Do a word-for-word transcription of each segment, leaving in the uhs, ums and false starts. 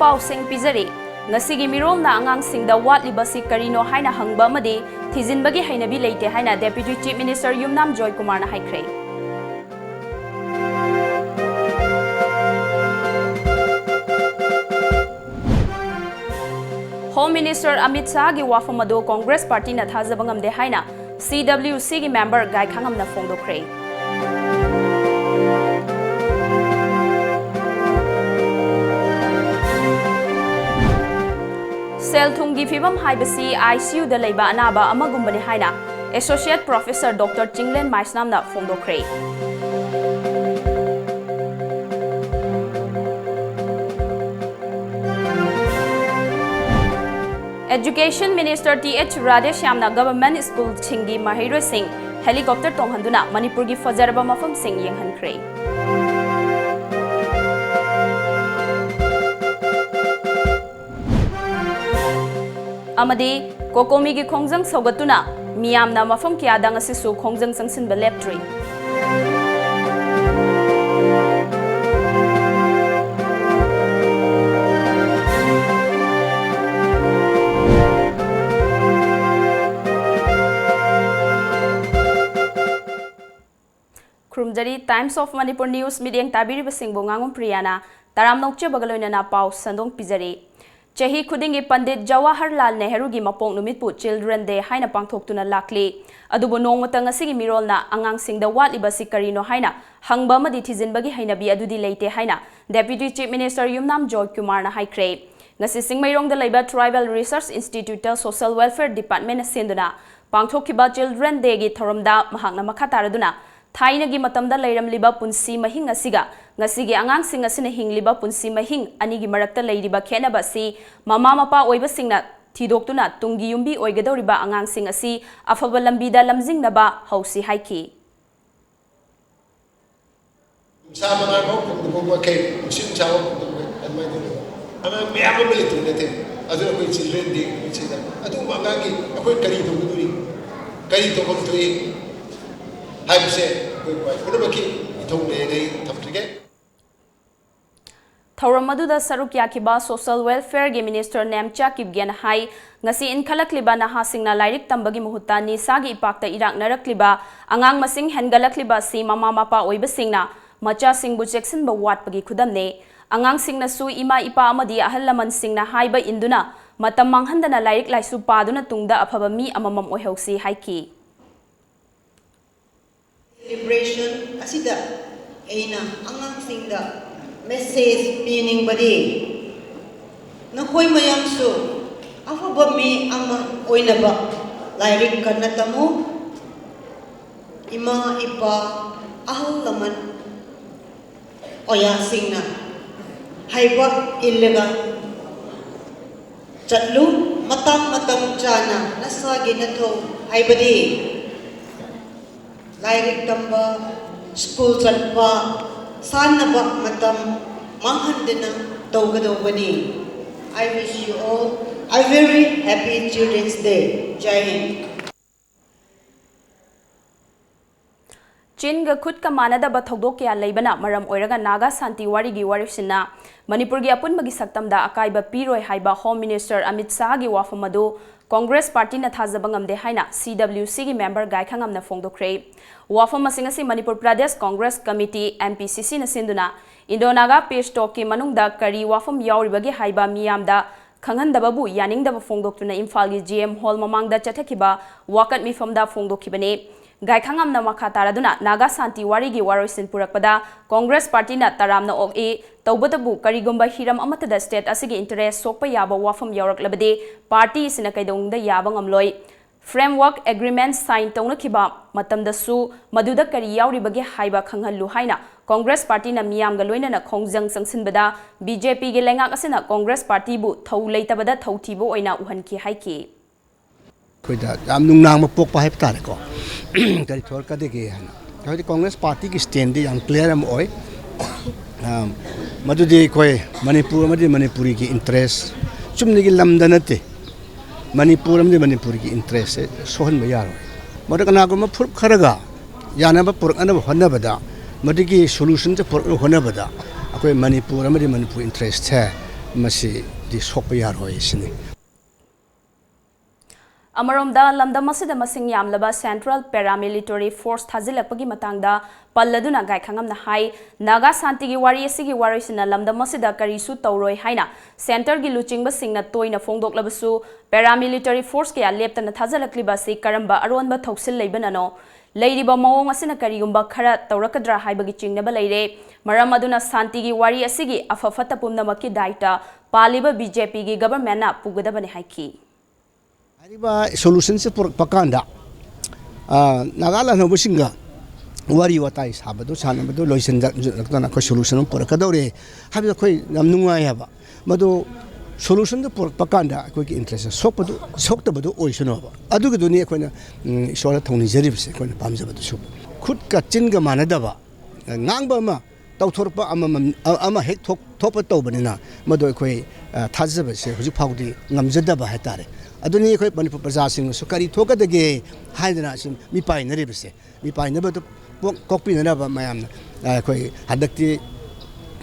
ꯄꯥꯎꯁꯤꯡ ꯄꯤꯖꯔꯤ꯫ ꯉꯁꯤꯒꯤ ꯃꯤꯔꯣꯜꯅ ꯑꯉꯥꯡꯁꯤꯡꯗ ꯋꯥꯠꯂꯤꯕꯁꯤ ꯀꯔꯤꯅꯣ ꯍꯥꯏꯅ ꯍꯪꯕ ꯑꯃꯗꯤ ꯊꯤꯖꯤꯟꯕꯒꯤ ꯍꯩꯅꯕꯤ ꯂꯩꯇꯦ ꯍꯥꯏꯅ Deputy Chief Minister ꯌꯨꯝꯅꯥꯝ ꯖꯣꯏꯀꯨꯃꯥꯔꯅ ꯍꯥꯏꯈ꯭ꯔꯦ꯫ Home Minister ꯑꯃꯤꯠ ꯁꯥꯍꯒꯤ ꯋꯥꯐꯝ ꯑꯗꯨ Congress Partyꯅ ꯊꯥꯖꯕ ꯉꯝꯗꯦ ꯍꯥꯏꯅ CWCꯒꯤ member ꯒꯥꯏꯈꯥꯉꯝꯅ ꯐꯣꯡꯗꯣꯛꯈ꯭ꯔꯦ꯫ ꯁꯦꯜ ꯊꯨꯝꯒꯤ ꯐꯤꯕꯝ ꯍꯥꯏꯕꯁꯤ ICUꯗ ꯂꯩꯕ ꯑꯅꯥꯕ ꯑꯃꯒꯨꯝꯕꯅꯤ ꯍꯥꯏꯅ Associate Professor Doctor Chinglen ꯃꯥꯏꯁꯅꯥꯝꯅ ꯐꯣꯡꯗꯣꯛꯈ꯭ꯔꯦ꯫ Education Minister th ꯔꯥꯙꯦꯁ꯭ꯌꯥꯝꯅ government schoolꯁꯤꯡꯒꯤ ꯃꯍꯩꯔꯣꯏꯁꯤꯡ helicopter ꯇꯣꯡꯍꯟꯗꯨꯅ ꯃꯅꯤꯄꯨꯔꯒꯤ ꯐꯖꯔꯕ ꯃꯐꯝꯁꯤꯡ ꯌꯦꯡꯍꯟꯈ꯭ꯔꯦ꯫ ꯑꯃꯗꯤ COCOMIꯒꯤ ꯈꯣꯡꯖꯪ ꯁꯧꯒꯠꯇꯨꯅ ꯃꯤꯌꯥꯝꯅ ꯃꯐꯝ ꯀꯌꯥꯗ ꯉꯁꯤꯁꯨ ꯈꯣꯡꯖꯪ ꯆꯪꯁꯤꯟꯕ ꯂꯦꯞꯇ꯭ꯔꯤ꯫ ꯈꯨꯔꯨꯝꯖꯔꯤ꯫ Times of Manipur News ꯃꯤꯠꯌꯦꯡ ꯇꯥꯕꯤꯔꯤꯕꯁꯤꯡꯕꯨ ꯉꯥꯉꯣꯝ ꯄ꯭ꯔꯤꯌꯥꯅ ꯇꯔꯥꯝꯅ ꯑꯣꯛꯆꯕꯒ ꯂꯣꯏꯅꯅ ꯄꯥꯎ ꯁꯟꯗꯣꯡ ꯄꯤꯖꯔꯤ꯫ ꯆꯍꯤ ꯈꯨꯗꯤꯡꯒꯤ ꯄꯟꯗꯤꯠ ꯖꯋꯥꯍꯔꯂꯥꯜ ꯅꯦꯍꯔꯨꯒꯤ ꯃꯄꯣꯛ ꯅꯨꯃꯤꯠꯄꯨ Children Day ꯍꯥꯏꯅ ꯄꯥꯡꯊꯣꯛꯇꯨꯅ ꯂꯥꯛꯂꯤ꯫ ꯑꯗꯨꯕꯨ ꯅꯣꯡꯃꯇ ꯉꯁꯤꯒꯤ ꯃꯤꯔꯣꯜꯅ ꯑꯉꯥꯡꯁꯤꯡꯗ ꯋꯥꯠꯂꯤꯕꯁꯤ ꯀꯔꯤꯅꯣ ꯍꯥꯏꯅ ꯍꯪꯕ ꯑꯃꯗꯤ ꯊꯤꯖꯤꯟꯕꯒꯤ ꯍꯩꯅꯕꯤ ꯑꯗꯨꯗꯤ ꯂꯩꯇꯦ ꯍꯥꯏꯅ Deputy Chief Minister ꯌꯨꯝꯅꯥꯝ ꯖꯣꯏꯀꯨꯃꯥꯔꯅ ꯍꯥꯏꯈ꯭ꯔꯦ꯫ ꯉꯁꯤ ꯆꯤꯡꯃꯩꯔꯣꯡꯗ ꯂꯩꯕ Tribal Research Instituteꯇ Social Welfare Departmentꯅ ꯁꯤꯟꯗꯨꯅ ꯄꯥꯡꯊꯣꯛꯈꯤꯕ Children Dayꯒꯤ ꯊꯧꯔꯝꯗ ꯃꯍꯥꯛꯅ ꯃꯈꯥ ꯇꯥꯔꯗꯨꯅ ꯊꯥꯏꯅꯒꯤ ꯃꯇꯝꯗ ꯂꯩꯔꯝꯂꯤꯕ ꯄꯨꯟꯁꯤ ꯃꯍꯤꯡ ꯑꯁꯤꯒ ꯉꯁꯤꯒꯤ ꯑꯉꯥꯡꯁꯤꯡ ꯑꯁꯤꯅ ꯍꯤꯡꯂꯤꯕ ꯄꯨꯟꯁꯤ ꯃꯍꯤꯡ ꯑꯅꯤꯒꯤ ꯃꯔꯛꯇ ꯂꯩꯔꯤꯕ ꯈꯦꯠꯅꯕ ꯑꯁꯤ ꯃꯃꯥ ꯃꯄꯥ ꯑꯣꯏꯕꯁꯤꯡꯅ ꯊꯤꯗꯣꯛꯇꯨꯅ ꯇꯨꯡꯒꯤ ꯌꯨꯝꯕꯤ ꯑꯣꯏꯒꯗꯧꯔꯤꯕ ꯑꯉꯥꯡꯁꯤꯡ ꯑꯁꯤ ꯑꯐꯕ ꯂꯝꯕꯤꯗ ꯂꯝꯖꯤꯡꯅꯕ ꯍꯧꯁꯤ ꯍꯥꯏꯈꯤ꯫ ꯅꯨꯡꯁꯥ ꯃꯉꯥꯜ ꯐꯥꯎ ꯐꯪꯗꯕ ꯃꯈꯩ, ꯅꯨꯡꯁꯤꯠ ꯅꯨꯡꯁꯥ ꯐꯥꯎ ꯐꯪꯗꯕ ꯃꯈꯩ ꯑꯗꯨꯃꯥꯏꯅ ꯇꯧꯗꯅ ꯑꯉꯥꯡ ꯃꯌꯥꯝ ꯑꯃ ꯂꯩꯇ꯭ꯔꯗꯤ ꯅꯠꯇꯦ꯫ ꯑꯗꯨꯅ ꯑꯩꯈꯣꯏ Children Day ꯅꯨꯃꯤꯠꯁꯤꯗ ꯑꯗꯨꯒꯨꯝꯕ ꯑꯉꯥꯡꯒꯤ ꯑꯩꯈꯣꯏ ꯀꯔꯤ ꯇꯧꯒꯗꯧꯔꯤ, ꯀꯔꯤ ꯇꯧꯐꯝ ꯊꯣꯛꯏ ꯍꯥꯏꯕꯁꯦ ꯑꯩꯈꯣꯏ ꯄꯨꯝꯅꯃꯛꯀꯤ ꯏꯊꯧꯅꯦꯅ ꯑꯩ ꯊꯝꯖꯒꯦ꯫ ꯊꯧꯔꯝ ꯑꯗꯨꯗ ꯁꯔꯨꯛ ꯌꯥꯈꯤꯕ Social Welfare ꯒꯤ Minister ꯅꯦꯝꯆꯥ ꯀꯤꯞꯒꯦꯅ ꯍꯥꯏ, ꯉꯁꯤ ꯏꯟꯈꯠꯂꯛꯂꯤꯕ ꯅꯍꯥꯁꯤꯡꯅ ꯂꯥꯏꯔꯤꯛ ꯇꯝꯕꯒꯤ ꯃꯍꯨꯠꯇ ꯅꯤꯁꯥꯒꯤ ꯏꯄꯥꯛꯇ ꯏꯔꯥꯛꯅꯔꯛꯂꯤꯕ ꯑꯉꯥꯡ ꯃꯁꯤꯡ ꯍꯦꯟꯒꯠꯂꯛꯂꯤꯕ ꯑꯁꯤ ꯃꯃꯥ ꯃꯄꯥ ꯑꯣꯏꯕꯁꯤꯡꯅ ꯃꯆꯥꯁꯤꯡꯕꯨ ꯆꯦꯛꯁꯤꯟꯕ ꯋꯥꯠꯄꯒꯤ ꯈꯨꯗꯝꯅꯦ꯫ ꯑꯉꯥꯡꯁꯤꯡꯅꯁꯨ ꯏꯃꯥ ꯏꯄꯥ ꯑꯃꯗꯤ ꯑꯍꯜ ꯂꯃꯟꯁꯤꯡꯅ ꯍꯥꯏꯕ ꯏꯟꯗꯨꯅ ꯃꯇꯝ ꯃꯥꯡꯍꯟꯗꯅ ꯂꯥꯏꯔꯤꯛ ꯂꯥꯏꯁꯨ ꯄꯥꯗꯨꯅ ꯇꯨꯡꯗ ꯑꯐꯕ ꯃꯤ ꯑꯃꯃꯝ ꯑꯣꯏꯍꯧꯁꯤ ꯍꯥꯏꯈꯤ꯫ Celebration ꯑꯁꯤꯗ ꯑꯩꯅ ꯑꯉꯥꯡꯁꯤꯡꯗ message ꯄꯤꯅꯤꯡꯕꯗꯤ, ꯅꯈꯣꯏ ꯃꯌꯥꯝꯁꯨ ꯑꯐꯕ ꯃꯤ ꯑꯃ ꯑꯣꯏꯅꯕ ꯂꯥꯏꯔꯤꯛ ꯀꯟꯅ ꯇꯝꯃꯨ꯫ ꯏꯃꯥ ꯏꯄꯥ, ꯑꯍꯜ ꯂꯃꯟ, ꯑꯣꯖꯥꯁꯤꯡꯅ ꯍꯥꯏꯕ ꯏꯜꯂꯒ ꯆꯠꯂꯨ꯫ ꯃꯇꯝ ꯃꯇꯝ ꯆꯥꯅ ꯅꯁꯥꯒꯤ ꯅꯊꯧ, ꯍꯥꯏꯕꯗꯤ ꯂꯥꯏꯔꯤꯛ ꯇꯝꯕ, ꯁ꯭ꯀꯨꯜ ꯆꯠꯄ, ꯁꯥꯟꯅꯕ ꯃꯇꯝ ꯃꯥꯡꯍꯟꯗꯅ ꯇꯧꯒꯗꯧꯕꯅꯤ꯫ I wish you all a very happy Children's Day. ꯖꯥꯏ ꯍꯤꯟꯗ꯫ ꯆꯤꯟꯒ ꯈꯨꯠꯀ ꯃꯥꯟꯅꯗꯕ ꯊꯧꯗꯣꯛ ꯀꯌꯥ ꯂꯩꯕꯅ ꯃꯔꯝ ꯑꯣꯏꯔꯒ ꯅꯥꯒꯥ ꯁꯥꯟꯇꯤ ꯋꯥꯔꯤꯒꯤ ꯋꯥꯔꯤꯁꯤꯅ ꯃꯅꯤꯄꯨꯔꯒꯤ ꯑꯄꯨꯟꯕꯒꯤ ꯁꯛꯇꯝꯗ ꯑꯀꯥꯏꯕ ꯄꯤꯔꯣꯏ ꯍꯥꯏꯕ Home Minister ꯑꯃꯤꯠ ꯁꯥꯍꯒꯤ ꯋꯥꯐꯝ ꯑꯗꯨ ꯀꯣꯡꯒ꯭ꯔꯦꯁ ꯄꯥꯔꯇꯤꯅ ꯊꯥꯖꯕ ꯉꯝꯗꯦ ꯍꯥꯏꯅ C W C ꯒꯤ member ꯒꯥꯏꯈꯉꯝꯅ ꯐꯣꯡꯗꯣꯛꯈ꯭ꯔꯦ꯫ ꯋꯥꯐꯝ ꯑꯁꯤꯡ ꯑꯁꯤ Manipur Pradesh Congress committee, M P C C ꯅ ꯁꯤꯟꯗꯨꯅ Indo Naga Peace Talk ꯀꯤ ꯃꯅꯨꯡꯗ ꯀꯔꯤ ꯋꯥꯐꯝ ꯌꯥꯎꯔꯤꯕꯒꯦ ꯍꯥꯏꯕ ꯃꯤꯌꯥꯝꯗ ꯈꯪꯍꯟꯗꯕꯕꯨ ꯌꯥꯅꯤꯡꯗꯕ ꯐꯣꯡꯗꯣꯛꯇꯨꯅ ꯏꯝꯐꯥꯜꯒꯤ G M Hall ꯃꯃꯥꯡꯗ ꯆꯠꯊꯈꯤꯕ ꯋꯥꯀꯠ ꯃꯤꯐꯝꯗ ꯐꯣꯡꯗꯣꯛꯈꯤꯕꯅꯤ꯫ ꯒꯥꯏꯈꯉꯝꯅ ꯃꯈꯥ ꯇꯥꯔꯗꯨꯅ ꯅꯥꯒꯥ ꯁꯥꯟꯇꯤ ꯋꯥꯔꯤꯒꯤ ꯋꯥꯔꯣꯏꯁꯤꯟ ꯄꯨꯔꯛꯄꯗ ꯀꯣꯡꯒ꯭ꯔꯦꯁ ꯄꯥꯔꯇꯤꯅ ꯇꯔꯥꯝꯅ ꯑꯣꯛꯏ, ꯇꯧꯕꯇꯕꯨ ꯀꯔꯤꯒꯨꯝꯕ ꯍꯤꯔꯝ ꯑꯃꯠꯇꯗ state ꯑꯁꯤꯒꯤ interest ꯁꯣꯛꯄ ꯌꯥꯕ ꯋꯥꯐꯝ ꯌꯥꯎꯔꯛꯂꯕꯗꯤ ꯄꯥꯔꯇꯤ ꯑꯁꯤꯅ ꯀꯩꯗꯧꯅꯨꯡꯗ ꯌꯥꯕ ꯉꯝꯂꯣꯏ꯫ Framework Agreement sign ꯇꯧꯅꯈꯤꯕ ꯃꯇꯝꯗꯁꯨ ꯃꯗꯨꯗ ꯀꯔꯤ ꯌꯥꯎꯔꯤꯕꯒꯦ ꯍꯥꯏꯕ ꯈꯪꯍꯜꯂꯨ ꯍꯥꯏꯅ ꯀꯣꯡꯒ꯭ꯔꯦꯁ ꯄꯥꯔꯇꯤꯅ ꯃꯤꯌꯥꯝꯒ ꯂꯣꯏꯅꯅ ꯈꯣꯡꯖꯪ ꯆꯪꯁꯤꯟꯕꯗ B J P ꯒꯤ ꯂꯩꯉꯥꯛ ꯑꯁꯤꯅ ꯀꯣꯡꯒ꯭ꯔꯦꯁ ꯄꯥꯔꯇꯤꯕꯨ ꯊꯧ ꯂꯩꯇꯕꯗ ꯊꯧꯊꯤꯕ ꯑꯣꯏꯅ ꯎꯍꯟꯈꯤ ꯍꯥꯏꯈꯤ꯫ ꯑꯩꯈꯣꯏꯗ ꯌꯥꯝ ꯅꯨꯡꯅꯥꯡꯕ ꯄꯣꯛꯄ ꯍꯥꯏꯕ ꯇꯥꯔꯦꯀꯣ꯫ ꯀꯔꯤ ꯊꯣꯛꯂꯛꯀꯗꯒꯦ ꯍꯥꯏꯅ꯫ ꯍꯧꯖꯤꯛ ꯀꯣꯡꯒ꯭ꯔꯦꯁ ꯄꯥꯔꯇꯤꯒꯤ standꯗꯤ ꯌꯥꯝ clear ꯑꯃ ꯑꯣꯏ꯫ ꯑ, ꯃꯗꯨꯗꯤ ꯑꯩꯈꯣꯏ ꯃꯅꯤꯄꯨꯔ ꯑꯃꯗꯤ ꯃꯅꯤꯄꯨꯔꯤꯒꯤ interest, ꯆꯨꯝꯅꯒꯤ ꯂꯝꯗ ꯅꯠꯇꯦ, ꯃꯅꯤꯄꯨꯔ ꯑꯃꯗꯤ ꯃꯅꯤꯄꯨꯔꯒꯤ interestꯁꯦ ꯁꯣꯛꯍꯟꯕ ꯌꯥꯔꯣꯏ꯫ ꯃꯗꯨ ꯀꯅꯥꯒꯨꯝꯕ ꯐꯨꯔꯨꯞ ꯈꯔꯒ ꯌꯥꯅꯕ ꯄꯨꯔꯛꯅꯕ ꯍꯣꯠꯅꯕꯗ, ꯃꯗꯨꯒꯤ solutionꯁꯦ ꯄꯨꯔꯛꯅꯕ ꯍꯣꯠꯅꯕꯗ ꯑꯩꯈꯣꯏ ꯃꯅꯤꯄꯨꯔ ꯑꯃꯗꯤ ꯃꯅꯤꯄꯨꯔ ꯏꯟꯇꯔꯦꯁꯁꯦ ꯃꯁꯤꯗꯤ ꯁꯣꯛꯄ ꯌꯥꯔꯣꯏ ꯁꯤꯅꯤ꯫ ꯑꯃꯔꯣꯝꯗ, ꯂꯝꯗꯝ ꯑꯁꯤꯗ ꯃꯁꯤꯡ ꯌꯥꯝꯂꯕ Central Paramilitary Force ꯊꯥꯖꯤꯜꯂꯛꯄꯒꯤ ꯃꯇꯥꯡꯗ ꯄꯜꯂꯗꯨꯅ ꯒꯥꯏꯈꯪꯉꯝꯅ ꯍꯥꯏ, ꯅꯥꯒꯥ ꯁꯥꯟꯇꯤꯒꯤ ꯋꯥꯔꯤ ꯑꯁꯤꯒꯤ ꯋꯥꯔꯣꯏꯁꯤꯟꯅ ꯂꯝꯗꯝ ꯑꯁꯤꯗ ꯀꯔꯤꯁꯨ ꯇꯧꯔꯣꯏ ꯍꯥꯏꯅ centreꯒꯤ ꯂꯨꯆꯤꯡꯕꯁꯤꯡꯅ ꯇꯣꯏꯅ ꯐꯣꯡꯗꯣꯛꯂꯕꯁꯨ, Paramilitary Force ꯀꯌꯥ ꯂꯦꯞꯇꯅ ꯊꯥꯖꯤꯜꯂꯛꯂꯤꯕ ꯑꯁꯤ ꯀꯔꯝꯕ ꯑꯔꯣꯟꯕ ꯊꯧꯁꯤꯜ ꯂꯩꯕꯅꯅꯣ? ꯂꯩꯔꯤꯕ ꯃꯑꯣꯡ ꯑꯁꯤꯅ ꯀꯔꯤꯒꯨꯝꯕ ꯈꯔ ꯇꯧꯔꯛꯀꯗ꯭ꯔꯥ ꯍꯥꯏꯕꯒꯤ ꯆꯤꯡꯅꯕ ꯂꯩꯔꯦ꯫ ꯃꯔꯝ ꯑꯗꯨꯅ ꯁꯥꯟꯇꯤꯒꯤ ꯋꯥꯔꯤ ꯑꯁꯤꯒꯤ ꯑꯐ ꯐꯠꯇ ꯄꯨꯝꯅꯃꯛꯀꯤ ꯗꯥꯏꯇ ꯄꯥꯜꯂꯤꯕ BJPꯒꯤ governmentꯅ ꯄꯨꯒꯗꯕꯅꯤ ꯍꯥꯏꯈꯤ꯫ ꯍꯥꯏꯔꯤꯕ solutionꯁꯦ ꯄꯨꯔꯛꯄ ꯀꯥꯟꯗ, ꯑ, ꯅꯥꯒꯥ ꯂꯥꯟꯍꯧꯕꯁꯤꯡꯒ ꯋꯥꯔꯤ ꯋꯥꯇꯥꯏ ꯁꯥꯕꯗꯨ, ꯁꯥꯟꯅꯕꯗꯨ ꯂꯣꯏꯁꯤꯟꯖꯔꯛꯇꯅ ꯑꯩꯈꯣꯏ solution ꯑꯃ ꯄꯨꯔꯛꯀꯗꯧꯔꯦ ꯍꯥꯏꯕꯗ ꯑꯩꯈꯣꯏ ꯌꯥꯝ ꯅꯨꯡꯉꯥꯏ ꯍꯥꯏꯕ꯫ ꯃꯗꯨ solutionꯗꯨ ꯄꯨꯔꯛꯄ ꯀꯥꯟꯗ ꯑꯩꯈꯣꯏꯒꯤ interest ꯁꯣꯛꯄꯗꯨ, ꯁꯣꯛꯇꯕꯗꯨ ꯑꯣꯏꯁꯅꯨꯕ꯫ ꯑꯗꯨꯒꯤꯗꯨꯅꯤ ꯑꯩꯈꯣꯏꯅ, ꯎꯝ, ꯏꯁꯣꯔꯗ ꯊꯧꯅꯤꯖꯔꯤꯕꯁꯦ, ꯑꯩꯈꯣꯏꯅ ꯄꯥꯝꯖꯕꯗꯨꯁꯨ꯫ ꯈꯨꯠꯀ ꯆꯤꯟꯒ ꯃꯥꯟꯅꯗꯕ, ꯉꯥꯡꯕ ꯑꯃ ꯇꯧꯊꯣꯔꯛꯄ ꯑꯃꯃꯝ, ꯑ-, ꯑꯃ ꯍꯦꯛ ꯊꯣꯛ-, ꯊꯣꯛꯄ ꯇꯧꯕꯅꯤꯅ, ꯃꯗꯨ ꯑꯩꯈꯣꯏ, ꯑ, ꯊꯥꯖꯕꯁꯦ ꯍꯧꯖꯤꯛ ꯐꯥꯎꯗꯤ ꯉꯝꯖꯗꯕ ꯍꯥꯏꯇꯥꯔꯦ꯫ ꯑꯗꯨꯅꯤ ꯑꯩꯈꯣꯏ ꯃꯅꯤꯄꯨꯔ ꯄ꯭ꯔꯖꯥꯁꯤꯡꯅꯁꯨ ꯀꯔꯤ ꯊꯣꯛꯀꯗꯒꯦ ꯍꯥꯏꯗꯅ ꯑꯁꯨꯝ ꯃꯤꯄꯥꯏꯅꯔꯤꯕꯁꯦ꯫ ꯃꯤꯄꯥꯏꯅꯕꯗꯨ ꯄꯣꯛ-, ꯀꯣꯛꯄꯤꯅꯅꯕ ꯃꯌꯥꯝꯅ, ꯑ, ꯑꯩꯈꯣꯏ ꯍꯟꯗꯛꯇꯤ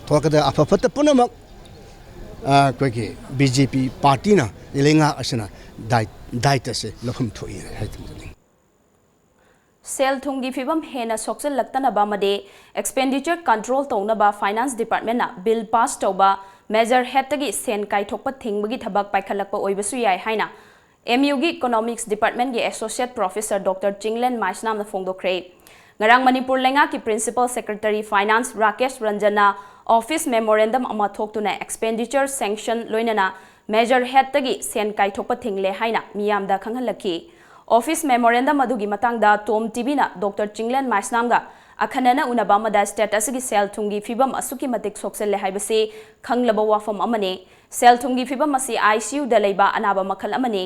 ꯊꯣꯛꯂꯛꯀꯗꯕ ꯑꯐ ꯐꯠꯇ ꯄꯨꯝꯅꯃꯛ, ꯑ, ꯑꯩꯈꯣꯏꯒꯤ BJP partyꯅ ꯂꯩꯉꯥꯛ ꯑꯁꯤꯅ ꯗꯥꯏ-, ꯗꯥꯏꯇꯁꯦ ꯂꯧꯐꯝ ꯊꯣꯛꯏ ꯍꯥꯏꯗꯨꯅ ꯊꯝꯖꯅꯤꯡꯏ꯫ ꯁꯦꯜ ꯊꯨꯝꯒꯤ ꯐꯤꯕꯝ ꯍꯦꯟꯅ ꯁꯣꯛꯆꯤꯜꯂꯛꯇꯅꯕ ꯑꯃꯗꯤ expenditure control ꯇꯧꯅꯕ Finance Departmentꯅ bill pass ꯇꯧꯕ measure headꯇꯒꯤ ꯁꯦꯟ ꯀꯥꯏꯊꯣꯛꯄ ꯊꯤꯡꯕꯒꯤ ꯊꯕꯛ ꯄꯥꯏꯈꯠꯂꯛꯄ ꯑꯣꯏꯕꯁꯨ ꯌꯥꯏ ꯍꯥꯏꯅ MUꯒꯤ Economics Departmentꯀꯤ Associate Professor Doctor Chinglen ꯃꯥꯏꯁꯅꯥꯝꯅ ꯐꯣꯡꯗꯣꯛꯈ꯭ꯔꯦ꯫ ꯉꯔꯥꯡ ꯃꯅꯤꯄꯨꯔ ꯂꯩꯉꯥꯛꯀꯤ Principal Secretary Finance Rakesh ꯔꯟꯖꯟꯅ office memorandum ꯑꯃ ꯊꯣꯛꯇꯨꯅ expenditure sanction ꯂꯣꯏꯅꯅ measure headꯇꯒꯤ ꯁꯦꯟ ꯀꯥꯏꯊꯣꯛꯄ ꯊꯤꯡꯂꯦ ꯍꯥꯏꯅ ꯃꯤꯌꯥꯝꯗ ꯈꯪꯍꯜꯂꯛꯈꯤ꯫ Office memorandum ꯑꯗꯨꯒꯤ ꯃꯇꯥꯡꯗ ꯇꯣꯝ TVꯅ Doctor ꯆꯤꯡꯂꯦꯟ ꯃꯥꯏꯁꯅꯥꯝꯒ ꯑꯈꯟꯅꯅ ꯎꯅꯕ ꯑꯃꯗ state ꯑꯁꯤꯒꯤ ꯁꯦꯜ ꯊꯨꯝꯒꯤ ꯐꯤꯕꯝ ꯑꯁꯨꯛꯀꯤ ꯃꯇꯤꯛ ꯁꯣꯛꯆꯜꯂꯦ ꯍꯥꯏꯕꯁꯤ ꯈꯪꯂꯕ ꯋꯥꯐꯝ ꯑꯃꯅꯤ꯫ ꯁꯦꯜ ꯊꯨꯝꯒꯤ ꯐꯤꯕꯝ ꯑꯁꯤ ICUꯗ ꯂꯩꯕ ꯑꯅꯥꯕ ꯃꯈꯜ ꯑꯃꯅꯤ꯫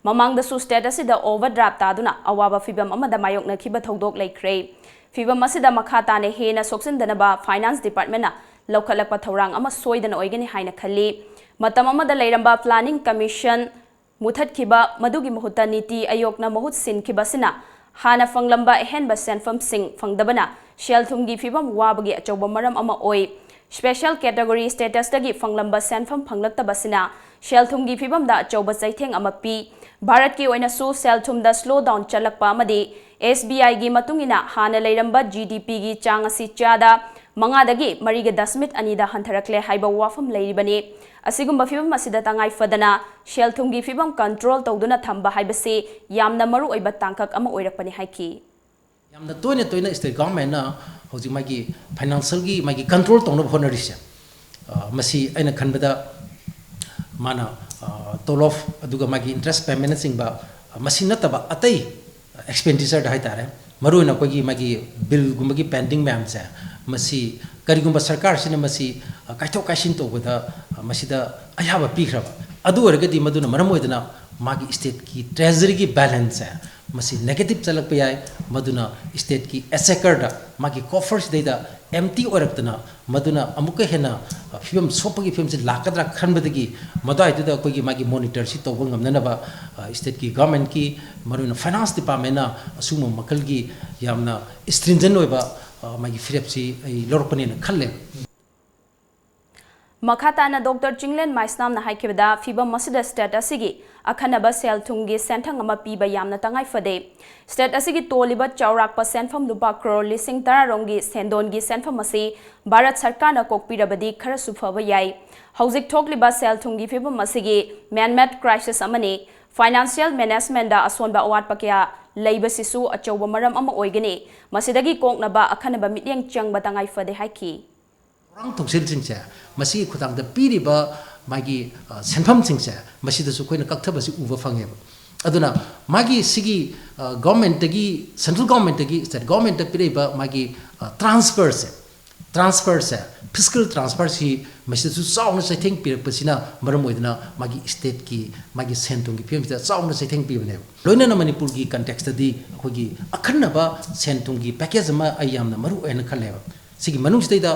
ꯃꯃꯥꯡꯗꯁꯨ state ꯑꯁꯤꯗ overdraft ꯇꯥꯗꯨꯅ ꯑꯋꯥꯕ ꯐꯤꯕꯝ ꯑꯃꯗ ꯃꯥꯌꯣꯛꯅꯈꯤꯕ ꯊꯧꯗꯣꯛ ꯂꯩꯈ꯭ꯔꯦ꯫ ꯐꯤꯕꯝ ꯑꯁꯤꯗ ꯃꯈꯥ ꯇꯥꯅ ꯍꯦꯟꯅ ꯁꯣꯛꯆꯤꯟꯗꯅꯕ Finance Departmentꯅ ꯂꯧꯈꯠꯂꯛꯄ ꯊꯧꯔꯥꯡ ꯑꯃ ꯁꯣꯏꯗꯅ ꯑꯣꯏꯒꯅꯤ ꯍꯥꯏꯅ ꯈꯜꯂꯤ꯫ ꯃꯇꯝ ꯑꯃꯗ ꯂꯩꯔꯝꯕ Planning Commission ꯃꯨꯊꯠꯈꯤꯕ, ꯃꯗꯨꯒꯤ ꯃꯍꯨꯠꯇ ꯅꯤꯇꯤ ꯑꯌꯣꯒꯅ ꯃꯍꯨꯠ ꯁꯤꯟꯈꯤꯕ ꯑꯁꯤꯅ ꯍꯥꯟꯅ ꯐꯪꯂꯝꯕ ꯑꯍꯦꯟꯕ ꯁꯦꯟꯐꯝꯁꯤꯡ ꯐꯪꯗꯕꯅ ꯁꯦꯜ ꯊꯨꯝꯒꯤ ꯐꯤꯕꯝ ꯋꯥꯕꯒꯤ ꯑꯆꯧꯕ ꯃꯔꯝ ꯑꯃ ꯑꯣꯏ꯫ Special category status ꯇꯒꯤ ꯐꯪꯂꯝꯕ ꯁꯦꯟꯐꯝ ꯐꯪꯂꯛꯇꯕꯁꯤꯅ ꯁꯦꯜ ꯊꯨꯝꯒꯤ ꯐꯤꯕꯝꯗ ꯑꯆꯧꯕ ꯆꯩꯊꯦꯡ ꯑꯃ ꯄꯤ꯫ ꯚꯥꯔꯠꯀꯤ ꯑꯣꯏꯅꯁꯨ ꯁꯦꯜ ꯊꯨꯝꯗ slow down ꯆꯠꯂꯛꯄ ꯑꯃꯗꯤ S B I ꯒꯤ ꯃꯇꯨꯡ ꯏꯟꯅ ꯍꯥꯟꯅ ꯂꯩꯔꯝꯕ G D P ꯒꯤ ꯆꯥꯡ ꯑꯁꯤ ꯆꯥꯗ ꯃꯉꯥꯗꯒꯤ ꯃꯔꯤꯒ ꯗꯁꯃꯤꯛ ꯑꯅꯤꯗ ꯍꯟꯊꯔꯛꯂꯦ ꯍꯥꯏꯕ ꯋꯥꯐꯝ ꯂꯩꯔꯤꯕꯅꯤ꯫ ꯑꯁꯤꯒꯨꯝꯕ ꯐꯤꯕꯝ ꯑꯁꯤꯗ ꯇꯉꯥꯏ ꯐꯗꯅ ꯁꯦꯜ ꯊꯨꯝꯒꯤ ꯐꯤꯕꯝ control ꯇꯧꯗꯨꯅ ꯊꯝꯕ ꯍꯥꯏꯕꯁꯤ ꯌꯥꯝꯅ ꯃꯔꯨ ꯑꯣꯏꯕ ꯇꯥꯡꯀꯛ ꯑꯃ ꯑꯣꯏꯔꯛꯄꯅꯤ ꯍꯥꯏꯈꯤ꯫ ꯌꯥꯝꯅ ꯇꯣꯏꯅ ꯇꯣꯏꯅ state government ꯅ ꯍꯧꯖꯤꯛ ꯃꯥꯒꯤ financial ꯒꯤ ꯃꯥꯒꯤ control ꯇꯧꯅꯕ ꯍꯣꯠꯅꯔꯤꯁꯦ, ꯑ, ꯃꯁꯤ ꯑꯩꯅ ꯈꯟꯕꯗ ꯃꯥꯅ, ꯑ, ꯇꯣꯂꯣꯞ ꯑꯗꯨꯒ ꯃꯥꯒꯤ interest payment ꯅꯆꯤꯡꯕ, ꯑ, ꯃꯁꯤ ꯅꯠꯇꯕ ꯑꯇꯩ expenditure ꯗ ꯍꯥꯏꯇꯥꯔꯦ, ꯃꯔꯨꯑꯣꯏꯅ ꯑꯩꯈꯣꯏꯒꯤ ꯃꯥꯒꯤ bill ꯒꯨꯝꯕꯒꯤ pending ꯃꯌꯥꯝꯁꯦ, ꯃꯁꯤ ꯀꯔꯤꯒꯨꯝꯕ ꯁꯔꯀꯥꯔꯁꯤꯅ ꯃꯁꯤ, ꯑ, ꯀꯥꯏꯊꯣꯛ ꯀꯥꯏꯁꯤꯟ ꯇꯧꯕꯗ, ꯑ, ꯃꯁꯤꯗ ꯑꯌꯥꯕ ꯄꯤꯈ꯭ꯔꯕ, ꯑꯗꯨ ꯑꯣꯏꯔꯒꯗꯤ ꯃꯗꯨꯅ ꯃꯔꯝ ꯑꯣꯏꯗꯅ ꯃꯥꯒꯤ state ꯀꯤ treasury ꯒꯤ balance ꯁꯦ ꯃꯁꯤ negative ꯆꯠꯂꯛꯄ ꯌꯥꯏ꯫ ꯃꯗꯨꯅ state ꯀꯤ exchequer ꯗ, ꯃꯥꯒꯤ coffer ꯁꯤꯗꯩꯗ empty ꯑꯣꯏꯔꯛꯇꯅ, ꯃꯗꯨꯅ ꯑꯃꯨꯛꯀ ꯍꯦꯟꯅ, ꯑ, ꯐꯤꯕꯝ ꯁꯣꯛꯄꯒꯤ ꯐꯤꯕꯝꯁꯤ ꯂꯥꯛꯀꯗ꯭ꯔꯥ ꯈꯟꯕꯗꯒꯤ ꯃꯗꯨꯋꯥꯏꯗꯨꯗ ꯑꯩꯈꯣꯏꯒꯤ ꯃꯥꯒꯤ monitor ꯁꯤ ꯇꯧꯕ ꯉꯝꯅꯅꯕ, ꯑ, state ꯀꯤ government ꯀꯤ, ꯃꯔꯨꯑꯣꯏꯅ finance department ꯅ ꯑꯁꯤꯒꯨꯝꯕ ꯃꯈꯜꯒꯤ ꯌꯥꯝꯅ stringent ꯑꯣꯏꯕ, ꯑ, ꯃꯥꯒꯤ ꯐꯤꯔꯦꯞꯁꯤ ꯑꯩ ꯂꯧꯔꯛꯄꯅꯦꯅ ꯈꯜꯂꯦ꯫ ꯃꯈꯥ ꯇꯥꯅ ꯗꯣꯛꯇꯔ ꯆꯤꯡꯂꯦꯟ ꯃꯥꯏꯁꯅꯥꯝꯅ ꯍꯥꯏꯈꯤꯕꯗ, ꯐꯤꯕꯝ ꯑꯁꯤꯗ state ꯑꯁꯤꯒꯤ ꯑꯈꯟꯅꯕ ꯁꯦꯜ ꯊꯨꯝꯒꯤ ꯁꯦꯟꯊꯪ ꯑꯃ ꯄꯤꯕ ꯌꯥꯝꯅ ꯇꯉꯥꯏ ꯐꯗꯦ꯫ State ꯑꯁꯤꯒꯤ ꯇꯣꯜꯂꯤꯕ ꯆꯥꯎꯔꯥꯛꯄ ꯁꯦꯟꯐꯝ ꯂꯨꯄꯥ ꯀ꯭ꯔꯣꯔ ꯂꯤꯁꯤꯡ ꯇꯔꯥ ꯔꯣꯝꯒꯤ ꯁꯦꯟꯗꯣꯟꯒꯤ ꯁꯦꯟꯐꯝ ꯑꯁꯤ ꯚꯥꯔꯠ ꯁꯔꯀꯥꯔꯅ ꯀꯣꯛꯄꯤꯔꯕꯗꯤ ꯈꯔꯁꯨ ꯐꯕ ꯌꯥꯏ꯫ ꯍꯧꯖꯤꯛ ꯊꯣꯛꯂꯤꯕ ꯁꯦꯜ ꯊꯨꯝꯒꯤ ꯐꯤꯕꯝ ꯑꯁꯤꯒꯤ man-made crisis ꯑꯃꯅꯤ꯫ Financial management ꯗ ꯑꯁꯣꯟꯕ ꯑꯋꯥꯠꯄ ꯀꯌꯥ ꯂꯩꯕꯁꯤꯁꯨ ꯑꯆꯧꯕ ꯃꯔꯝ ꯑꯃ ꯑꯣꯏꯒꯅꯤ꯫ ꯃꯁꯤꯗꯒꯤ ꯀꯣꯛꯅꯕ ꯑꯈꯟꯅꯕ ꯃꯤꯠꯌꯦꯡ ꯆꯪꯕ ꯇꯉꯥꯏ ꯐꯗꯦ ꯍꯥꯏꯈꯤ꯫ ꯊꯧꯔꯥꯡ ꯊꯧꯁꯤꯜꯁꯤꯡꯁꯦ, ꯃꯁꯤꯒꯤ ꯈꯨꯠꯊꯥꯡꯗ ꯄꯤꯔꯤꯕ ꯃꯥꯒꯤ, ꯑ, ꯁꯦꯟꯐꯝꯁꯤꯡꯁꯦ, ꯃꯁꯤꯗꯁꯨ ꯑꯩꯈꯣꯏꯅ ꯀꯛꯊꯕꯁꯤ ꯎꯕ ꯐꯪꯉꯦꯕ꯫ ꯑꯗꯨꯅ ꯃꯥꯒꯤ ꯁꯤꯒꯤ, ꯑ, government ꯇꯒꯤ, central government ꯇꯒꯤ state government ꯇ ꯄꯤꯔꯛꯏꯕ ꯃꯥꯒꯤ, ꯑ, transfer ꯁꯦ, transfer ꯁꯦ, fiscal transfer ꯁꯤ ꯃꯁꯤꯗꯁꯨ ꯆꯥꯎꯅ ꯆꯩꯊꯦꯡ ꯄꯤꯔꯛꯄꯁꯤꯅ ꯃꯔꯝ ꯑꯣꯏꯗꯨꯅ ꯃꯥꯒꯤ state ꯀꯤ ꯃꯥꯒꯤ ꯁꯦꯟ ꯊꯨꯝꯒꯤ ꯐꯤꯕꯝꯁꯤꯗ ꯆꯥꯎꯅ ꯆꯩꯊꯦꯡ ꯄꯤꯕꯅꯦꯕ꯫ ꯂꯣꯏꯅꯅ ꯃꯅꯤꯄꯨꯔꯒꯤ context ꯇꯗꯤ ꯑꯩꯈꯣꯏꯒꯤ ꯑꯈꯟꯅꯕ ꯁꯦꯟ ꯊꯨꯝꯒꯤ package ꯑꯃ ꯑꯩ ꯌꯥꯝꯅ ꯃꯔꯨ ꯑꯣꯏꯅ ꯈꯜꯂꯦꯕ꯫ ꯁꯤꯒꯤ ꯃꯅꯨꯡꯁꯤꯗꯩꯗ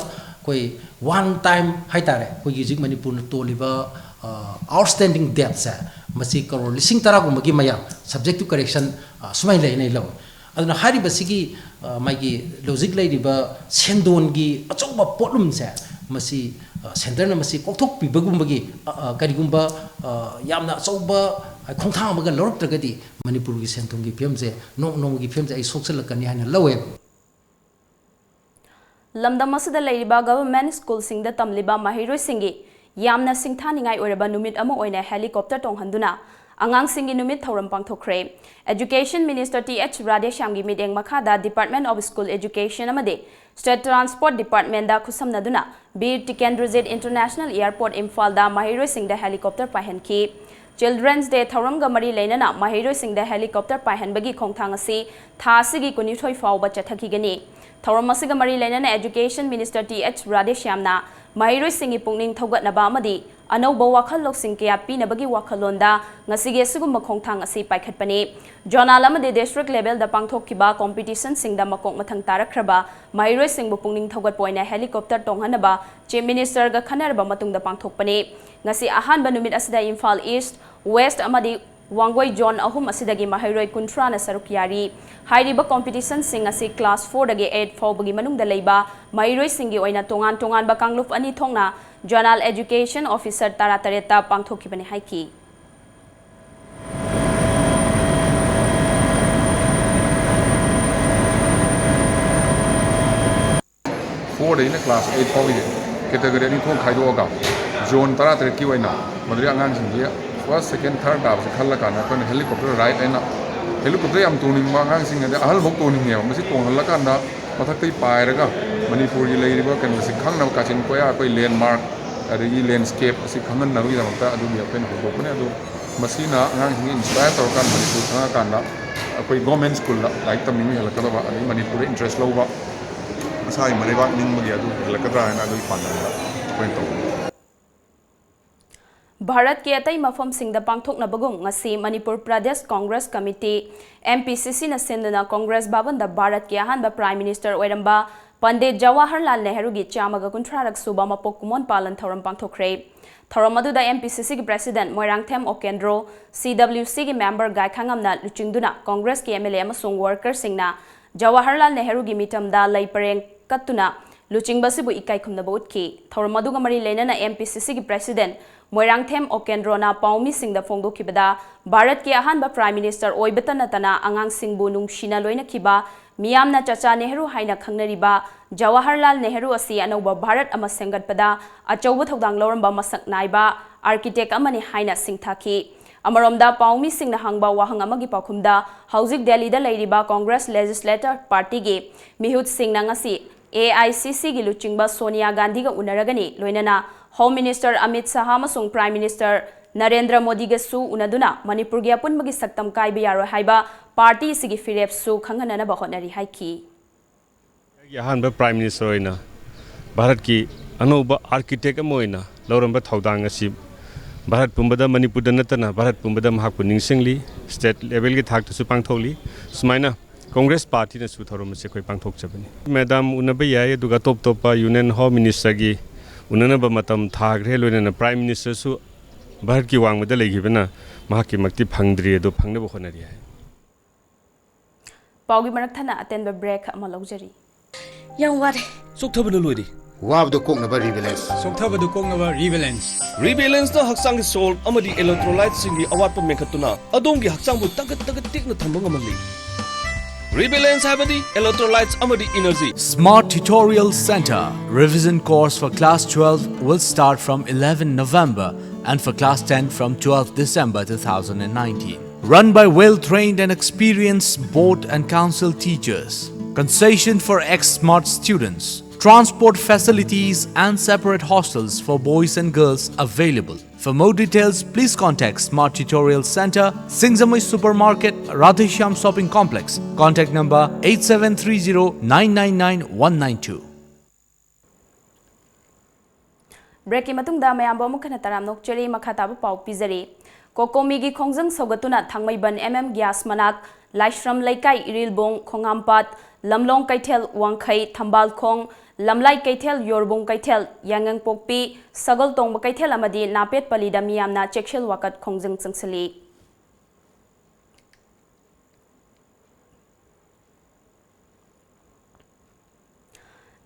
ꯑꯩꯈꯣꯏ one time ꯍꯥꯏꯇꯥꯔꯦ, ꯑꯩꯈꯣꯏꯒꯤ ꯍꯧꯖꯤꯛ ꯃꯅꯤꯄꯨꯔꯅ ꯇꯣꯜꯂꯤꯕ, ꯑ, outstanding debt ꯁꯦ, ꯃꯁꯤ ꯀꯔꯣꯔ ꯂꯤꯁꯤꯡ ꯇꯔꯥꯒꯨꯝꯕꯒꯤ ꯃꯌꯥ, subject to correction, ꯑ, ꯁꯨꯃꯥꯏꯅ ꯂꯩ ꯍꯥꯏꯅ ꯑꯩ ꯂꯧꯋꯤ꯫ ꯑꯗꯨꯅ ꯍꯥꯏꯔꯤꯕꯁꯤꯒꯤ, ꯑ, ꯃꯥꯒꯤ ꯍꯧꯖꯤꯛ ꯂꯩꯔꯤꯕ ꯁꯦꯟꯗꯣꯟꯒꯤ ꯑꯆꯧꯕ ꯄꯣꯠꯂꯨꯝꯁꯦ, ꯃꯁꯤ, ꯑ, ꯁꯦꯟꯇꯔꯅ ꯃꯁꯤ ꯀꯣꯛꯊꯣꯛꯄꯤꯕꯒꯨꯝꯕꯒꯤ, ꯑ, ꯑ, ꯀꯔꯤꯒꯨꯝꯕ, ꯑ, ꯌꯥꯝꯅ ꯑꯆꯧꯕ, ꯑ, ꯈꯣꯡꯊꯥꯡ ꯑꯃꯒ ꯂꯧꯔꯛꯇ꯭ꯔꯒꯗꯤ ꯃꯅꯤꯄꯨꯔꯒꯤ ꯁꯦꯟ ꯊꯨꯝꯒꯤ ꯐꯤꯕꯝꯁꯦ ꯅꯣꯡ ꯅꯣꯡꯃꯒꯤ ꯐꯤꯕꯝꯁꯦ ꯑꯩ ꯁꯣꯛꯆꯜꯂꯛꯀꯅꯤ ꯍꯥꯏꯅ ꯂꯧꯋꯦ꯫ ꯂꯝꯗꯝ ꯑꯁꯤꯗ ꯂꯩꯔꯤꯕ government schoolꯁꯤꯡꯗ ꯇꯝꯂꯤꯕ ꯃꯍꯩꯔꯣꯏꯁꯤꯡꯒꯤ ꯌꯥꯝꯅ ꯁꯤꯡꯊꯥꯅꯤꯡꯉꯥꯏ ꯑꯣꯏꯔꯕ ꯅꯨꯃꯤꯠ ꯑꯃ ꯑꯣꯏꯅ helicopter ꯇꯣꯡꯍꯟꯗꯨꯅ ꯑꯉꯥꯡꯁꯤꯡꯒꯤ ꯅꯨꯃꯤꯠ ꯊꯧꯔꯝ ꯄꯥꯡꯊꯣꯛꯈ꯭ꯔꯦ꯫ Education Minister ꯇꯤ ꯑꯩꯆ ꯔꯥꯙꯦꯁ꯭ꯌꯥꯝꯒꯤ ꯃꯤꯠꯌꯦꯡ ꯃꯈꯥꯗ Department of School Education ꯑꯃꯗꯤ State Transport Departmentꯗ ꯈꯨꯠꯁꯝꯅꯗꯨꯅ Bir Tikendrajit International Airport ꯏꯝꯐꯥꯜꯗ ꯃꯍꯩꯔꯣꯏꯁꯤꯡꯗ helicopter ꯄꯥꯏꯍꯟꯈꯤ꯫ Children's Day ꯊꯧꯔꯝꯒ ꯃꯔꯤ ꯂꯩꯅꯅ ꯃꯍꯩꯔꯣꯏꯁꯤꯡꯗ helicopter ꯄꯥꯏꯍꯟꯕꯒꯤ ꯈꯣꯡꯊꯥꯡ ꯑꯁꯤ ꯊꯥ ꯑꯁꯤꯒꯤ ꯀꯨꯟꯅꯤꯊꯣꯏ ꯐꯥꯎꯕ ꯆꯠꯊꯈꯤꯒꯅꯤ꯫ ꯊꯧꯔꯝ ꯑꯁꯤꯒ ꯃꯔꯤ ꯂꯩꯅꯅ Education Minister ꯇꯤ ꯑꯩꯆ ꯔꯥꯙꯦꯁ꯭ꯌꯥꯝꯅ ꯃꯍꯩꯔꯣꯏꯁꯤꯡꯒꯤ ꯄꯨꯛꯅꯤꯡ ꯊꯧꯒꯠꯅꯕ ꯑꯃꯗꯤ ꯑꯅꯧꯕ ꯋꯥꯈꯜ ꯂꯧꯁꯤꯡ ꯀꯌꯥ ꯄꯤꯅꯕꯒꯤ ꯋꯥꯈꯜꯂꯣꯟꯗ ꯉꯁꯤꯒꯤ ꯑꯁꯤꯒꯨꯝꯕ ꯈꯣꯡꯊꯥꯡ ꯑꯁꯤ ꯄꯥꯏꯈꯠꯄꯅꯤ꯫ Zonal ꯑꯃꯗꯤ district levelꯗ ꯄꯥꯡꯊꯣꯛꯈꯤꯕ competitionꯁꯤꯡꯗ ꯃꯀꯣꯛ ꯃꯊꯪ ꯇꯥꯔꯛꯈ꯭ꯔꯕ ꯃꯍꯩꯔꯣꯏꯁꯤꯡꯕꯨ ꯄꯨꯛꯅꯤꯡ ꯊꯧꯒꯠꯄ ꯑꯣꯏꯅ helicopter ꯇꯣꯡꯍꯟꯅꯕ Chief Ministerꯒ ꯈꯟꯅꯔꯕ ꯃꯇꯨꯡꯗ ꯄꯥꯡꯊꯣꯛꯄꯅꯤ꯫ ꯉꯁꯤ ꯑꯍꯥꯟꯕ ꯅꯨꯃꯤꯠ ꯑꯁꯤꯗ ꯏꯝꯐꯥꯜ East, West ꯑꯃꯗꯤ ꯋꯥꯡꯒꯣꯏ zone ꯑꯍꯨꯝ ꯑꯁꯤꯗꯒꯤ ꯃꯍꯩꯔꯣꯏ ꯀꯨꯟꯊ꯭ꯔꯥꯅ ꯁꯔꯨꯛ ꯌꯥꯔꯤ꯫ ꯍꯥꯏꯔꯤꯕ competitionꯁꯤꯡ ꯑꯁꯤ class fourꯗꯒꯤ eight ꯐꯥꯎꯕꯒꯤ ꯃꯅꯨꯡꯗ ꯂꯩꯕ ꯃꯍꯩꯔꯣꯏꯁꯤꯡꯒꯤ ꯑꯣꯏꯅ ꯇꯣꯉꯥꯟ ꯇꯣꯉꯥꯟꯕ ꯀꯥꯡꯂꯨꯞ ꯑꯅꯤ ꯊꯣꯛꯅ Zonal Education Officer ꯇꯔꯥꯇꯔꯦꯠꯇ ꯄꯥꯡꯊꯣꯛꯈꯤꯕꯅꯤ ꯍꯥꯏꯈꯤ꯫ Fourꯗꯒꯤꯅ class eight ꯐꯥꯎꯒꯤ category ꯑꯅꯤ ꯊꯣꯛꯅ ꯈꯥꯏꯗꯣꯛꯑꯒ zone ꯇꯔꯥꯇꯔꯦꯠꯀꯤ ꯑꯣꯏꯅ ꯃꯗꯨꯗꯒꯤ ꯑꯉꯥꯡꯁꯤꯡꯁꯤ first, second, third ꯇꯥꯕꯁꯦ ꯈꯜꯂꯀꯥꯟꯗ ꯑꯩꯈꯣꯏꯅ helicopter ride ꯍꯥꯏꯅ helicopter ꯌꯥꯝ ꯇꯣꯡꯅꯤꯡꯕ ꯑꯉꯥꯡꯁꯤꯡ ꯑꯗꯩ ꯑꯍꯜꯐꯥꯎ ꯇꯣꯡꯅꯤꯡꯉꯦꯕ꯫ ꯃꯁꯤ ꯇꯣꯡꯍꯜꯂꯀꯥꯟꯗ ꯃꯊꯛꯇꯒꯤ ꯄꯥꯏꯔꯒ ꯃꯅꯤꯄꯨꯔꯒꯤ ꯂꯩꯔꯤꯕ ꯀꯩꯅꯣꯁꯤ ꯈꯪꯅꯕ, ꯀꯥꯆꯤꯟ ꯀꯣꯌꯥ, ꯑꯩꯈꯣꯏ landmark ꯑꯗꯒꯤ landscape ꯑꯁꯤ ꯈꯪꯍꯟꯅꯕꯒꯤꯗꯃꯛꯇ ꯑꯗꯨꯒꯤ ꯑꯩꯈꯣꯏꯅ ꯍꯧꯗꯣꯛꯄꯅꯦ꯫ ꯑꯗꯨ ꯃꯁꯤꯅ ꯑꯉꯥꯡꯁꯤꯡ inspire ꯇꯧꯔꯀꯥꯟꯗ ꯃꯅꯤꯄꯨꯔ ꯈꯪꯉꯀꯥꯟꯗ ꯑꯩꯈꯣꯏ government schoolꯗ ꯂꯥꯏꯔꯤꯛ ꯇꯝꯅꯤꯡꯕ ꯍꯦꯜꯂꯛꯀꯗꯕ, ꯑꯗꯒꯤ ꯃꯅꯤꯄꯨꯔꯗ interest ꯂꯧꯕ, ꯃꯁꯥꯒꯤ ꯃꯔꯩꯕꯥꯛ ꯅꯤꯡꯕꯒꯤ ꯑꯗꯨ ꯍꯦꯜꯂꯛꯀꯗ꯭ꯔꯥ ꯍꯥꯏꯅ ꯑꯗꯨꯒꯤ ꯄꯥꯟꯗꯝꯗ ꯑꯩꯈꯣꯏꯅ ꯇꯧꯕꯅꯤ꯫ ꯚꯥꯔꯠꯀꯤ ꯑꯇꯩ ꯃꯐꯝꯁꯤꯡꯗ ꯄꯥꯡꯊꯣꯛꯅꯕꯒꯨꯝ ꯉꯁꯤ Manipur Pradesh Congress committee, M P C Cꯅ ꯁꯤꯟꯗꯨꯅ ꯀꯣꯡꯒ꯭ꯔꯦꯁ ꯚꯕꯟꯗ ꯚꯥꯔꯠꯀꯤ ꯑꯍꯥꯟꯕ Prime Minister ꯑꯣꯏꯔꯝꯕ ꯄꯟꯗꯤꯠ ꯖꯋꯥꯍꯔꯂꯥꯜ ꯅꯦꯍꯔꯨꯒꯤ ꯆꯥꯝꯃꯒ ꯀꯨꯟꯊ꯭ꯔꯥꯔꯛ ꯁꯨꯕ ꯃꯄꯣꯛ ꯀꯨꯝꯑꯣꯟ ꯄꯥꯂꯟ ꯊꯧꯔꯝ ꯄꯥꯡꯊꯣꯛꯈ꯭ꯔꯦ꯫ ꯊꯧꯔꯝ ꯑꯗꯨꯗ M P C Cꯒꯤ President Moirangthem ꯑꯣꯀꯦꯟꯗ꯭ꯔꯣ, C W Cꯒꯤ member ꯒꯥꯏꯈꯥꯉꯝꯅ ꯂꯨꯆꯤꯡꯗꯨꯅ ꯀꯣꯡꯒ꯭ꯔꯦꯁꯀꯤ M L A ꯑꯃꯁꯨꯡ workerꯁꯤꯡꯅ ꯖꯋꯥꯍꯔꯂꯥꯜ ꯅꯦꯍꯔꯨꯒꯤ ꯃꯤꯇꯝꯗ ꯂꯩ ꯄꯔꯦꯡ ꯀꯠꯇꯨꯅ ꯂꯨꯆꯤꯡꯕ ꯑꯁꯤꯕꯨ ꯏꯀꯥꯏ ꯈꯨꯝꯅꯕ ꯎꯠꯈꯤ꯫ ꯊꯧꯔꯝ ꯑꯗꯨꯒ ꯃꯔꯤ ꯂꯩꯅꯅ M P C C ꯒꯤ President ꯃꯣꯏꯔꯥꯡꯊꯦꯝ ꯑꯣꯀꯦꯟꯗ꯭ꯔꯣꯅ ꯄꯥꯎꯃꯤꯁꯤꯡꯗ ꯐꯣꯡꯗꯣꯛꯈꯤꯕꯗ, ꯚꯥꯔꯠꯀꯤ ꯑꯍꯥꯟꯕ Prime Minister ꯑꯣꯏꯕꯇ ꯅꯠꯇꯅ ꯑꯉꯥꯡꯁꯤꯡꯕꯨ ꯅꯨꯡꯁꯤꯅ ꯂꯣꯏꯅꯈꯤꯕ, ꯃꯤꯌꯥꯝꯅ ꯆꯆꯥ ꯅꯦꯍꯔꯨ ꯍꯥꯏꯅ ꯈꯪꯅꯔꯤꯕ ꯖꯋꯥꯍꯔꯂꯥꯜ ꯅꯦꯍꯔꯨ ꯑꯁꯤ ꯑꯅꯧꯕ ꯚꯥꯔꯠ ꯑꯃ ꯁꯦꯝꯒꯠꯄꯗ ꯑꯆꯧꯕ ꯊꯧꯗꯥꯡ ꯂꯧꯔꯝꯕ ꯃꯁꯛ ꯅꯥꯏꯕ architect ꯑꯃꯅꯤ ꯍꯥꯏꯅ ꯁꯤꯡꯊꯥꯈꯤ꯫ ꯑꯃꯔꯣꯝꯗ, ꯄꯥꯎꯃꯤꯁꯤꯡꯅ ꯍꯪꯕ ꯋꯥꯍꯪ ꯑꯃꯒꯤ ꯄꯥꯎꯈꯨꯝꯗ, ꯍꯧꯖꯤꯛ ꯗꯦꯜꯂꯤꯗ ꯂꯩꯔꯤꯕ Congress Legislator Party ꯒꯤ ꯃꯤꯍꯨꯠꯁꯤꯡꯅ ꯉꯁꯤ A I C C ꯒꯤ ꯂꯨꯆꯤꯡꯕ ꯁꯣꯅꯤꯌꯥ ꯒꯥꯟꯙꯤꯒ ꯎꯅꯔꯒꯅꯤ, ꯂꯣꯏꯅꯅ Home Minister ꯑꯃꯤꯠ ꯁꯥꯍ ꯑꯃꯁꯨꯡ Prime Minister ꯅꯔꯦꯟꯗ꯭ꯔ ꯃꯣꯗꯤꯒꯁꯨ ꯎꯅꯗꯨꯅ ꯃꯅꯤꯄꯨꯔꯒꯤ ꯑꯄꯨꯟꯕꯒꯤ ꯁꯛꯇꯝ ꯀꯥꯏꯕ ꯌꯥꯔꯣꯏ ꯍꯥꯏꯕ party ꯑꯁꯤꯒꯤ ꯐꯤꯔꯦꯞꯁꯨ ꯈꯪꯍꯟꯅꯅꯕ ꯍꯣꯠꯅꯔꯤ ꯍꯥꯏꯈꯤ꯫ ꯑꯩꯒꯤ ꯑꯍꯥꯟꯕ Prime Minister ꯑꯣꯏꯅ ꯚꯥꯔꯠꯀꯤ ꯑꯅꯧꯕ architect ꯑꯃ ꯑꯣꯏꯅ ꯂꯧꯔꯝꯕ ꯊꯧꯗꯥꯡ ꯑꯁꯤ ꯚꯥꯔꯠ ꯄꯨꯝꯕꯗ, ꯃꯅꯤꯄꯨꯔꯗ ꯅꯠꯇꯅ ꯚꯥꯔꯠ ꯄꯨꯝꯕꯗ ꯃꯍꯥꯛꯄꯨ ꯅꯤꯡꯁꯤꯡꯂꯤ, state level ꯒꯤ ꯊꯥꯛꯇꯁꯨ ꯄꯥꯡꯊꯣꯛꯂꯤ꯫ ꯁꯨꯃꯥꯏꯅ Congress Party ꯅꯁꯨ ꯊꯧꯔꯝ ꯑꯁꯤ ꯑꯩꯈꯣꯏ ꯄꯥꯡꯊꯣꯛꯆꯕꯅꯤ꯫ Madam ꯎꯅꯕ ꯌꯥꯏ, ꯑꯗꯨꯒ ꯑꯇꯣꯞ ꯑꯇꯣꯞꯄ Union Home Minister ꯒꯤ ꯎꯅꯅꯕ ꯃꯇꯝ ꯊꯥꯈ꯭ꯔꯦ, ꯂꯣꯏꯅꯅ Prime Minister ꯁꯨ ꯚꯥꯔꯠꯀꯤ ꯋꯥꯡꯃꯗ ꯂꯩꯈꯤꯕꯅ ꯃꯍꯥꯛꯀꯤꯃꯛꯇꯤ ꯐꯪꯗ꯭ꯔꯤ, ꯑꯗꯨ ꯐꯪꯅꯕ ꯍꯣꯠꯅꯔꯤ ꯍꯥꯏ꯫ ꯄꯥꯎꯒꯤ ꯃꯔꯛ ꯊꯠꯅ ꯑꯇꯦꯟꯕ break ꯑꯃ ꯂꯧꯖꯔꯤ꯫ ꯌꯥꯝ ꯋꯥꯔꯦ꯫ ꯆꯣꯛꯊꯕꯅ ꯂꯣꯏꯔꯦ꯫ ꯋꯥꯕꯗꯨ ꯀꯣꯛꯅꯕ Rebalance꯫ ꯆꯣꯛꯊꯕꯗꯨ ꯀꯣꯛꯅꯕ Rebalance꯫ Rebalance ꯅ ꯍꯛꯆꯥꯡꯒꯤ salt ꯑꯃꯗꯤ electrolyte ꯁꯤꯡꯒꯤ ꯑꯋꯥꯠꯄ ꯃꯦꯟꯈꯠꯇꯨꯅ ꯑꯗꯣꯝꯒꯤ ꯍꯛꯆꯥꯡꯕꯨ ꯇꯒꯠ ꯇꯒꯠ ꯇꯦꯛꯅ ꯊꯝꯕ ꯉꯝꯍꯜꯂꯤ꯫ Rebalance ꯍꯥꯏꯕꯗꯤ electrolytes ꯑꯃꯗꯤ energy꯫ Smart Tutorial Center. Revision course for class twelve will start from eleven November and for class ten from twelve December two thousand and nineteen. Run by well-trained and experienced board and council teachers. Concession for ex-smart students. Transport facilities and separate hostels for boys and girls available. For more details, please contact Smart Tutorial Center, Singjamui Supermarket, Radheshyam Shopping Complex. Contact number eight seven three zero nine nine nine one nine two. Break ꯀꯤ ꯃꯇꯨꯡꯗ ꯃꯌꯥꯝꯕꯨ ꯑꯃꯨꯛ ꯍꯟꯅ ꯇꯔꯥꯝꯅ ꯑꯣꯛꯆꯔꯤ꯫ ꯃꯈꯥ ꯇꯥꯕ ꯄꯥꯎ ꯄꯤꯖꯔꯤ꯫ COCOMI ꯒꯤ ꯈꯣꯡꯖꯪ ꯁꯧꯒꯠꯇꯨꯅ ꯊꯥꯡꯃꯩꯕꯟ M M gas ꯃꯅꯥꯛ, ꯂꯥꯏꯁ꯭ꯔꯝ ꯂꯩꯀꯥꯏ, ꯏꯔꯤꯜꯕꯣꯡ, ꯈꯣꯡꯍꯥꯝꯄꯥꯠ, ꯂꯝꯂꯣꯡ ꯀꯩꯊꯦꯜ, ꯋꯥꯡꯈꯩ, ꯊꯝꯕꯥꯜꯈꯣꯡ, ꯂꯝꯂꯥꯏ ꯀꯩꯊꯦꯜ, ꯌꯣꯔꯕꯨꯡ ꯀꯩꯊꯦꯜ, ꯌꯥꯏꯉꯪꯄꯣꯛꯄꯤ, ꯁꯒꯣꯜꯇꯣꯡꯕ ꯀꯩꯊꯦꯜ ꯑꯃꯗꯤ ꯅꯥꯄꯦꯠꯄꯂꯤꯗ ꯃꯤꯌꯥꯝꯅ ꯆꯦꯛꯁꯤꯜ ꯋꯥꯀꯠ ꯈꯣꯡꯖꯪ ꯆꯪꯁꯤꯜꯂꯤ꯫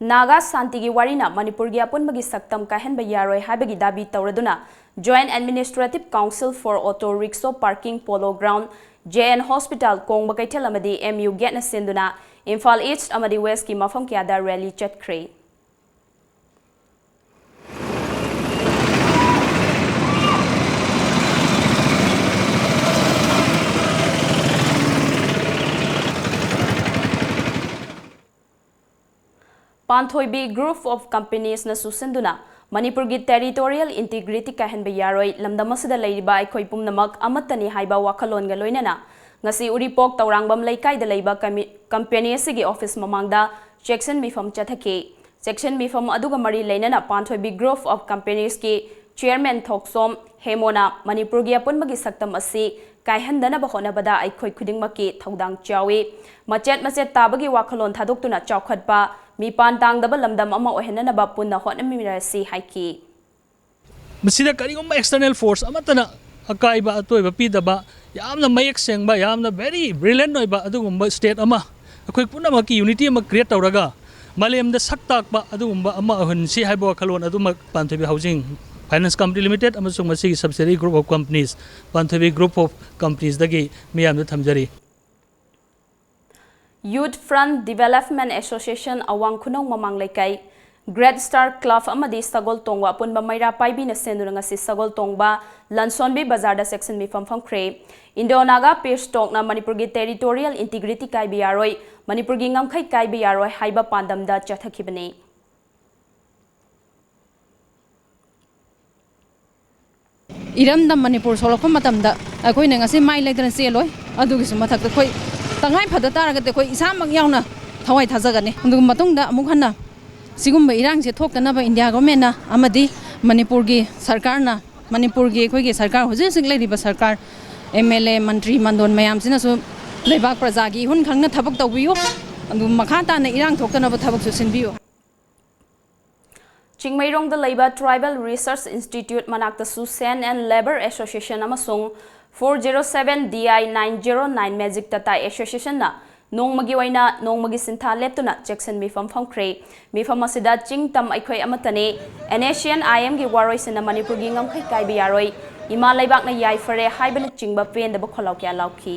ꯅꯥꯒꯥ ꯁꯥꯟꯇꯤꯒꯤ ꯋꯥꯔꯤꯅ ꯃꯅꯤꯄꯨꯔꯒꯤ ꯑꯄꯨꯟꯕꯒꯤ ꯁꯛꯇꯝ ꯀꯥꯏꯍꯟꯕ ꯌꯥꯔꯣꯏ ꯍꯥꯏꯕꯒꯤ Dhabi ꯇꯧꯔꯗꯨꯅ Joint Administrative Council for Auto Rickshaw Parking, Polo Ground, J N Hospital, ꯀꯣꯡꯕ ꯀꯩꯊꯦꯜ ꯑꯃꯗꯤ M U Gate ꯅ ꯁꯤꯟꯗꯨꯅ ꯏꯝꯐꯥꯜ East ꯑꯃꯗꯤ West ꯀꯤ ꯃꯐꯝ ꯀꯌꯥꯗ rally ꯆꯠꯈ꯭ꯔꯦ꯫ ꯄꯥꯟꯊꯣꯏꯕꯤ Group of Companies ꯅ ꯆꯨꯁꯤꯟꯗꯨꯅ ꯃꯅꯤꯄꯨꯔꯒꯤ territorial integrity ꯀꯥꯏꯍꯟꯕ ꯌꯥꯔꯣꯏ, ꯂꯝꯗꯝ ꯑꯁꯤꯗ ꯂꯩꯔꯤꯕ ꯑꯩꯈꯣꯏ ꯄꯨꯝꯅꯃꯛ ꯑꯃꯠꯇꯅꯤ ꯍꯥꯏꯕ ꯋꯥꯈꯜꯂꯣꯟꯒ ꯂꯣꯏꯅꯅ ꯉꯁꯤ ꯎꯔꯤꯄꯣꯛ ꯇꯧꯔꯥꯡꯕꯝ ꯂꯩꯀꯥꯏꯗ ꯂꯩꯕ ꯀꯃꯤ-, company ꯑꯁꯤꯒꯤ office ꯃꯃꯥꯡꯗ ꯆꯦꯛꯁꯤꯟ ꯃꯤꯐꯝ ꯆꯠꯊꯈꯤ꯫ ꯆꯦꯛꯁꯤꯟ ꯃꯤꯐꯝ ꯑꯗꯨꯒ ꯃꯔꯤ ꯂꯩꯅꯅ ꯄꯥꯟꯊꯣꯏꯕꯤ Group of Companies ꯀꯤ chairman ꯊꯣꯛꯁꯣꯝ ꯍꯦꯃꯣꯅ ꯃꯅꯤꯄꯨꯔꯒꯤ ꯑꯄꯨꯟꯕꯒꯤ ꯁꯛꯇꯝ ꯑꯁꯤ ꯀꯥꯏꯍꯟꯗꯅꯕ ꯍꯣꯠꯅꯕꯗ ꯑꯩꯈꯣꯏ ꯈꯨꯗꯤꯡꯃꯛꯀꯤ ꯊꯧꯗꯥꯡ ꯆꯥꯎꯏ꯫ ꯃꯆꯦꯠ ꯃꯆꯦꯠ ꯇꯥꯕꯒꯤ ꯋꯥꯈꯜꯂꯣꯟ ꯊꯥꯗꯣꯛꯇꯨꯅ ꯆꯥꯎꯈꯠꯄ, ꯃꯤꯄꯥꯟ ꯇꯥꯡꯗꯕ ꯂꯝꯗꯝ ꯑꯃ ꯑꯣꯏꯍꯟꯅꯅꯕ ꯄꯨꯟꯅ ꯍꯣꯠꯅꯃꯤꯟꯅꯔꯁꯤ ꯍꯥꯏꯈꯤ꯫ ꯃꯁꯤꯗ ꯀꯔꯤꯒꯨꯝꯕ external force ꯑꯃꯠꯇꯅ ꯑꯀꯥꯏꯕ ꯑꯇꯣꯏꯕ ꯄꯤꯗꯕ, ꯌꯥꯝꯅ ꯃꯌꯦꯛ ꯁꯦꯡꯕ, ꯌꯥꯝꯅ very brilliant ꯑꯣꯏꯕ ꯑꯗꯨꯒꯨꯝꯕ state ꯑꯃ, ꯑꯩꯈꯣꯏ ꯄꯨꯝꯅꯃꯛꯀꯤ unity ꯑꯃ create ꯇꯧꯔꯒ ꯃꯥꯂꯦꯝꯗ ꯁꯛ ꯇꯥꯛꯄ ꯑꯗꯨꯒꯨꯝꯕ ꯑꯃ ꯑꯣꯏꯍꯟꯁꯤ ꯍꯥꯏꯕ ꯋꯥꯈꯜꯂꯣꯟ ꯑꯗꯨꯃꯛ ꯄꯥꯟꯊꯣꯏꯕꯤ Housing Finance Company Limited ꯑꯃꯁꯨꯡ ꯃꯁꯤꯒꯤ subsidiary group of companies, Panthoibi Group of Companies ꯗꯒꯤ ꯃꯤꯌꯥꯝꯗ ꯊꯝꯖꯔꯤ꯫ Youth Front Development Association ꯑꯋꯥꯡ ꯈꯨꯅꯧ ꯃꯃꯥꯡ ꯂꯩꯀꯥꯏ, Great Star Club ꯑꯃꯗꯤ ꯁꯒꯣꯜ ꯇꯣꯡꯕ ꯑꯄꯨꯟꯕ ꯃꯩꯔꯥ ꯄꯥꯏꯕꯤꯅ ꯁꯦꯟꯗꯨꯅ ꯉꯁꯤ ꯁꯒꯣꯜ ꯇꯣꯡꯕ ꯂꯟꯁꯣꯟꯕꯤ ꯕꯖꯥꯔꯗ ꯆꯦꯛꯁꯤꯟ ꯃꯤꯐꯝ ꯐꯝꯈ꯭ꯔꯦ꯫ Indo Naga Peace Talk ꯅ ꯃꯅꯤꯄꯨꯔꯒꯤ territorial integrity ꯀꯥꯏꯕ ꯌꯥꯔꯣꯏ, ꯃꯅꯤꯄꯨꯔꯒꯤ ꯉꯝꯈꯩ ꯀꯥꯏꯕ ꯌꯥꯔꯣꯏ ꯍꯥꯏꯕ ꯄꯥꯟꯗꯝꯗ ꯆꯠꯊꯈꯤꯕꯅꯤ꯫ ꯏꯔꯝꯗꯝ ꯃꯅꯤꯄꯨꯔ ꯁꯣꯛꯂꯛꯄ ꯃꯇꯝꯗ ꯑꯩꯈꯣꯏꯅ ꯉꯁꯤ ꯃꯥꯏ ꯂꯩꯗꯅ ꯆꯦꯜꯂꯣꯏ꯫ ꯑꯗꯨꯒꯤꯁꯨ ꯃꯊꯛꯇ ꯑꯩꯈꯣꯏ ꯇꯉꯥꯏ ꯐꯗ ꯇꯥꯔꯒꯗꯤ ꯑꯩꯈꯣꯏ ꯏꯁꯥꯃꯛ ꯌꯥꯎꯅ ꯊꯋꯥꯏ ꯊꯥꯖꯒꯅꯤ꯫ ꯑꯗꯨꯒ ꯃꯇꯨꯡꯗ ꯑꯃꯨꯛ ꯍꯟꯅ ꯁꯤꯒꯨꯝꯕ ꯏꯔꯥꯡꯁꯦ ꯊꯣꯛꯇꯅꯕ ꯏꯟꯗꯤꯌꯥ ꯒꯣꯔꯃꯦꯟꯅ ꯑꯃꯗꯤ ꯃꯅꯤꯄꯨꯔꯒꯤ ꯁꯔꯀꯥꯔꯅ, ꯃꯅꯤꯄꯨꯔꯒꯤ ꯑꯩꯈꯣꯏꯒꯤ ꯁꯔꯀꯥꯔ, ꯍꯧꯖꯤꯛ ꯍꯧꯖꯤꯛ ꯂꯩꯔꯤꯕ ꯁꯔꯀꯥꯔ, M L A, ꯃꯟꯇ꯭ꯔꯤ, ꯃꯟꯗꯣꯟ ꯃꯌꯥꯝꯁꯤꯅꯁꯨ ꯂꯩꯕꯥꯛ ꯄ꯭ꯔꯖꯥꯒꯤ ꯏꯍꯨꯟ ꯈꯪꯅ ꯊꯕꯛ ꯇꯧꯕꯤꯌꯨ꯫ ꯑꯗꯨꯒ ꯃꯈꯥ ꯇꯥꯅ ꯏꯔꯥꯡ ꯊꯣꯛꯇꯅꯕ ꯊꯕꯛꯁꯨ ꯁꯤꯟꯕꯤꯌꯨ꯫ ꯆꯤꯡꯃꯩꯔꯣꯡꯗ ꯂꯩꯕ Tribal Research Institute ꯃꯅꯥꯛꯇꯁꯨ Sand and Labour Association ꯑꯃꯁꯨꯡ four zero seven D I nine zero nine Magic Tata Association ꯅ ꯅꯣꯡꯃꯒꯤ ꯑꯣꯏꯅ ꯅꯣꯡꯃꯒꯤ ꯁꯤꯟꯊꯥ ꯂꯦꯞꯇꯨꯅ ꯆꯦꯛꯁꯤꯟ ꯃꯤꯐꯝ ꯐꯝꯈ꯭ꯔꯦ꯫ ꯃꯤꯐꯝ ꯑꯁꯤꯗ ꯆꯤꯡ ꯇꯝ ꯑꯩꯈꯣꯏ ꯑꯃꯠꯇꯅꯦ, NSCN IMꯒꯤ ꯋꯥꯔꯣꯏꯁꯤꯟꯅ ꯃꯅꯤꯄꯨꯔꯒꯤ ꯉꯝꯈꯩ ꯀꯥꯏꯕ ꯌꯥꯔꯣꯏ, ꯏꯃꯥ ꯂꯩꯕꯥꯛꯅ ꯌꯥꯏꯐꯔꯦ ꯍꯥꯏꯕꯅꯆꯤꯡꯕ ꯄꯦꯟꯗꯕ ꯈꯣꯜꯂꯥꯎ ꯀꯌꯥ ꯂꯥꯎꯈꯤ꯫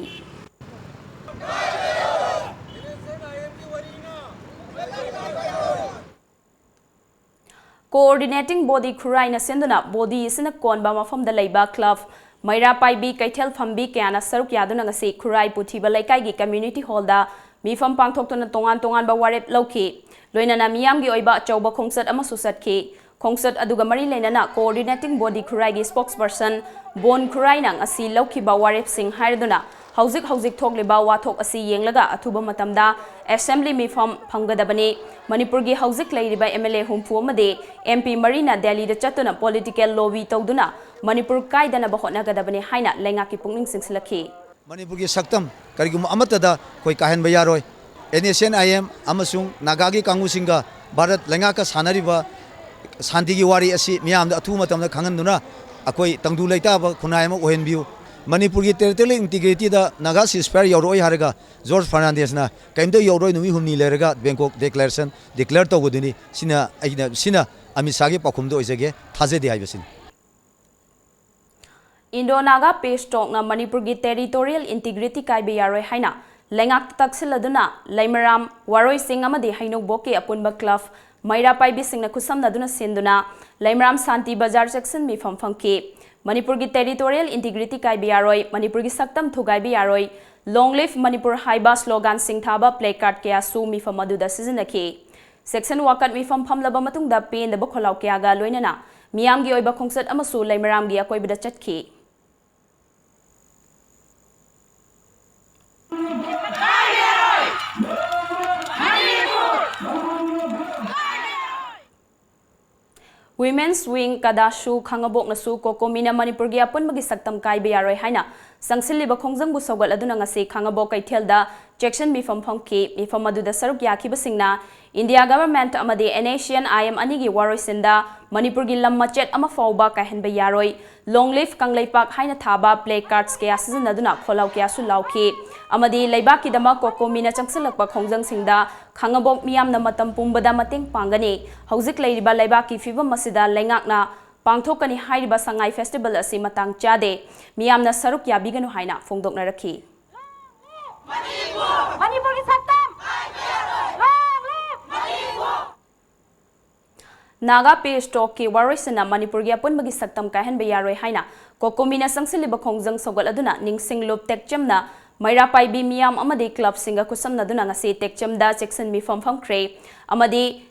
Coordinating Body ꯈꯨꯔꯥꯏꯅ ꯁꯤꯟꯗꯨꯅ body ꯑꯁꯤꯅ ꯀꯣꯟꯕ ꯃꯐꯝꯗ ꯂꯩꯕ club, ꯃꯩꯔꯥ ꯄꯥꯏꯕꯤ, ꯀꯩꯊꯦꯜ ꯐꯝꯕꯤ ꯀꯌꯥꯅ ꯁꯔꯨꯛ ꯌꯥꯗꯨꯅ ꯉꯁꯤ ꯈꯨꯔꯥꯏ ꯄꯨꯊꯤꯕ ꯂꯩꯀꯥꯏꯒꯤ community hallꯗ ꯃꯤꯐꯝ ꯄꯥꯡꯊꯣꯛꯇꯨꯅ ꯇꯣꯉꯥꯟ ꯇꯣꯉꯥꯟꯕ ꯋꯥꯔꯦꯞ ꯂꯧꯈꯤ꯫ ꯂꯣꯏꯅꯅ ꯃꯤꯌꯥꯝꯒꯤ ꯑꯣꯏꯕ ꯑꯆꯧꯕ ꯈꯣꯡꯆꯠ ꯑꯃꯁꯨ ꯆꯠꯈꯤ꯫ ꯈꯣꯡꯆꯠ ꯑꯗꯨꯒ ꯃꯔꯤ ꯂꯩꯅꯅ Coordinating Body ꯈꯨꯔꯥꯏꯒꯤ spokesperson ꯕꯣꯟ ꯈꯨꯔꯥꯏꯅ ꯉꯁꯤ ꯂꯧꯈꯤꯕ ꯋꯥꯔꯦꯞꯁꯤꯡ ꯍꯥꯏꯔꯗꯨꯅ, ꯍꯧꯖꯤꯛ ꯍꯧꯖꯤꯛ ꯊꯣꯛꯂꯤꯕ ꯋꯥꯊꯣꯛ ꯑꯁꯤ ꯌꯦꯡꯂꯒ ꯑꯊꯨꯕ ꯃꯇꯝꯗ assembly ꯃꯤꯐꯝ ꯐꯝꯒꯗꯕꯅꯤ꯫ ꯃꯅꯤꯄꯨꯔꯒꯤ ꯍꯧꯖꯤꯛ ꯂꯩꯔꯤꯕ MLA ꯍꯨꯝꯐꯨ ꯑꯃꯗꯤ MP ꯃꯔꯤꯅ ꯗꯦꯜꯂꯤꯗ ꯆꯠꯇꯨꯅ political lobby ꯇꯧꯗꯨꯅ ꯃꯅꯤꯄꯨꯔ ꯀꯥꯏꯗꯅꯕ ꯍꯣꯠꯅꯒꯗꯕꯅꯤ ꯍꯥꯏꯅ ꯂꯩꯉꯥꯛꯀꯤ ꯄꯨꯛꯅꯤꯡ ꯆꯤꯡꯁꯤꯜꯂꯛꯈꯤ꯫ ꯃꯅꯤꯄꯨꯔꯒꯤ ꯁꯛꯇꯝ ꯀꯔꯤꯒꯨꯝꯕ ꯑꯃꯠꯇꯗ ꯑꯩꯈꯣꯏ ꯀꯥꯍꯟꯕ ꯌꯥꯔꯣꯏ꯫ NSCN IM ꯑꯃꯁꯨꯡ ꯅꯥꯒꯥꯒꯤ ꯀꯥꯡꯕꯨꯁꯤꯡꯒ ꯚꯥꯔꯠ ꯂꯩꯉꯥꯛꯀ ꯁꯥꯟꯅꯔꯤꯕ ꯁꯥꯟꯇꯤꯒꯤ ꯋꯥꯔꯤ ꯑꯁꯤ ꯃꯤꯌꯥꯝꯗ ꯑꯊꯨꯕ ꯃꯇꯝꯗ ꯈꯪꯍꯟꯗꯨꯅ ꯑꯩꯈꯣꯏ ꯇꯪꯗꯨ ꯂꯩꯇꯥꯕ ꯈꯨꯟꯅꯥꯏ ꯑꯃ ꯑꯣꯏꯍꯟꯕꯤꯌꯨ꯫ ꯃꯅꯤꯄꯨꯔꯒꯤ territorial integrityꯗ ꯅꯥꯒꯥ ceasefire ꯌꯧꯔꯛꯑꯣꯏ ꯍꯥꯏꯔꯒ ꯖꯣꯔꯖ ꯐꯔꯅꯥꯟꯗꯦꯁꯅ ꯀꯔꯤꯝꯇ ꯌꯧꯔꯣꯏ, ꯅꯨꯃꯤꯠ ꯍꯨꯝꯅꯤ ꯂꯩꯔꯒ ꯕꯦꯡꯀꯣꯛ declaration declare ꯇꯧꯕꯗꯨꯅꯤ꯫ ꯁꯤꯅ ꯑꯩꯅ, ꯁꯤꯅ ꯑꯃꯤꯠ ꯁꯥꯍꯒꯤ ꯄꯥꯎꯈꯨꯝꯗ ꯑꯣꯏꯖꯒꯦ, ꯊꯥꯖꯗꯦ ꯍꯥꯏꯕꯁꯤꯅꯤ꯫ Indo Naga Peace Talkꯅ ꯃꯅꯤꯄꯨꯔꯒꯤ territorial integrity ꯀꯥꯏꯕ ꯌꯥꯔꯣꯏ ꯍꯥꯏꯅ ꯂꯩꯉꯥꯛꯇ ꯇꯛꯁꯤꯜꯂꯗꯨꯅ ꯂꯩꯃꯔꯥꯝ, ꯋꯥꯔꯣꯏꯁꯤꯡ ꯑꯃꯗꯤ ꯍꯩꯅꯧꯕꯣꯛꯀꯤ ꯑꯄꯨꯟꯕ club ꯃꯩꯔꯥ ꯄꯥꯏꯕꯤꯁꯤꯡꯅ ꯈꯨꯠꯁꯝꯅꯗꯨꯅ ꯁꯤꯟꯗꯨꯅ ꯂꯩꯃꯔꯥꯝ ꯁꯥꯟꯇꯤ ꯕꯖꯥꯔ ꯆꯦꯛꯁꯤꯟ ꯃꯤꯐꯝ ꯐꯝꯈꯤ꯫ ꯃꯅꯤꯄꯨꯔꯒꯤ territorial integrity ꯀꯥꯏꯕ ꯌꯥꯔꯣꯏ, ꯃꯅꯤꯄꯨꯔꯒꯤ ꯁꯛꯇꯝ ꯊꯨꯒꯥꯏꯕ ꯌꯥꯔꯣꯏ, Long Live Manipur ꯍꯥꯏꯕ sloganꯁꯤꯡ ꯊꯥꯕ placard ꯀꯌꯥꯁꯨ ꯃꯤꯐꯝ ꯑꯗꯨꯗ ꯁꯤꯖꯤꯟꯅꯈꯤ꯫ Section ꯋꯥꯀꯠ ꯃꯤꯐꯝ ꯐꯝꯂꯕ ꯃꯇꯨꯡꯗ ꯄꯦꯟꯗꯕ ꯈꯣꯜꯂꯥꯎ ꯀꯌꯥꯒ ꯂꯣꯏꯅꯅ ꯃꯤꯌꯥꯝꯒꯤ ꯑꯣꯏꯕ ꯈꯣꯡꯆꯠ ꯑꯃꯁꯨ ꯂꯩꯃꯔꯥꯝꯒꯤ ꯑꯀꯣꯏꯕꯗ ꯆꯠꯈꯤ꯫ Women's Wing ꯀꯗꯥꯁꯨ ꯈꯥꯉꯕꯣꯛꯅꯁꯨ ꯀꯣꯀꯣꯃꯤꯅ ꯃꯅꯤꯄꯨꯔꯒꯤ ꯑꯄꯨꯟꯕꯒꯤ ꯁꯛꯇꯝ ꯀꯥꯏꯕ ꯌꯥꯔꯣꯏ ꯍꯥꯏꯅ ꯆꯪꯁꯤꯜꯂꯤꯕ ꯈꯣꯡꯖꯪꯕꯨ ꯁꯧꯒꯠꯂꯗꯨꯅ ꯉꯁꯤ ꯈꯥꯉꯕꯣꯛ ꯀꯩꯊꯦꯜꯗ ꯆꯦꯛꯁꯤꯟ ꯃꯤꯐꯝ ꯐꯝꯈꯤ꯫ ꯃꯤꯐꯝ ꯑꯗꯨꯗ ꯁꯔꯨꯛ ꯌꯥꯈꯤꯕꯁꯤꯡꯅ India Government ꯑꯃꯗꯤ N A C N I M ꯑꯅꯤꯒꯤ ꯋꯥꯔꯣꯏꯁꯤꯟꯗ ꯃꯅꯤꯄꯨꯔꯒꯤ ꯂꯝ ꯃꯆꯦꯠ ꯑꯃ ꯐꯥꯎꯕ ꯀꯥꯏꯍꯟꯕ ꯌꯥꯔꯣꯏ, Long Live ꯀꯪꯂꯩꯄꯥꯛ ꯍꯥꯏꯅ ꯊꯥꯕ placard ꯀꯌꯥ ꯁꯤꯖꯤꯟꯅꯗꯨꯅ ꯈꯣꯜꯂꯥꯎ ꯀꯌꯥꯁꯨ ꯂꯥꯎꯈꯤ꯫ ꯑꯃꯗꯤ ꯂꯩꯕꯥꯛꯀꯤꯗꯃꯛ COCOMIꯅ ꯆꯪꯁꯤꯜꯂꯛꯄ ꯈꯣꯡꯖꯪꯁꯤꯡꯗ ꯈꯥꯉꯕꯣꯛ ꯃꯤꯌꯥꯝꯅ ꯃꯇꯝ ꯄꯨꯝꯕꯗ ꯃꯇꯦꯡ ꯄꯥꯡꯒꯅꯤ꯫ ꯍꯧꯖꯤꯛ ꯂꯩꯔꯤꯕ ꯂꯩꯕꯥꯛꯀꯤ ꯐꯤꯕꯝ ꯑꯁꯤꯗ ꯂꯩꯉꯥꯛꯅ ꯄꯥꯡꯊꯣꯛꯀꯅꯤ ꯍꯥꯏꯔꯤꯕ ꯁꯉꯥꯏ festival ꯑꯁꯤ ꯃꯇꯥꯡ ꯆꯥꯗꯦ꯫ ꯃꯤꯌꯥꯝꯅ ꯁꯔꯨꯛ ꯌꯥꯕꯤꯒꯅꯨ ꯍꯥꯏꯅ ꯐꯣꯡꯗꯣꯛꯅꯔꯛꯈꯤ꯫ ꯃꯅꯤꯄꯨꯔꯒꯤ ꯁꯛꯇꯝ! Long live! ꯅꯥꯒꯥ Peace Talkꯀꯤ ꯋꯥꯔꯣꯏꯁꯤꯟꯅ ꯃꯅꯤꯄꯨꯔꯒꯤ ꯑꯄꯨꯟꯕꯒꯤ ꯁꯛꯇꯝ ꯀꯥꯏꯍꯟꯕ ꯌꯥꯔꯣꯏ ꯍꯥꯏꯅ COCOMIꯅ ꯆꯪꯁꯤꯜꯂꯤꯕ ꯈꯣꯡꯖꯪ ꯁꯧꯒꯠꯂꯗꯨꯅ ꯅꯤꯡꯁꯤꯡ ꯂꯨꯞ ꯇꯦꯛꯆꯝꯅ ꯃꯩꯔꯥ ꯄꯥꯏꯕꯤ ꯃꯤꯌꯥꯝ ꯑꯃꯗꯤ clubꯁꯤꯡꯒ ꯈꯨꯠꯁꯝꯅꯗꯨꯅ ꯉꯁꯤ ꯇꯦꯛꯆꯝꯗ ꯆꯦꯛꯁꯤꯟ ꯃꯤꯐꯝ ꯐꯝꯈ꯭ꯔꯦ꯫ ꯑꯃꯗꯤ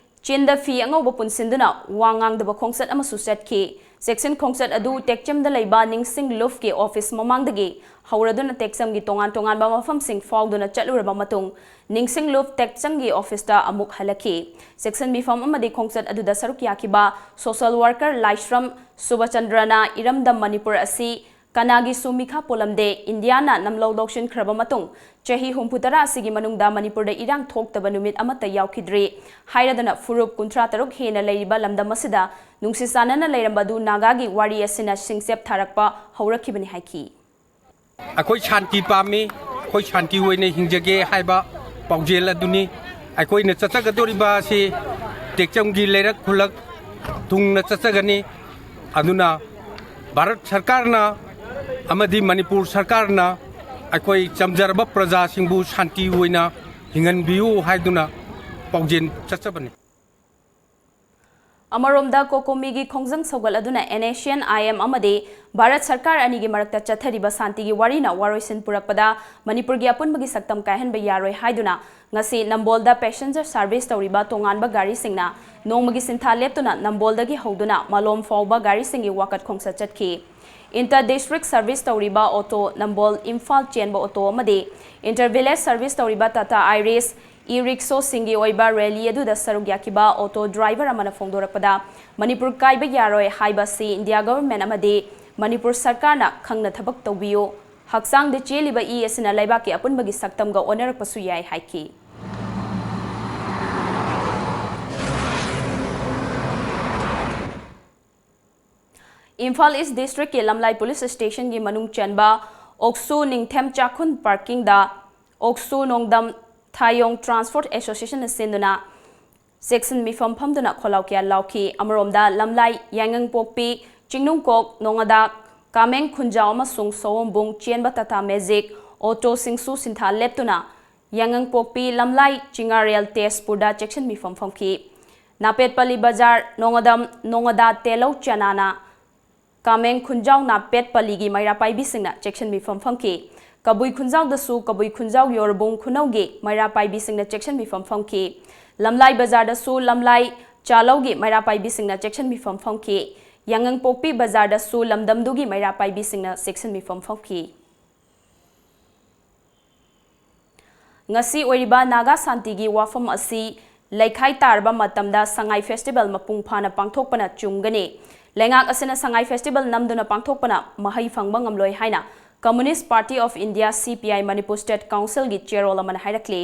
ꯆꯤꯟꯗ ꯐꯤ ꯑꯉꯧꯕ ꯄꯨꯟꯁꯤꯟꯗꯨꯅ ꯋꯥ ꯉꯥꯡꯗꯕ ꯈꯣꯡꯆꯠ ꯑꯃꯁꯨ ꯆꯠꯈꯤ꯫ ꯆꯦꯛꯁꯤꯟ ꯈꯣꯡꯆꯠ ꯑꯗꯨ ꯇꯦꯛꯆꯝꯗ ꯂꯩꯕ ꯅꯤꯡꯁꯤꯡ ꯂꯨꯞꯀꯤ office ꯃꯃꯥꯡꯗꯒꯤ ꯍꯧꯔꯗꯨꯅ ꯇꯦꯛꯆꯝꯒꯤ ꯇꯣꯉꯥꯟ ꯇꯣꯉꯥꯟꯕ ꯃꯐꯝꯁꯤꯡ ꯐꯥꯎꯗꯨꯅ ꯆꯠꯂꯨꯔꯕ ꯃꯇꯨꯡ ꯅꯤꯡꯁꯤꯡ ꯂꯨꯞ ꯇꯦꯛꯆꯝꯒꯤ officeꯇ ꯑꯃꯨꯛ ꯍꯜꯂꯛꯈꯤ꯫ ꯆꯦꯛꯁꯤꯟ ꯃꯤꯐꯝ ꯑꯃꯗꯤ ꯈꯣꯡꯆꯠ ꯑꯗꯨꯗ ꯁꯔꯨꯛ ꯌꯥꯈꯤꯕ social worker ꯂꯥꯏꯁ꯭ꯔꯝ ꯁꯨꯕꯆꯟꯗ꯭ꯔꯅ ꯏꯔꯝꯗꯝ ꯃꯅꯤꯄꯨꯔ ꯑꯁꯤ ꯀꯅꯥꯒꯤꯁꯨ ꯃꯤꯈꯥ ꯄꯣꯜꯂꯝꯗꯦ꯫ ꯏꯟꯗꯤꯌꯥꯅ ꯅꯝꯂꯧ ꯂꯧꯁꯤꯟꯈ꯭ꯔꯕ ꯃꯇꯨꯡ ꯆꯍꯤ ꯍꯨꯝꯐꯨ ꯇꯔꯥ ꯑꯁꯤꯒꯤ ꯃꯅꯨꯡꯗ ꯃꯅꯤꯄꯨꯔꯗ ꯏꯔꯥꯡ ꯊꯣꯛꯇꯕ ꯅꯨꯃꯤꯠ ꯑꯃꯠꯇ ꯌꯥꯎꯈꯤꯗ꯭ꯔꯤ ꯍꯥꯏꯔꯗꯨꯅ ꯐꯨꯔꯨꯞ ꯀꯨꯟꯊ꯭ꯔꯥ ꯇꯔꯨꯛ ꯍꯦꯟꯅ ꯂꯩꯔꯤꯕ ꯂꯝꯗꯝ ꯑꯁꯤꯗ ꯅꯨꯡꯁꯤ ꯆꯥꯟꯅꯅ ꯂꯩꯔꯝꯕ ꯑꯗꯨ ꯅꯥꯒꯥꯒꯤ ꯋꯥꯔꯤ ꯑꯁꯤꯅ ꯁꯤꯡꯆꯦꯞ ꯊꯥꯔꯛꯄ ꯍꯧꯔꯛꯈꯤꯕꯅꯤ ꯍꯥꯏꯈꯤ꯫ ꯑꯩꯈꯣꯏ ꯁꯥꯟꯇꯤ ꯄꯥꯝꯃꯤ, ꯑꯩꯈꯣꯏ ꯁꯥꯟꯇꯤ ꯑꯣꯏꯅ ꯍꯤꯡꯖꯒꯦ ꯍꯥꯏꯕ ꯄꯥꯎꯖꯦꯜ ꯑꯗꯨꯅꯤ꯫ ꯑꯩꯈꯣꯏꯅ ꯆꯠꯆꯒꯗꯧꯔꯤꯕ ꯑꯁꯤ ꯇꯦꯛꯆꯝꯒꯤ ꯂꯩꯔꯛ ꯈꯨꯜꯂꯛ ꯊꯨꯡꯅ ꯆꯠꯆꯒꯅꯤ꯫ ꯑꯗꯨꯅ ꯚꯥꯔꯠ ꯁꯔꯀꯥꯔꯅ ꯑꯃꯗꯤ ꯃꯅꯤꯄꯨꯔ ꯁꯔꯀꯥꯔꯅ ꯑꯩꯈꯣꯏ ꯆꯝꯖꯔꯕ ꯄ꯭ꯔꯖꯥꯁꯤꯡꯕꯨ ꯁꯥꯟꯇꯤ ꯑꯣꯏꯅ ꯍꯤꯡꯍꯟꯕꯤꯌꯨ ꯍꯥꯏꯗꯨꯅ ꯄꯥꯎꯖꯦꯜ ꯆꯠꯆꯕꯅꯤ꯫ ꯑꯃꯔꯣꯝꯗ COCOMIꯒꯤ ꯈꯣꯡꯖꯪ ꯁꯧꯒꯠꯂꯗꯨꯅ N A C N I M ꯑꯃꯗꯤ ꯚꯥꯔꯠ ꯁꯔꯀꯥꯔ ꯑꯅꯤꯒꯤ ꯃꯔꯛꯇ ꯆꯠꯊꯔꯤꯕ ꯁꯥꯟꯇꯤꯒꯤ ꯋꯥꯔꯤꯅ ꯋꯥꯔꯣꯏꯁꯤꯟ ꯄꯨꯔꯛꯄꯗ ꯃꯅꯤꯄꯨꯔꯒꯤ ꯑꯄꯨꯟꯕꯒꯤ ꯁꯛꯇꯝ ꯀꯥꯏꯍꯟꯕ ꯌꯥꯔꯣꯏ ꯍꯥꯏꯗꯨꯅ ꯉꯁꯤ ꯅꯝꯕꯣꯜꯗ passenger service ꯇꯧꯔꯤꯕ ꯇꯣꯉꯥꯟꯕ ꯒꯥꯔꯤꯁꯤꯡꯅ ꯅꯣꯡꯃꯒꯤ ꯁꯤꯟꯊꯥ ꯂꯦꯞꯇꯨꯅ ꯅꯝꯕꯣꯜꯗꯒꯤ ꯍꯧꯗꯨꯅ ꯃꯂꯣꯝ ꯐꯥꯎꯕ ꯒꯥꯔꯤꯁꯤꯡꯒꯤ ꯋꯥꯀꯠ ꯈꯣꯡꯆꯠ ꯆꯠꯈꯤ꯫ Inter district service ꯇꯧꯔꯤꯕ auto, ꯅꯝꯕꯣꯜ ꯏꯝꯐꯥꯜ ꯆꯦꯟꯕ auto ꯑꯃꯗꯤ inter village service ꯇꯧꯔꯤꯕ Tata Iris, e-rickshawꯁꯤꯡꯒꯤ ꯑꯣꯏꯕ rally ꯑꯗꯨꯗ ꯁꯔꯨꯛ ꯌꯥꯈꯤꯕ auto driver ꯑꯃꯅ ꯐꯣꯡꯗꯣꯔꯛꯄꯗ, ꯃꯅꯤꯄꯨꯔ ꯀꯥꯏꯕ ꯌꯥꯔꯣꯏ ꯍꯥꯏꯕ ꯑꯁꯤ India Government ꯑꯃꯗꯤ ꯃꯅꯤꯄꯨꯔ ꯁꯔꯀꯥꯔꯅ ꯈꯪꯅ ꯊꯕꯛ ꯇꯧꯕꯤꯌꯨ꯫ ꯍꯛꯆꯥꯡꯗ ꯆꯦꯜꯂꯤꯕ ꯏ ꯑꯁꯤꯅ ꯂꯩꯕꯥꯛꯀꯤ ꯑꯄꯨꯟꯕꯒꯤ ꯁꯛꯇꯝꯒ ꯑꯣꯟꯅꯔꯛꯄꯁꯨ ꯌꯥꯏ ꯍꯥꯏꯈꯤ꯫ ꯏꯝꯐꯥꯜ ꯏꯁ ꯗꯤꯁꯇ꯭ꯔꯤꯛꯀꯤ ꯂꯝꯂꯥꯏ ꯄꯨꯂꯤꯁ ꯁ꯭ꯇꯦꯁꯟꯒꯤ ꯃꯅꯨꯡ ꯆꯟꯕ ꯑꯣꯛꯁꯨ ꯅꯤꯡꯊꯦꯝ ꯆꯥꯛꯈꯨꯟ ꯄꯥꯔꯀꯤꯡꯗ ꯑꯣꯛꯁꯨ ꯅꯣꯡꯗꯝ ꯊꯥꯌꯣꯡ ꯇ꯭ꯔꯥꯟꯁꯄꯣꯔꯠ ꯑꯦꯁꯣꯁꯤꯌꯦꯁꯟꯅ ꯁꯤꯟꯗꯨꯅ ꯆꯦꯛꯁꯤꯟ ꯃꯤꯐꯝ ꯐꯝꯗꯨꯅ ꯈꯣꯜꯂꯥꯎ ꯀꯌꯥ ꯂꯥꯎꯈꯤ꯫ ꯑꯃꯔꯣꯝꯗ ꯂꯝꯂꯥꯏ, ꯌꯥꯏꯉꯪꯄꯣꯛꯄꯤ, ꯆꯤꯡꯅꯨꯡꯀꯣꯛ, ꯅꯣꯡꯉꯥꯗꯥꯛ, ꯀꯥꯃꯦꯡ ꯈꯨꯟꯖꯥꯎ ꯑꯃꯁꯨꯡ ꯁꯑꯣꯝꯕꯨꯡ ꯆꯦꯟꯕ ꯇꯥꯇꯥ ꯃꯦꯖꯤꯛ ꯑꯣꯇꯣꯁꯤꯡꯁꯨ ꯁꯤꯟꯊꯥ ꯂꯦꯞꯇꯨꯅ ꯌꯥꯏꯉꯪꯄꯣꯛꯄꯤ, ꯂꯝꯂꯥꯏ, ꯆꯤꯡꯉꯥꯔꯦꯜ, ꯇꯦꯖꯄꯨꯔꯗ ꯆꯦꯛꯁꯤꯟ ꯃꯤꯐꯝ ꯐꯝꯈꯤ꯫ ꯅꯥꯄꯦꯠꯄꯜꯂꯤ ꯕꯖꯥꯔ, ꯅꯣꯡꯉꯥꯗꯝ, ꯅꯣꯡꯉꯥꯗꯥ ꯇꯦꯂꯧ ꯆꯅꯥꯅ ꯀꯥꯃꯦꯡ ꯈꯨꯟꯖꯥꯎ ꯅꯥꯄꯦꯠ ꯄꯜꯂꯤꯒꯤ ꯃꯩꯔꯥ ꯄꯥꯏꯕꯤꯁꯤꯡꯅ ꯆꯦꯛꯁꯤꯟ ꯃꯤꯐꯝ ꯐꯝꯈꯤ꯫ ꯀꯕꯨꯏ ꯈꯨꯟꯖꯥꯎꯗꯁꯨ ꯀꯕꯨꯏ ꯈꯨꯟꯖꯥꯎ ꯌꯣꯔꯕꯨꯡ ꯈꯨꯅꯧꯒꯤ ꯃꯩꯔꯥ ꯄꯥꯏꯕꯤꯁꯤꯡꯅ ꯆꯦꯛꯁꯤꯟ ꯃꯤꯐꯝ ꯐꯝꯈꯤ꯫ ꯂꯝꯂꯥꯏ ꯕꯖꯥꯔꯗꯁꯨ ꯂꯝꯂꯥꯏ ꯆꯥꯂꯧꯒꯤ ꯃꯩꯔꯥ ꯄꯥꯏꯕꯤꯁꯤꯡꯅ ꯆꯦꯛꯁꯤꯟ ꯃꯤꯐꯝ ꯐꯝꯈꯤ꯫ ꯌꯥꯉꯪꯄꯣꯛꯄꯤ ꯕꯖꯥꯔꯗꯁꯨ ꯂꯝꯗꯝꯗꯨꯒꯤ ꯃꯩꯔꯥ ꯄꯥꯏꯕꯤꯁꯤꯡꯅ ꯆꯦꯛꯁꯤꯟ ꯃꯤꯐꯝ ꯐꯝꯈꯤ꯫ ꯉꯁꯤ ꯑꯣꯏꯔꯤꯕ ꯅꯥꯒꯥ ꯁꯥꯟꯇꯤꯒꯤ ꯋꯥꯐꯝ ꯑꯁꯤ ꯂꯩꯈꯥꯏ ꯇꯥꯔꯕ ꯃꯇꯝꯗ ꯁꯉꯥꯏ ꯐꯦꯁꯇꯤꯚꯦꯜ ꯃꯄꯨꯡ ꯐꯥꯅ ꯄꯥꯡꯊꯣꯛꯄꯅ ꯆꯨꯝꯒꯅꯤ꯫ ꯂꯩꯉꯥꯛ ꯑꯁꯤꯅ ꯁꯉꯥꯏ ꯐꯦꯁꯇꯤꯚꯦꯜ ꯅꯝꯗꯨꯅ ꯄꯥꯡꯊꯣꯛꯄꯅ ꯃꯍꯩ ꯐꯪꯕ ꯉꯝꯂꯣꯏ ꯍꯥꯏꯅ Communist Party of India, C P I, Manipur state ꯀꯥꯎꯟꯁꯤꯜꯒꯤ ꯆꯦꯔꯣꯜ ꯑꯃꯅ ꯍꯥꯏꯔꯛꯂꯤ꯫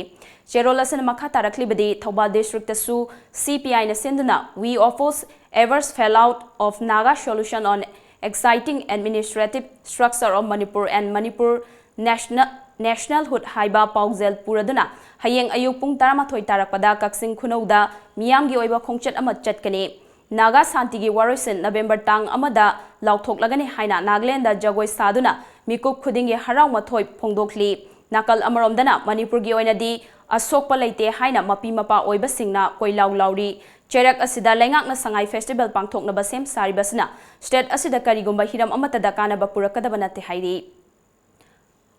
ꯆꯦꯔꯣꯜ ꯑꯁꯤꯅ ꯃꯈꯥ ꯇꯥꯔꯛꯂꯤꯕꯗꯤ, ꯊꯧꯕꯥꯜ ꯗꯤꯁꯇ꯭ꯔꯤꯛꯇꯁꯨ C P I ꯅ ꯁꯤꯟꯗꯨꯅ We Oppose Ever's Fallout of Naga Solution on Existing Administrative Structure of Manipur and Manipur National, Nationalhood ꯍꯥꯏꯕ ꯄꯥꯎꯖꯦꯜ ꯄꯨꯔꯗꯨꯅ ꯍꯌꯦꯡ ꯑꯌꯨꯛ ꯄꯨꯡ ꯇꯔꯥꯃꯥꯊꯣꯏ ꯇꯥꯔꯛꯄꯗ ꯀꯛꯆꯤꯡ ꯈꯨꯅꯧꯗ ꯃꯤꯌꯥꯝꯒꯤ ꯑꯣꯏꯕ ꯈꯣꯡꯆꯠ ꯑꯃ ꯆꯠꯀꯅꯤ꯫ ꯅꯥꯒꯥ ꯁꯥꯟꯇꯤꯒꯤ ꯋꯥꯔꯣꯏꯁꯤꯟ ꯅꯕꯦꯝꯕꯔ ꯇꯥꯡ ꯑꯃꯗ ꯂꯥꯎꯊꯣꯛꯂꯒꯅꯤ ꯍꯥꯏꯅ ꯅꯥꯒꯥꯂꯦꯟꯗ ꯖꯒꯣꯏ ꯁꯥꯗꯨꯅ ꯃꯤꯀꯨꯞ ꯈꯨꯗꯤꯡꯒꯤ ꯍꯔꯥꯎ ꯃꯊꯣꯏ ꯐꯣꯡꯗꯣꯛꯂꯤ꯫ ꯅꯥꯀꯜ ꯑꯃꯔꯣꯝꯗꯅ ꯃꯅꯤꯄꯨꯔꯒꯤ ꯑꯣꯏꯅꯗꯤ ꯑꯁꯣꯛꯄ ꯂꯩꯇꯦ ꯍꯥꯏꯅ ꯃꯄꯤ ꯃꯄꯥ ꯑꯣꯏꯕꯁꯤꯡꯅ ꯀꯣꯏꯂꯥꯎ ꯂꯥꯎꯔꯤ꯫ ꯆꯩꯔꯛ ꯑꯁꯤꯗ ꯂꯩꯉꯥꯛꯅ ꯁꯉꯥꯏ ꯐꯦꯁꯇꯤꯚꯦꯜ ꯄꯥꯡꯊꯣꯛꯅꯕ ꯁꯦꯝ ꯁꯥꯔꯤꯕꯁꯤꯅ ꯁ꯭ꯇꯦꯠ ꯑꯁꯤꯗ ꯀꯔꯤꯒꯨꯝꯕ ꯍꯤꯔꯝ ꯑꯃꯠꯇꯗ ꯀꯥꯟꯅꯕ ꯄꯨꯔꯛꯀꯗꯕ ꯅꯠꯇꯦ ꯍꯥꯏꯔꯤ꯫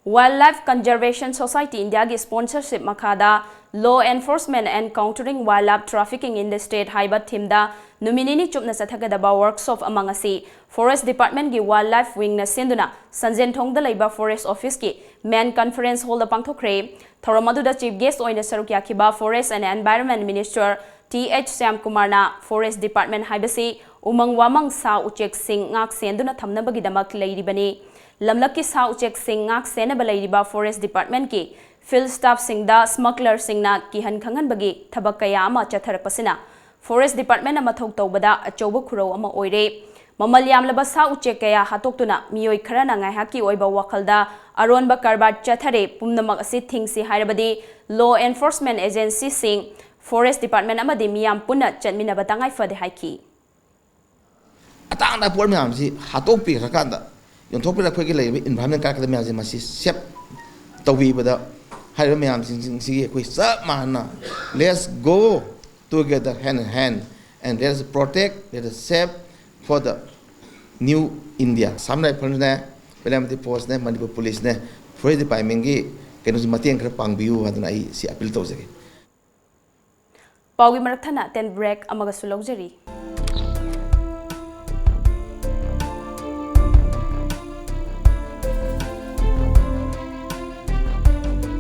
Wildlife Conservation Society Indiaꯒꯤ sponsorship ꯃꯈꯥꯗ Law Enforcement and Countering Wildlife Trafficking in the State ꯍꯥꯏꯕ themeꯗ ꯅꯨꯃꯤꯠ ꯅꯤꯅꯤ ꯆꯨꯞꯅ ꯆꯠꯊꯒꯗꯕ workshop ꯑꯃ ꯉꯁꯤ Forest Departmentꯀꯤ Wildlife Wingꯅ ꯁꯤꯟꯗꯨꯅ ꯁꯟꯖꯦꯟꯊꯣꯡꯗ ꯂꯩꯕ Forest Officeꯀꯤ Main Conference Hallꯗ ꯄꯥꯡꯊꯣꯛꯈ꯭ꯔꯦ꯫ ꯊꯧꯔꯝ ꯑꯗꯨꯗ chief guest ꯑꯣꯏꯅ ꯁꯔꯨꯛ ꯌꯥꯈꯤꯕ Forest and Environment Minister Th ꯁ꯭ꯌꯥꯝꯀꯨꯃꯥꯔꯅ Forest Department ꯍꯥꯏꯕꯁꯤ ꯎꯃꯪ ꯋꯥꯃꯪ, ꯁꯥ ꯎꯆꯦꯛꯁꯤꯡ ꯉꯥꯛ ꯁꯦꯟꯗꯨꯅ ꯊꯝꯅꯕꯒꯤꯗꯃꯛ ꯂꯩꯔꯤꯕꯅꯤ꯫ ꯂꯝꯂꯛꯀꯤ ꯁꯥ ꯎꯆꯦꯛꯁꯤꯡ ꯉꯥꯛ ꯁꯦꯟꯅꯕ ꯂꯩꯔꯤꯕ Forest Department ꯀꯤ field staff ꯁꯤꯡꯗ smuggler ꯁꯤꯡꯅ ꯀꯤꯍꯟ ꯈꯪꯍꯟꯕꯒꯤ ꯊꯕꯛ ꯀꯌꯥ ꯑꯃ ꯆꯠꯊꯔꯛꯄꯁꯤꯅ Forest Department ꯅ ꯃꯊꯧ ꯇꯧꯕꯗ ꯑꯆꯧꯕ ꯈꯨꯔꯧ ꯑꯃ ꯑꯣꯏꯔꯦ꯫ ꯃꯃꯜ ꯌꯥꯝꯂꯕ ꯁꯥ ꯎꯆꯦꯛ ꯀꯌꯥ ꯍꯥꯠꯇꯣꯛꯇꯨꯅ ꯃꯤꯑꯣꯏ ꯈꯔꯅ ꯉꯥꯏꯍꯥꯛꯀꯤ ꯑꯣꯏꯕ ꯋꯥꯈꯜꯗ ꯑꯔꯣꯟꯕ ꯀꯔꯕꯥꯔ ꯆꯠꯊꯔꯦ꯫ ꯄꯨꯝꯅꯃꯛ ꯑꯁꯤ ꯊꯤꯡꯁꯤ ꯍꯥꯏꯔꯕꯗꯤ law enforcement agency ꯁꯤꯡ, Forest Department ꯑꯃꯗꯤ ꯃꯤꯌꯥꯝ ꯄꯨꯟꯅ ꯆꯠꯃꯤꯟꯅꯕ ꯇꯉꯥꯏ ꯐꯗꯦ ꯍꯥꯏꯈꯤ꯫ ꯑꯇꯥꯡ ꯑꯇꯥꯡꯕ ꯄꯣꯠ ꯃꯌꯥꯝꯁꯤ ꯍꯥꯠꯇꯣꯛꯄꯤꯈ꯭ꯔꯀꯥꯟꯗ, ꯌꯣꯟꯊꯣꯛꯄꯤꯔꯒ ꯑꯩꯈꯣꯏꯒꯤ ꯂꯩꯔꯤꯕ environment ꯀꯥꯏꯔꯛꯀꯗꯕ ꯃꯌꯥꯝꯁꯦ ꯃꯁꯤ save ꯇꯧꯕꯤꯕꯗ, ꯍꯥꯏꯔꯤꯕ ꯃꯌꯥꯝꯁꯤꯡꯁꯤꯒꯤ ꯑꯩꯈꯣꯏ ꯆꯞ ꯃꯥꯟꯅꯅ let's go together hand in hand and let's protect, let's save for the new India. Assam Riflesꯅꯦ, Valley Forestꯅꯦ, Manipur Policeꯅꯦ, Forest Departmentꯀꯤ ꯀꯩꯅꯣꯁꯤ ꯃꯇꯦꯡ ꯈꯔ ꯄꯥꯡꯕꯤꯌꯨ ꯍꯥꯏꯗꯅ ꯑꯩ ꯁꯤ appeal ꯇꯧꯖꯒꯦ꯫ ꯄꯥꯎꯒꯤ ꯃꯔꯛ ꯊꯠꯅ ten break ꯑꯃꯒꯁꯨ ꯂꯧꯖꯔꯤ꯫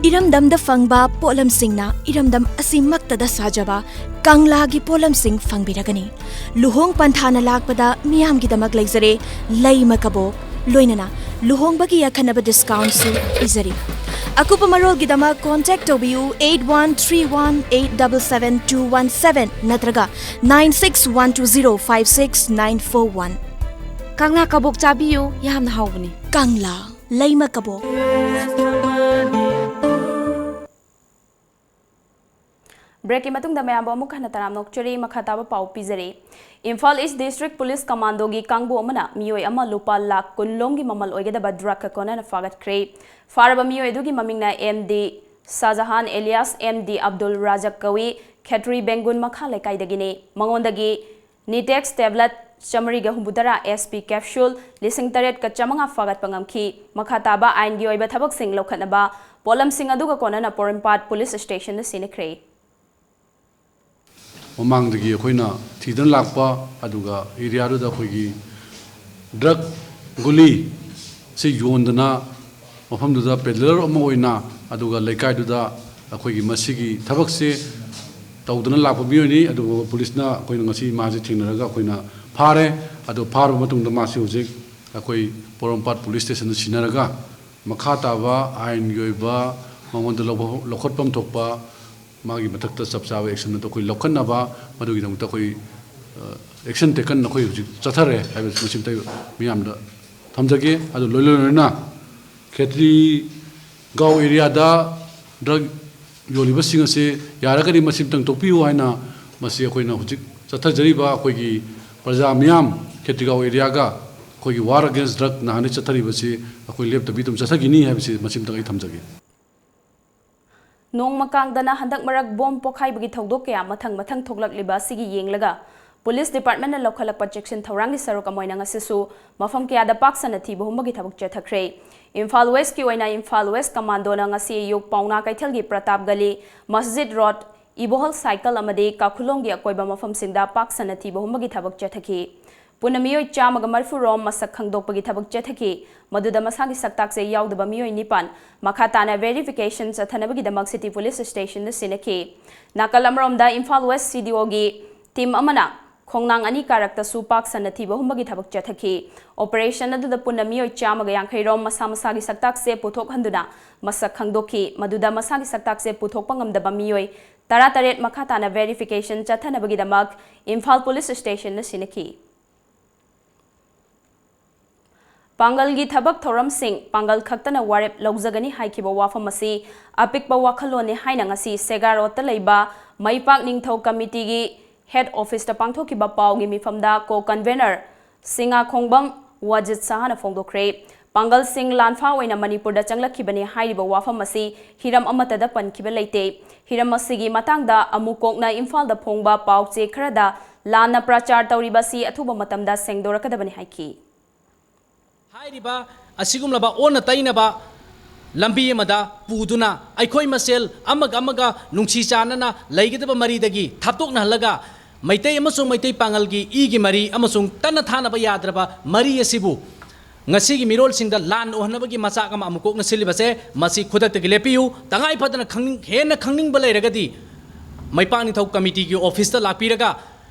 ꯏꯔꯝꯗꯝꯗ ꯐꯪꯕ ꯄꯣꯠꯂꯝꯁꯤꯡꯅ ꯏꯔꯝꯗꯝ ꯑꯁꯤꯃꯛꯇꯗ ꯁꯥꯖꯕ ꯀꯪꯂꯥꯒꯤ ꯄꯣꯠꯂꯝꯁꯤꯡ ꯐꯪꯕꯤꯔꯒꯅꯤ꯫ ꯂꯨꯍꯣꯡ ꯄꯟꯊꯥꯅ ꯂꯥꯛꯄꯗ ꯃꯤꯌꯥꯝꯒꯤꯗꯃꯛ ꯂꯩꯖꯔꯦ ꯂꯩꯃ ꯀꯕꯣꯛ, ꯂꯣꯏꯅꯅ ꯂꯨꯍꯣꯡꯕꯒꯤ ꯑꯈꯟꯅꯕ discountꯁꯨ ꯄꯤꯖꯔꯤ꯫ ꯑꯀꯨꯞꯄ ꯃꯔꯣꯜꯒꯤꯗꯃꯛ contact ꯇꯧꯕꯤꯌꯨ eight one three one eight double seven two one seven ꯅꯠꯇ꯭ꯔꯒ nine six one two zero five six nine four one꯫ ꯀꯪꯂꯥ ꯀꯕꯣꯛ ꯆꯥꯕꯤꯌꯨ, ꯌꯥꯝꯅ ꯍꯥꯎꯕꯅꯤ꯫ ꯀꯪꯂꯥ ꯂꯩꯃ ꯀꯕꯣꯛ꯫ Breakꯀꯤ ꯃꯇꯨꯡꯗ ꯃꯌꯥꯝꯕꯨ ꯑꯃꯨꯛ ꯍꯟꯅ ꯇꯔꯥꯝꯅ ꯑꯣꯛꯆꯔꯤ꯫ ꯃꯈꯥ ꯇꯥꯕ ꯄꯥꯎ ꯄꯤꯖꯔꯤ꯫ ꯏꯝꯐꯥꯜ East District Police Commandoꯒꯤ ꯀꯥꯡꯕꯨ ꯑꯃꯅ ꯃꯤꯑꯣꯏ ꯑꯃ ꯂꯨꯄꯥ ꯂꯥꯈ ꯀꯨꯟ ꯂꯣꯝꯒꯤ ꯃꯃꯜ ꯑꯣꯏꯒꯗꯕ drugꯀ ꯀꯣꯟꯅꯅ ꯐꯥꯒꯠꯈ꯭ꯔꯦ꯫ ꯐꯥꯔꯕ ꯃꯤꯑꯣꯏ ꯑꯗꯨꯒꯤ ꯃꯃꯤꯡꯅ M D ꯁꯥꯖꯍꯥꯟ alias M D Abdul ꯔꯥꯖꯛ ꯀꯧꯏ, ꯈꯦꯇ꯭ꯔꯤ ꯕꯦꯡꯒꯨꯟ ꯃꯈꯥ ꯂꯩꯀꯥꯏꯗꯒꯤꯅꯤ꯫ ꯃꯉꯣꯟꯗꯒꯤ Nitex tablet ꯆꯥꯃꯔꯤꯒ ꯍꯨꯝꯐꯨꯇꯔꯥ, S P capsule ꯂꯤꯁꯤꯡ ꯇꯔꯦꯠꯀ ꯆꯥꯃꯉꯥ ꯐꯥꯒꯠꯄ ꯉꯝꯈꯤ꯫ ꯃꯈꯥ ꯇꯥꯕ ꯑꯥꯏꯟꯒꯤ ꯑꯣꯏꯕ ꯊꯕꯛꯁꯤꯡ ꯂꯧꯈꯠꯅꯕ ꯄꯣꯠꯂꯝꯁꯤꯡ ꯑꯗꯨꯒ ꯀꯣꯟꯅꯅ ꯄꯣꯔꯣꯝꯄꯥꯠ Police Stationꯗ ꯁꯤꯟꯅꯈ꯭ꯔꯦ꯫ ꯃꯃꯥꯡꯗꯒꯤ ꯑꯩꯈꯣꯏꯅ ꯊꯤꯗꯅ ꯂꯥꯛꯄ, ꯑꯗꯨꯒ areaꯗꯨꯗ ꯑꯩꯈꯣꯏꯒꯤ drug ꯒꯨꯂꯤ ꯁꯤ ꯌꯣꯟꯗꯅ ꯃꯐꯝꯗꯨꯗ peddler ꯑꯃ ꯑꯣꯏꯅ, ꯑꯗꯨꯒ ꯂꯩꯀꯥꯏꯗꯨꯗ ꯑꯩꯈꯣꯏꯒꯤ ꯃꯁꯤꯒꯤ ꯊꯕꯛꯁꯦ ꯇꯧꯗꯅ ꯂꯥꯛꯄ ꯃꯤꯑꯣꯏꯅꯤ꯫ ꯑꯗꯨꯕꯨ policeꯅ ꯑꯩꯈꯣꯏꯅ ꯉꯁꯤ ꯃꯥꯁꯦ ꯊꯦꯡꯅꯔꯒ ꯑꯩꯈꯣꯏꯅ ꯐꯥꯔꯦ꯫ ꯑꯗꯨ ꯐꯥꯔꯕ ꯃꯇꯨꯡꯗ ꯃꯥꯁꯤ ꯍꯧꯖꯤꯛ ꯑꯩꯈꯣꯏ ꯄꯣꯔꯣꯝꯄꯥꯠ ꯄꯨꯂꯤꯁ ꯁ꯭ꯇꯦꯁꯟꯗ ꯁꯤꯟꯅꯔꯒ, ꯃꯈꯥ ꯇꯥꯕ ꯑꯥꯏꯟꯒꯤ ꯑꯣꯏꯕ ꯃꯉꯣꯟꯗ ꯂꯧꯕ-, ꯂꯧꯈꯠꯐꯝ ꯊꯣꯛꯄ ꯃꯥꯒꯤ ꯃꯊꯛꯇ ꯆꯞ ꯆꯥꯕ action ꯑꯗꯨ ꯑꯩꯈꯣꯏ ꯂꯧꯈꯠꯅꯕ, ꯃꯗꯨꯒꯤꯗꯃꯛꯇ ꯑꯩꯈꯣꯏ, ꯑ, action taken ꯑꯩꯈꯣꯏ ꯍꯧꯖꯤꯛ ꯆꯠꯊꯔꯦ ꯍꯥꯏꯕꯁꯤ ꯃꯁꯤꯝꯇ ꯃꯤꯌꯥꯝꯗ ꯊꯝꯖꯒꯦ꯫ ꯑꯗꯨ ꯂꯣꯏ-, ꯂꯣꯏ-, ꯂꯣꯏꯅꯅ ꯈꯦꯇ꯭ꯔꯤꯒꯥꯎ area ꯗ drug ꯌꯣꯜꯂꯤꯕꯁꯤꯡ ꯑꯁꯤ ꯌꯥꯔꯒꯗꯤ ꯃꯁꯤꯝꯇꯪ ꯇꯣꯛꯄꯤꯌꯨ ꯍꯥꯏꯅ ꯃꯁꯤ ꯑꯩꯈꯣꯏꯅ ꯍꯧꯖꯤꯛ ꯆꯠꯊꯖꯔꯤꯕ ꯑꯩꯈꯣꯏꯒꯤ ꯄ꯭ꯔꯖꯥ ꯃꯤꯌꯥꯝ ꯈꯦꯇ꯭ꯔꯤꯒꯥꯎ area ꯒ ꯑꯩꯈꯣꯏꯒꯤ War Against Drug ꯅꯍꯥꯟꯗꯩ ꯆꯠꯊꯔꯤꯕꯁꯤ ꯑꯩꯈꯣꯏ ꯂꯦꯞꯇꯕꯤ ꯑꯗꯨꯝ ꯆꯠꯊꯈꯤꯅꯤ ꯍꯥꯏꯕꯁꯤ ꯃꯁꯤꯝꯇꯪ ꯑꯩ ꯊꯝꯖꯒꯦ꯫ ꯅꯣꯡꯃ ꯀꯥꯡꯗꯅ ꯍꯟꯗꯛ ꯃꯔꯛ ꯕꯣꯝ ꯄꯣꯈꯥꯏꯕꯒꯤ ꯊꯧꯗꯣꯛ ꯀꯌꯥ ꯃꯊꯪ ꯃꯊꯪ ꯊꯣꯛꯂꯛꯂꯤꯕ ꯑꯁꯤꯒꯤ ꯌꯦꯡꯂꯒ, ꯄꯨꯂꯤꯁ ꯗꯤꯄꯥꯔꯠꯃꯦꯟꯅ ꯂꯧꯈꯠꯂꯛꯄ ꯆꯦꯛꯁꯤꯟ ꯊꯧꯔꯥꯡꯒꯤ ꯁꯔꯨꯛ ꯑꯃ ꯑꯣꯏꯅ ꯉꯁꯤꯁꯨ ꯃꯐꯝ ꯀꯌꯥꯗ ꯄꯥꯛ ꯁꯟꯅ ꯊꯤꯕ ꯍꯨꯝꯕꯒꯤ ꯊꯕꯛ ꯆꯠꯊꯈ꯭ꯔꯦ꯫ ꯏꯝꯐꯥꯜ ꯋꯦꯁꯀꯤ ꯑꯣꯏꯅ ꯏꯝꯐꯥꯜ ꯋꯦꯁ ꯀꯃꯥꯟꯗꯣꯅ ꯉꯁꯤ ꯑꯌꯨꯛ ꯄꯥꯎꯅꯥ ꯀꯩꯊꯦꯜꯒꯤ ꯄ꯭ꯔꯇꯥꯞ ꯒꯂꯤ, ꯃꯁꯖꯤꯗ ꯔꯣꯗ, ꯏꯕꯣꯍꯜ ꯁꯥꯏꯀꯜ ꯑꯃꯗꯤ ꯀꯥꯈꯨꯂꯣꯡꯒꯤ ꯑꯀꯣꯏꯕ ꯃꯐꯝꯁꯤꯡꯗ ꯄꯥꯛ ꯁꯟꯅ ꯊꯤꯕ ꯍꯨꯝꯕꯒꯤ ꯊꯕꯛ ꯆꯠꯊꯈꯤ꯫ ꯄꯨꯟꯅ ꯃꯤꯑꯣꯏ ꯆꯥꯝꯃꯒ ꯃꯔꯤꯐꯨ ꯔꯣꯝ ꯃꯁꯛ ꯈꯪꯗꯣꯛꯄꯒꯤ ꯊꯕꯛ ꯆꯠꯊꯈꯤ꯫ ꯃꯗꯨꯗ ꯃꯁꯥꯒꯤ ꯁꯛꯇꯥꯛꯁꯦ ꯌꯥꯎꯗꯕ ꯃꯤꯑꯣꯏ ꯅꯤꯄꯥꯟ ꯃꯈꯥ ꯇꯥꯅ verification ꯆꯠꯊꯅꯕꯒꯤꯗꯃꯛ city police station ꯗ ꯁꯤꯟꯅꯈꯤ꯫ ꯅꯥꯀꯜ ꯑꯃꯔꯣꯝꯗ Imphal west C D O ꯒꯤ team ꯑꯃꯅ ꯈꯣꯡꯅꯥꯡ ꯑꯅꯤ ꯀꯥꯔꯛꯇꯁꯨ ꯄꯥꯛ ꯁꯟꯅ ꯊꯤꯕ ꯍꯨꯝꯕꯒꯤ ꯊꯕꯛ ꯆꯠꯊꯈꯤ꯫ Operation ꯑꯗꯨꯗ ꯄꯨꯟꯅ ꯃꯤꯑꯣꯏ ꯆꯥꯝꯃꯒ ꯌꯥꯡꯈꯩ ꯔꯣꯝ ꯃꯁꯥ ꯃꯁꯥꯒꯤ ꯁꯛꯇꯥꯛꯁꯦ ꯄꯨꯊꯣꯛꯍꯟꯗꯨꯅ ꯃꯁꯛ ꯈꯪꯗꯣꯛꯈꯤ꯫ ꯃꯗꯨꯗ ꯃꯁꯥꯒꯤ ꯁꯛꯇꯥꯛꯁꯦ ꯄꯨꯊꯣꯛꯄ ꯉꯝꯗꯕ ꯃꯤꯑꯣꯏ ꯇꯔꯥꯇꯔꯦꯠ ꯃꯈꯥ ꯇꯥꯅ verification ꯆꯠꯊꯅꯕꯒꯤꯗꯃꯛ ꯏꯝꯐꯥꯜ police station ꯗ ꯁꯤꯟꯅꯈꯤ꯫ ꯄꯥꯡꯒꯜꯒꯤ ꯊꯕꯛ ꯊꯧꯔꯝꯁꯤꯡ ꯄꯥꯡꯒꯜ ꯈꯛꯇꯅ ꯋꯥꯔꯦꯞ ꯂꯧꯖꯒꯅꯤ ꯍꯥꯏꯈꯤꯕ ꯋꯥꯐꯝ ꯑꯁꯤ ꯑꯄꯤꯛꯄ ꯋꯥꯈꯜꯂꯣꯟꯅꯤ ꯍꯥꯏꯅ ꯉꯁꯤ ꯁꯦꯒꯥ ꯔꯣꯗꯇ ꯂꯩꯕ ꯃꯩꯄꯥꯛ ꯅꯤꯡꯊꯧ ꯀꯃꯤꯇꯤꯒꯤ head office ꯇ ꯄꯥꯡꯊꯣꯛꯈꯤꯕ ꯄꯥꯎꯒꯤ ꯃꯤꯐꯝꯗ co-convenor ꯁꯤꯡꯉꯥꯈꯣꯡꯕꯝ ꯋꯥꯖꯤꯠ ꯁꯍꯥꯅ ꯐꯣꯡꯗꯣꯛꯈ꯭ꯔꯦ꯫ ꯄꯥꯡꯒꯜꯁꯤꯡ ꯂꯥꯟꯐꯥ ꯑꯣꯏꯅ ꯃꯅꯤꯄꯨꯔꯗ ꯆꯪꯂꯛꯈꯤꯕꯅꯤ ꯍꯥꯏꯔꯤꯕ ꯋꯥꯐꯝ ꯑꯁꯤ ꯍꯤꯔꯝ ꯑꯃꯠꯇꯗ ꯄꯟꯈꯤꯕ ꯂꯩꯇꯦ꯫ ꯍꯤꯔꯝ ꯑꯁꯤꯒꯤ ꯃꯇꯥꯡꯗ ꯑꯃꯨꯛ ꯀꯣꯛꯅ ꯏꯝꯐꯥꯜꯗ ꯐꯣꯡꯕ ꯄꯥꯎ ꯆꯦ ꯈꯔꯗ ꯂꯥꯟꯅ ꯄ꯭ꯔꯆꯥꯔ ꯇꯧꯔꯤꯕ ꯑꯁꯤ ꯑꯊꯨꯕ ꯃꯇꯝꯗ ꯁꯦꯡꯗꯣꯔꯛꯀꯗꯕꯅꯤ ꯍꯥꯏꯈꯤ꯫ ꯍꯥꯏꯔꯤꯕ ꯑꯁꯤꯒꯨꯝꯂꯕ ꯑꯣꯟꯅ ꯇꯩꯅꯕ ꯂꯝꯕꯤ ꯑꯃꯗ ꯄꯨꯗꯨꯅ ꯑꯩꯈꯣꯏ ꯃꯁꯦꯜ ꯑꯃꯒ ꯑꯃꯒ ꯅꯨꯡꯁꯤ ꯆꯥꯟꯅꯅ ꯂꯩꯒꯗꯕ ꯃꯔꯤꯗꯒꯤ ꯊꯥꯞꯇꯣꯛꯅꯍꯜꯂꯒ ꯃꯩꯇꯩ ꯑꯃꯁꯨꯡ ꯃꯩꯇꯩ ꯄꯥꯉꯜꯒꯤ ꯏꯒꯤ ꯃꯔꯤ ꯑꯃꯁꯨꯡ ꯇꯠꯅ ꯊꯥꯅꯕ ꯌꯥꯗ꯭ꯔꯕ ꯃꯔꯤ ꯑꯁꯤꯕꯨ ꯉꯁꯤꯒꯤ ꯃꯤꯔꯣꯜꯁꯤꯡꯗ ꯂꯥꯟ ꯎꯍꯟꯅꯕꯒꯤ ꯃꯆꯥꯛ ꯑꯃ ꯑꯃꯨꯛ ꯀꯣꯛꯅ ꯁꯤꯜꯂꯤꯕꯁꯦ, ꯃꯁꯤ ꯈꯨꯗꯛꯇꯒꯤ ꯂꯦꯞꯄꯤꯌꯨ꯫ ꯇꯉꯥꯏ ꯐꯗꯅ ꯈꯪꯅꯤꯡ-, ꯍꯦꯟꯅ ꯈꯪꯅꯤꯡꯕ ꯂꯩꯔꯒꯗꯤ ꯃꯩꯄꯥꯛ ꯅꯤꯡꯊꯧ ꯀꯃꯤꯇꯤꯒꯤ office ꯇ ꯂꯥꯛꯄꯤꯔꯒ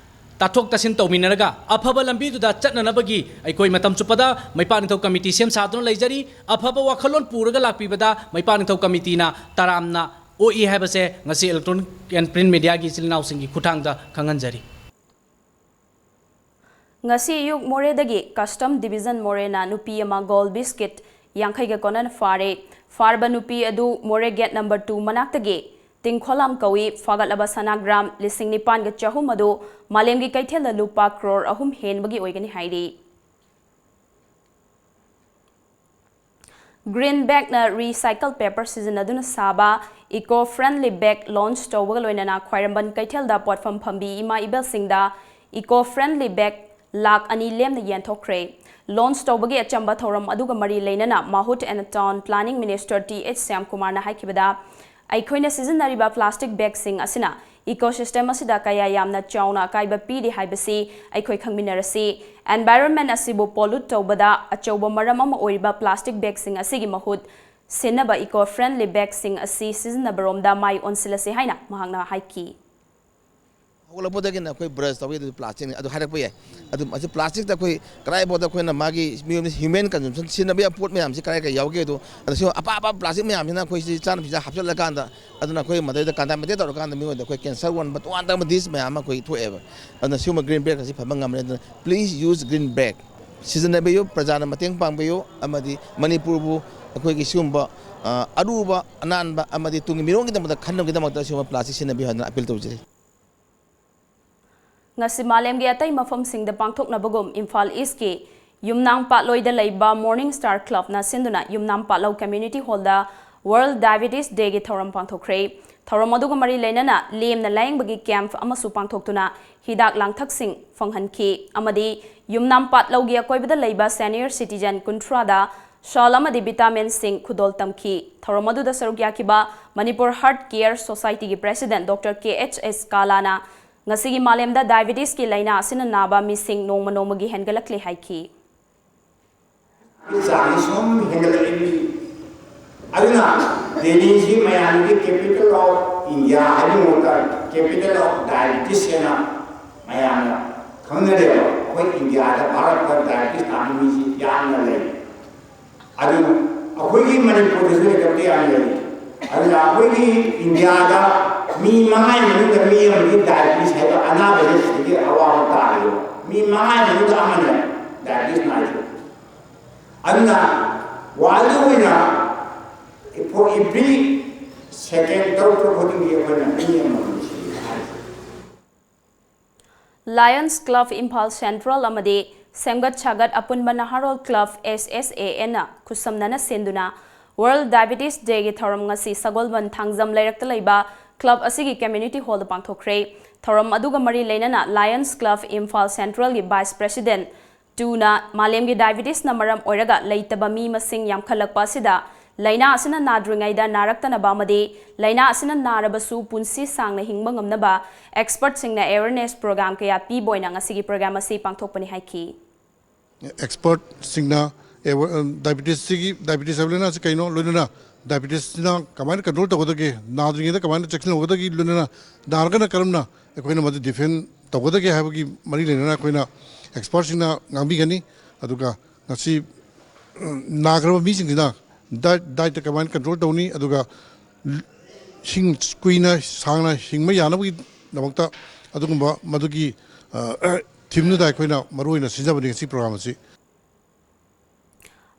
ꯇꯥꯊꯣꯛ ꯇꯥꯁꯤꯟ ꯇꯧꯃꯤꯟꯅꯔꯒ ꯑꯐꯕ ꯂꯝꯕꯤꯗꯨꯗ ꯆꯠꯅꯅꯕꯒꯤ ꯑꯩꯈꯣꯏ ꯃꯇꯝ ꯆꯨꯞꯄꯗ ꯃꯩꯄꯥꯛ ꯅꯤꯡꯊꯧ ꯀꯃꯤꯇꯤ ꯁꯦꯝ ꯁꯥꯗꯨꯅ ꯂꯩꯖꯔꯤ꯫ ꯑꯐꯕ ꯋꯥꯈꯜꯂꯣꯟ ꯄꯨꯔꯒ ꯂꯥꯛꯄꯤꯕꯗ ꯃꯩꯄꯥꯛ ꯅꯤꯡꯊꯧ ꯀꯃꯤꯇꯤꯅ ꯇꯔꯥꯝꯅ ꯑꯣꯛꯏ ꯍꯥꯏꯕꯁꯦ ꯉꯁꯤ Electronic and Print Mediaꯒꯤ ꯏꯆꯤꯜ ꯏꯅꯥꯎꯁꯤꯡꯒꯤ ꯈꯨꯠꯊꯥꯡꯗ ꯈꯪꯍꯟꯖꯔꯤ꯫ ꯉꯁꯤ ꯑꯌꯨꯛ ꯃꯣꯔꯦꯗꯒꯤ Custom Division ꯃꯣꯔꯦꯅ ꯅꯨꯄꯤ ꯑꯃ gold biscuit ꯌꯥꯡꯈꯩꯒ ꯀꯣꯟꯅꯅ ꯐꯥꯔꯦ꯫ ꯐꯥꯔꯕ ꯅꯨꯄꯤ ꯑꯗꯨ ꯃꯣꯔꯦ gate number two ꯃꯅꯥꯛꯇꯒꯤ ꯇꯤꯡꯈꯣꯂꯥꯝ ꯀꯧꯏ꯫ ꯐꯥꯒꯠꯂꯕ ꯁꯅꯥ gram ꯂꯤꯁꯤꯡ ꯅꯤꯄꯥꯟꯒ ꯆꯍꯨꯝ ꯑꯗꯨ ꯃꯥꯂꯦꯝꯒꯤ ꯀꯩꯊꯦꯜꯗ ꯂꯨꯄꯥ crore ꯑꯍꯨꯝ ꯍꯦꯟꯕꯒꯤ ꯑꯣꯏꯒꯅꯤ ꯍꯥꯏꯔꯤ꯫ Green Bagꯅ recycle paper ꯁꯤꯖꯤꯟꯅꯗꯨꯅ ꯁꯥꯕ eco friendly bag launch ꯇꯧꯕꯒ ꯂꯣꯏꯅꯅ ꯈ꯭ꯋꯥꯏꯔꯝꯕꯟ ꯀꯩꯊꯦꯜꯗ ꯄꯣꯠꯐꯝ ꯐꯝꯕꯤ ꯏꯃꯥ ꯏꯕꯦꯜꯁꯤꯡꯗ eco friendly bag ꯂꯥꯈ ꯑꯅꯤ ꯂꯦꯝꯅ ꯌꯦꯟꯊꯣꯛꯈ꯭ꯔꯦ꯫ Launch ꯇꯧꯕꯒꯤ ꯑꯆꯝꯕ ꯊꯧꯔꯝ ꯑꯗꯨꯒ ꯃꯔꯤ ꯂꯩꯅꯅ Mahut and Town Planning Minister T H ꯁ꯭ꯌꯥꯝꯀꯨꯃꯥꯔꯅ ꯍꯥꯏꯈꯤꯕꯗ, ꯑꯩꯈꯣꯏꯅ ꯁꯤꯖꯤꯟꯅꯔꯤꯕ plastic bagꯁꯤꯡ ꯑꯁꯤꯅ ecosystem ꯑꯁꯤꯗ ꯀꯌꯥ ꯌꯥꯝꯅ ꯆꯥꯎꯅ ꯑꯀꯥꯏꯕ ꯄꯤꯔꯤ ꯍꯥꯏꯕꯁꯤ ꯑꯩꯈꯣꯏ ꯈꯪꯃꯤꯟꯅꯔꯁꯤ꯫ Environment ꯑꯁꯤꯕꯨ pollute ꯇꯧꯕꯗ ꯑꯆꯧꯕ ꯃꯔꯝ ꯑꯃ ꯑꯣꯏꯔꯤꯕ plastic bagꯁꯤꯡ ꯑꯁꯤꯒꯤ ꯃꯍꯨꯠ ꯁꯤꯟꯅꯕ eco friendly bagꯁꯤꯡ ꯑꯁꯤ ꯁꯤꯖꯤꯟꯅꯕꯔꯣꯝꯗ ꯃꯥꯏ ꯑꯣꯟꯁꯤꯜꯂꯁꯤ ꯍꯥꯏꯅ ꯃꯍꯥꯛꯅ ꯍꯥꯏꯈꯤ꯫ ꯍꯧꯒꯠꯂꯛꯄꯗꯒꯤꯅ ꯑꯩꯈꯣꯏ brush ꯇꯧꯏ, ꯑꯗꯨ plasticꯅꯤ, ꯑꯗꯨ ꯍꯥꯏꯔꯛꯄ ꯌꯥꯏ꯫ ꯑꯗꯨ ꯃꯁꯤ plasticꯇ ꯑꯩꯈꯣꯏ ꯀꯗꯥꯏꯐꯥꯎꯗ ꯑꯩꯈꯣꯏꯅ ꯃꯥꯒꯤ ꯃꯤꯑꯣꯏꯕ human consumption ꯁꯤꯖꯤꯟꯅꯕ ꯌꯥꯕ ꯄꯣꯠ ꯃꯌꯥꯝꯁꯤ ꯀꯗꯥꯏ ꯀꯗꯥꯏ ꯌꯥꯎꯒꯦ ꯑꯗꯣ, ꯑꯗꯣ ꯁꯤ ꯑꯄꯥ ꯑꯄꯥ plastic ꯃꯌꯥꯝꯁꯤꯅ ꯑꯩꯈꯣꯏ ꯁꯤ ꯆꯥꯅ ꯐꯤꯖꯥ ꯍꯥꯞꯆꯤꯜꯂꯀꯥꯟꯗ, ꯑꯗꯨꯅ ꯑꯩꯈꯣꯏ ꯃꯗꯩꯗ contaminate ꯇꯧꯔꯀꯥꯟꯗ ꯃꯤꯑꯣꯏꯕꯗ ꯑꯩꯈꯣꯏ cancer ꯑꯣꯟꯕ, ꯇꯣꯉꯥꯟ ꯇꯣꯉꯥꯟꯕ disease ꯃꯌꯥꯝ ꯑꯃ ꯑꯩꯈꯣꯏ ꯊꯣꯛꯑꯦꯕ꯫ ꯑꯗꯨꯅ ꯁꯤꯒꯨꯝꯕ green bag ꯑꯁꯤ ꯐꯕ ꯉꯝꯃꯦ꯫ ꯑꯗꯨꯅ please use green bag, ꯁꯤꯖꯤꯟꯅꯕꯤꯌꯨ, ꯄ꯭ꯔꯖꯥꯅ ꯃꯇꯦꯡ ꯄꯥꯡꯕꯤꯌꯨ, ꯑꯃꯗꯤ ꯃꯅꯤꯄꯨꯔꯕꯨ ꯑꯩꯈꯣꯏꯒꯤ ꯁꯤꯒꯨꯝꯕ ꯑ, ꯑꯔꯨꯕ ꯑꯅꯥꯟꯕ ꯑꯃꯗꯤ ꯇꯨꯡꯒꯤ ꯃꯤꯔꯣꯜꯒꯤꯗꯃꯛꯇ ꯈꯟꯅꯕꯒꯤꯗꯃꯛꯇ ꯁꯤꯒꯨꯝꯕ plastic ꯁꯤꯖꯤꯟꯅꯕꯤꯌꯨ ꯍꯥꯏꯗꯨꯅ appeal ꯇꯧꯖꯔꯤ꯫ ꯉꯁꯤ ꯃꯥꯂꯦꯝꯒꯤ ꯑꯇꯩ ꯃꯐꯝꯁꯤꯡꯗ ꯄꯥꯡꯊꯣꯛꯅꯕꯒꯨꯝ ꯏꯝꯐꯥꯜ ꯏꯁꯀꯤ ꯌꯨꯝꯅꯥꯝ ꯄꯥꯠꯂꯣꯏꯗ ꯂꯩꯕ Morning Star Clubꯅ ꯁꯤꯟꯗꯨꯅ ꯌꯨꯝꯅꯥꯝ ꯄꯥꯠꯂꯧ community hallꯗ World Diabetes Dayꯒꯤ ꯊꯧꯔꯝ ꯄꯥꯡꯊꯣꯛꯈ꯭ꯔꯦ꯫ ꯊꯧꯔꯝ ꯑꯗꯨꯒ ꯃꯔꯤ ꯂꯩꯅꯅ ꯂꯦꯝꯅ ꯂꯥꯌꯦꯡꯕꯒꯤ camp ꯑꯃꯁꯨ ꯄꯥꯡꯊꯣꯛꯇꯨꯅ ꯍꯤꯗꯥꯛ ꯂꯥꯡꯊꯛꯁꯤꯡ ꯐꯪꯍꯟꯈꯤ ꯑꯃꯗꯤ ꯌꯨꯝꯅꯥꯝ ꯄꯥꯠꯂꯧꯒꯤ ꯑꯀꯣꯏꯕꯗ ꯂꯩꯕ senior citizen ꯀꯨꯟꯊ꯭ꯔꯥꯗ ꯁꯥꯜ ꯑꯃꯗꯤ vitaminꯁꯤꯡ ꯈꯨꯗꯣꯜ ꯇꯝꯈꯤ꯫ ꯊꯧꯔꯝ ꯑꯗꯨꯗ ꯁꯔꯨꯛ ꯌꯥꯈꯤꯕ Manipur Heart Care Societyꯒꯤ president Doctor ꯀꯦ ꯑꯩꯆ ꯑꯦꯁ ꯀꯥꯂꯥꯅ ꯉꯁꯤꯒꯤ ꯃꯥꯂꯦꯝꯗ diabetesꯀꯤ ꯂꯥꯏꯅꯥ ꯑꯁꯤꯅ ꯅꯥꯕ ꯃꯤꯁꯤꯡ ꯅꯣꯡꯃ ꯅꯣꯡꯃꯒꯤ ꯍꯦꯟꯒꯠꯂꯛꯂꯦ ꯍꯥꯏꯈꯤ꯫ ꯆꯥꯡꯁꯤ ꯁꯨꯝ ꯍꯦꯟꯒꯠꯂꯛꯏ꯫ ꯑꯗꯨꯅ ꯗꯦꯜꯂꯤꯁꯤ ꯃꯌꯥꯝꯒꯤ capital of India ꯍꯥꯏꯕꯒꯤ ꯃꯍꯨꯠꯇ capital of diabetes ꯍꯥꯏꯅ ꯃꯌꯥꯝꯅ ꯈꯪꯅꯔꯦꯕ, ꯑꯩꯈꯣꯏ ꯏꯟꯗꯤꯌꯥꯗ, ꯚꯥꯔꯠꯇ ꯗꯥꯏꯕꯤꯇꯤꯁ ꯅꯥꯕ ꯃꯤꯁꯤ ꯌꯥꯝꯅ ꯂꯩ꯫ ꯑꯗꯨ ꯑꯩꯈꯣꯏꯒꯤ ꯃꯅꯤꯄꯨꯔꯗꯁꯨ ꯂꯩꯇꯕꯗꯤ ꯌꯥꯝ ꯂꯩ꯫ ꯑꯗꯨꯅ ꯑꯩꯈꯣꯏꯒꯤ ꯏꯟꯗꯤꯌꯥꯗ ꯃꯤ ꯃꯉꯥꯒꯤ ꯃꯅꯨꯡꯗ ꯃꯤ ꯑꯃꯗꯤ ꯗꯥꯏꯕꯤꯇꯤꯁ ꯍꯥꯏꯕ ꯑꯅꯥꯕꯁꯦ ꯁꯤꯗꯒꯤ ꯑꯋꯥꯕ ꯇꯥꯔꯦꯕ꯫ ꯃꯤ ꯃꯉꯥꯒꯤ ꯃꯅꯨꯡꯗ ꯑꯃꯅꯦ ꯗꯥꯏꯕꯤꯇꯤꯁ ꯅꯥꯔꯤꯁꯦ꯫ ꯑꯗꯨꯅ ꯋꯥꯔꯜꯒꯤ ꯑꯣꯏꯅ for every second ꯇꯔꯨꯛ ꯇꯔꯨꯛ ꯈꯨꯗꯤꯡꯒꯤ ꯑꯩꯈꯣꯏꯅ ꯃꯤ ꯑꯃꯃꯝ ꯁꯤꯔꯦ ꯍꯥꯏꯔꯤꯁꯦ꯫ Lions Club Imphal Central ꯑꯃꯗꯤ ꯁꯦꯝꯒꯠ ꯁꯥꯒꯠ ꯑꯄꯨꯟꯕ ꯅꯍꯥꯔꯣꯜ club, S S A N ꯅ ꯈꯨꯠꯁꯝꯅꯅ ꯁꯤꯟꯗꯨꯅ World Diabetes Day ꯒꯤ ꯊꯧꯔꯝ ꯉꯁꯤ ꯁꯒꯣꯜꯕꯟ ꯊꯥꯡꯖꯝ ꯂꯩꯔꯛꯇ ꯂꯩꯕ ꯀ꯭ꯂꯕ ꯑꯁꯤꯒꯤ community hall ꯗ ꯄꯥꯡꯊꯣꯛꯈ꯭ꯔꯦ꯫ ꯊꯧꯔꯝ ꯑꯗꯨꯒ ꯃꯔꯤ ꯂꯩꯅꯅ Lions Club Imphal Central ꯒꯤ vice president ꯇꯨꯅ ꯃꯥꯂꯦꯝꯒꯤ ꯗꯥꯏꯕꯤꯇꯤꯁꯅ ꯃꯔꯝ ꯑꯣꯏꯔꯒ ꯂꯩꯇꯕ ꯃꯤ ꯃꯁꯤꯡ ꯌꯥꯝꯈꯠꯂꯛꯄ ꯑꯁꯤꯗ ꯂꯥꯏꯅꯥ ꯑꯁꯤꯅ ꯅꯥꯗ꯭ꯔꯤꯉꯩꯗ ꯅꯥꯔꯛꯇꯅꯕ ꯑꯃꯗꯤ ꯂꯥꯏꯅꯥ ꯑꯁꯤꯅ ꯅꯥꯔꯕꯁꯨ ꯄꯨꯟꯁꯤ ꯁꯥꯡꯅ ꯍꯤꯡꯕ ꯉꯝꯅꯕ expertꯁꯤꯡꯅ awareness program ꯀꯌꯥ ꯄꯤꯕ ꯑꯣꯏꯅ ꯉꯁꯤꯒꯤ program ꯑꯁꯤ ꯄꯥꯡꯊꯣꯛꯄꯅꯤ ꯍꯥꯏꯈꯤ꯫ ꯑꯦꯛꯁꯄꯔꯠꯁꯤꯡꯅ ꯗꯥꯏꯕꯤꯇꯤꯁꯁꯤꯒꯤ, ꯗꯥꯏꯕꯤꯇꯤꯁ ꯍꯥꯏꯕ ꯂꯥꯏꯅꯥꯁꯤ ꯀꯩꯅꯣ, ꯂꯣꯏꯅꯅ ꯗꯥꯏꯕꯤꯇꯤꯁꯁꯤꯅ ꯀꯃꯥꯏꯅ ꯀꯟꯇ꯭ꯔꯣꯜ ꯇꯧꯒꯗꯒꯦ, ꯅꯥꯗ꯭ꯔꯤꯉꯩꯗ ꯀꯃꯥꯏꯅ ꯆꯦꯛꯁꯤꯟꯍꯧꯒꯗꯒꯦ, ꯂꯣꯏꯅꯅ ꯅꯥꯔꯒꯅ ꯀꯔꯝꯅ ꯑꯩꯈꯣꯏꯅ ꯃꯗꯨ ꯗꯤꯐꯦꯟ ꯇꯧꯒꯗꯒꯦ ꯍꯥꯏꯕꯒꯤ ꯃꯔꯤ ꯂꯩꯅꯅ ꯑꯩꯈꯣꯏꯅ ꯑꯦꯛꯁꯄꯔꯠꯁꯤꯡꯅ ꯉꯥꯡꯕꯤꯒꯅꯤ꯫ ꯑꯗꯨꯒ ꯉꯁꯤ ꯅꯥꯈ꯭ꯔꯕ ꯃꯤꯁꯤꯡꯁꯤꯅ ꯗꯥꯏꯠ, ꯗꯥꯏꯠꯇ ꯀꯃꯥꯏꯅ ꯀꯟꯇ꯭ꯔꯣꯜ ꯇꯧꯅꯤ, ꯑꯗꯨꯒ ꯍꯤꯡ, ꯀꯨꯏꯅ ꯁꯥꯡꯅ ꯍꯤꯡꯕ ꯌꯥꯅꯕꯒꯤꯗꯃꯛꯇ ꯑꯗꯨꯒꯨꯝꯕ ꯃꯗꯨꯒꯤ ꯊꯤꯝꯗꯨꯗ ꯑꯩꯈꯣꯏꯅ ꯃꯔꯨꯑꯣꯏꯅ ꯁꯤꯟꯖꯕꯅꯤ ꯉꯁꯤ ꯄ꯭ꯔꯣꯒ꯭ꯔꯥꯝ ꯑꯁꯤ꯫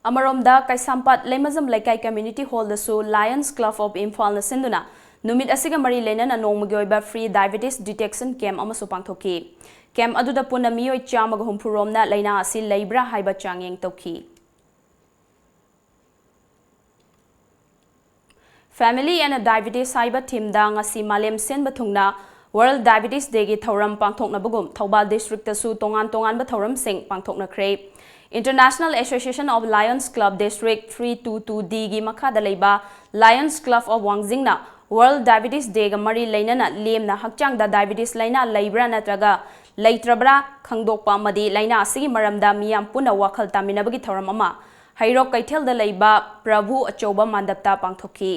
ꯑꯃꯔꯣꯝꯗ, ꯀꯩꯁꯥꯝꯄꯥꯠ ꯂꯩꯃꯖꯝ ꯂꯩꯀꯥꯏ community hall ꯗꯁꯨ Lions Club of Imphal ꯅ ꯁꯤꯟꯗꯨꯅ ꯅꯨꯃꯤꯠ ꯑꯁꯤꯒ ꯃꯔꯤ ꯂꯩꯅꯅ ꯅꯣꯡꯃꯒꯤ ꯑꯣꯏꯕ free diabetes detection camp ꯑꯃꯁꯨ ꯄꯥꯡꯊꯣꯛꯈꯤ꯫ Camp ꯑꯗꯨꯗ ꯄꯨꯟꯅ ꯃꯤꯑꯣꯏ ꯆꯥꯝꯃꯒ ꯍꯨꯝꯐꯨ ꯔꯣꯝꯅ ꯂꯥꯏꯅꯥ ꯑꯁꯤ ꯂꯩꯕ꯭ꯔꯥ ꯍꯥꯏꯕ ꯆꯥꯡꯌꯦꯡ ꯇꯧꯈꯤ꯫ Family and Diabetes ꯍꯥꯏꯕ theme ꯗ ꯉꯁꯤ ꯃꯥꯂꯦꯝ ꯁꯤꯟꯕ ꯊꯨꯡꯅ World Diabetes Day ꯒꯤ ꯊꯧꯔꯝ ꯄꯥꯡꯊꯣꯛꯅꯕꯒꯨꯝ ꯊꯧꯕꯥꯜ district ꯇꯁꯨ ꯇꯣꯉꯥꯟ ꯇꯣꯉꯥꯟꯕ ꯊꯧꯔꯝꯁꯤꯡ ꯄꯥꯡꯊꯣꯛꯅꯈ꯭ꯔꯦ꯫ International Association of Lions Club District three two two D ꯒꯤ ꯃꯈꯥꯗ ꯂꯩꯕ Lions Club of ꯋꯥꯡꯖꯤꯡꯅ World Diabetes Day ꯒ ꯃꯔꯤ ꯂꯩꯅꯅ ꯂꯦꯝꯅ ꯍꯛꯆꯥꯡꯗ diabetes ꯂꯥꯏꯅꯥ ꯂꯩꯕ꯭ꯔꯥ ꯅꯠꯇ꯭ꯔꯒ ꯂꯩꯇ꯭ꯔꯕ꯭ꯔꯥ ꯈꯪꯗꯣꯛꯄ ꯑꯃꯗꯤ ꯂꯥꯏꯅꯥ ꯑꯁꯤꯒꯤ ꯃꯔꯝꯗ ꯃꯤꯌꯥꯝ ꯄꯨꯟꯅ ꯋꯥꯈꯜ ꯇꯥꯃꯤꯟꯅꯕꯒꯤ ꯊꯧꯔꯝ ꯑꯃ ꯍꯩꯔꯣꯛ ꯀꯩꯊꯦꯜꯗ ꯂꯩꯕ ꯄ꯭ꯔꯚꯨ ꯑꯆꯧꯕ ꯃꯥꯟꯗꯞꯇ ꯄꯥꯡꯊꯣꯛꯈꯤ꯫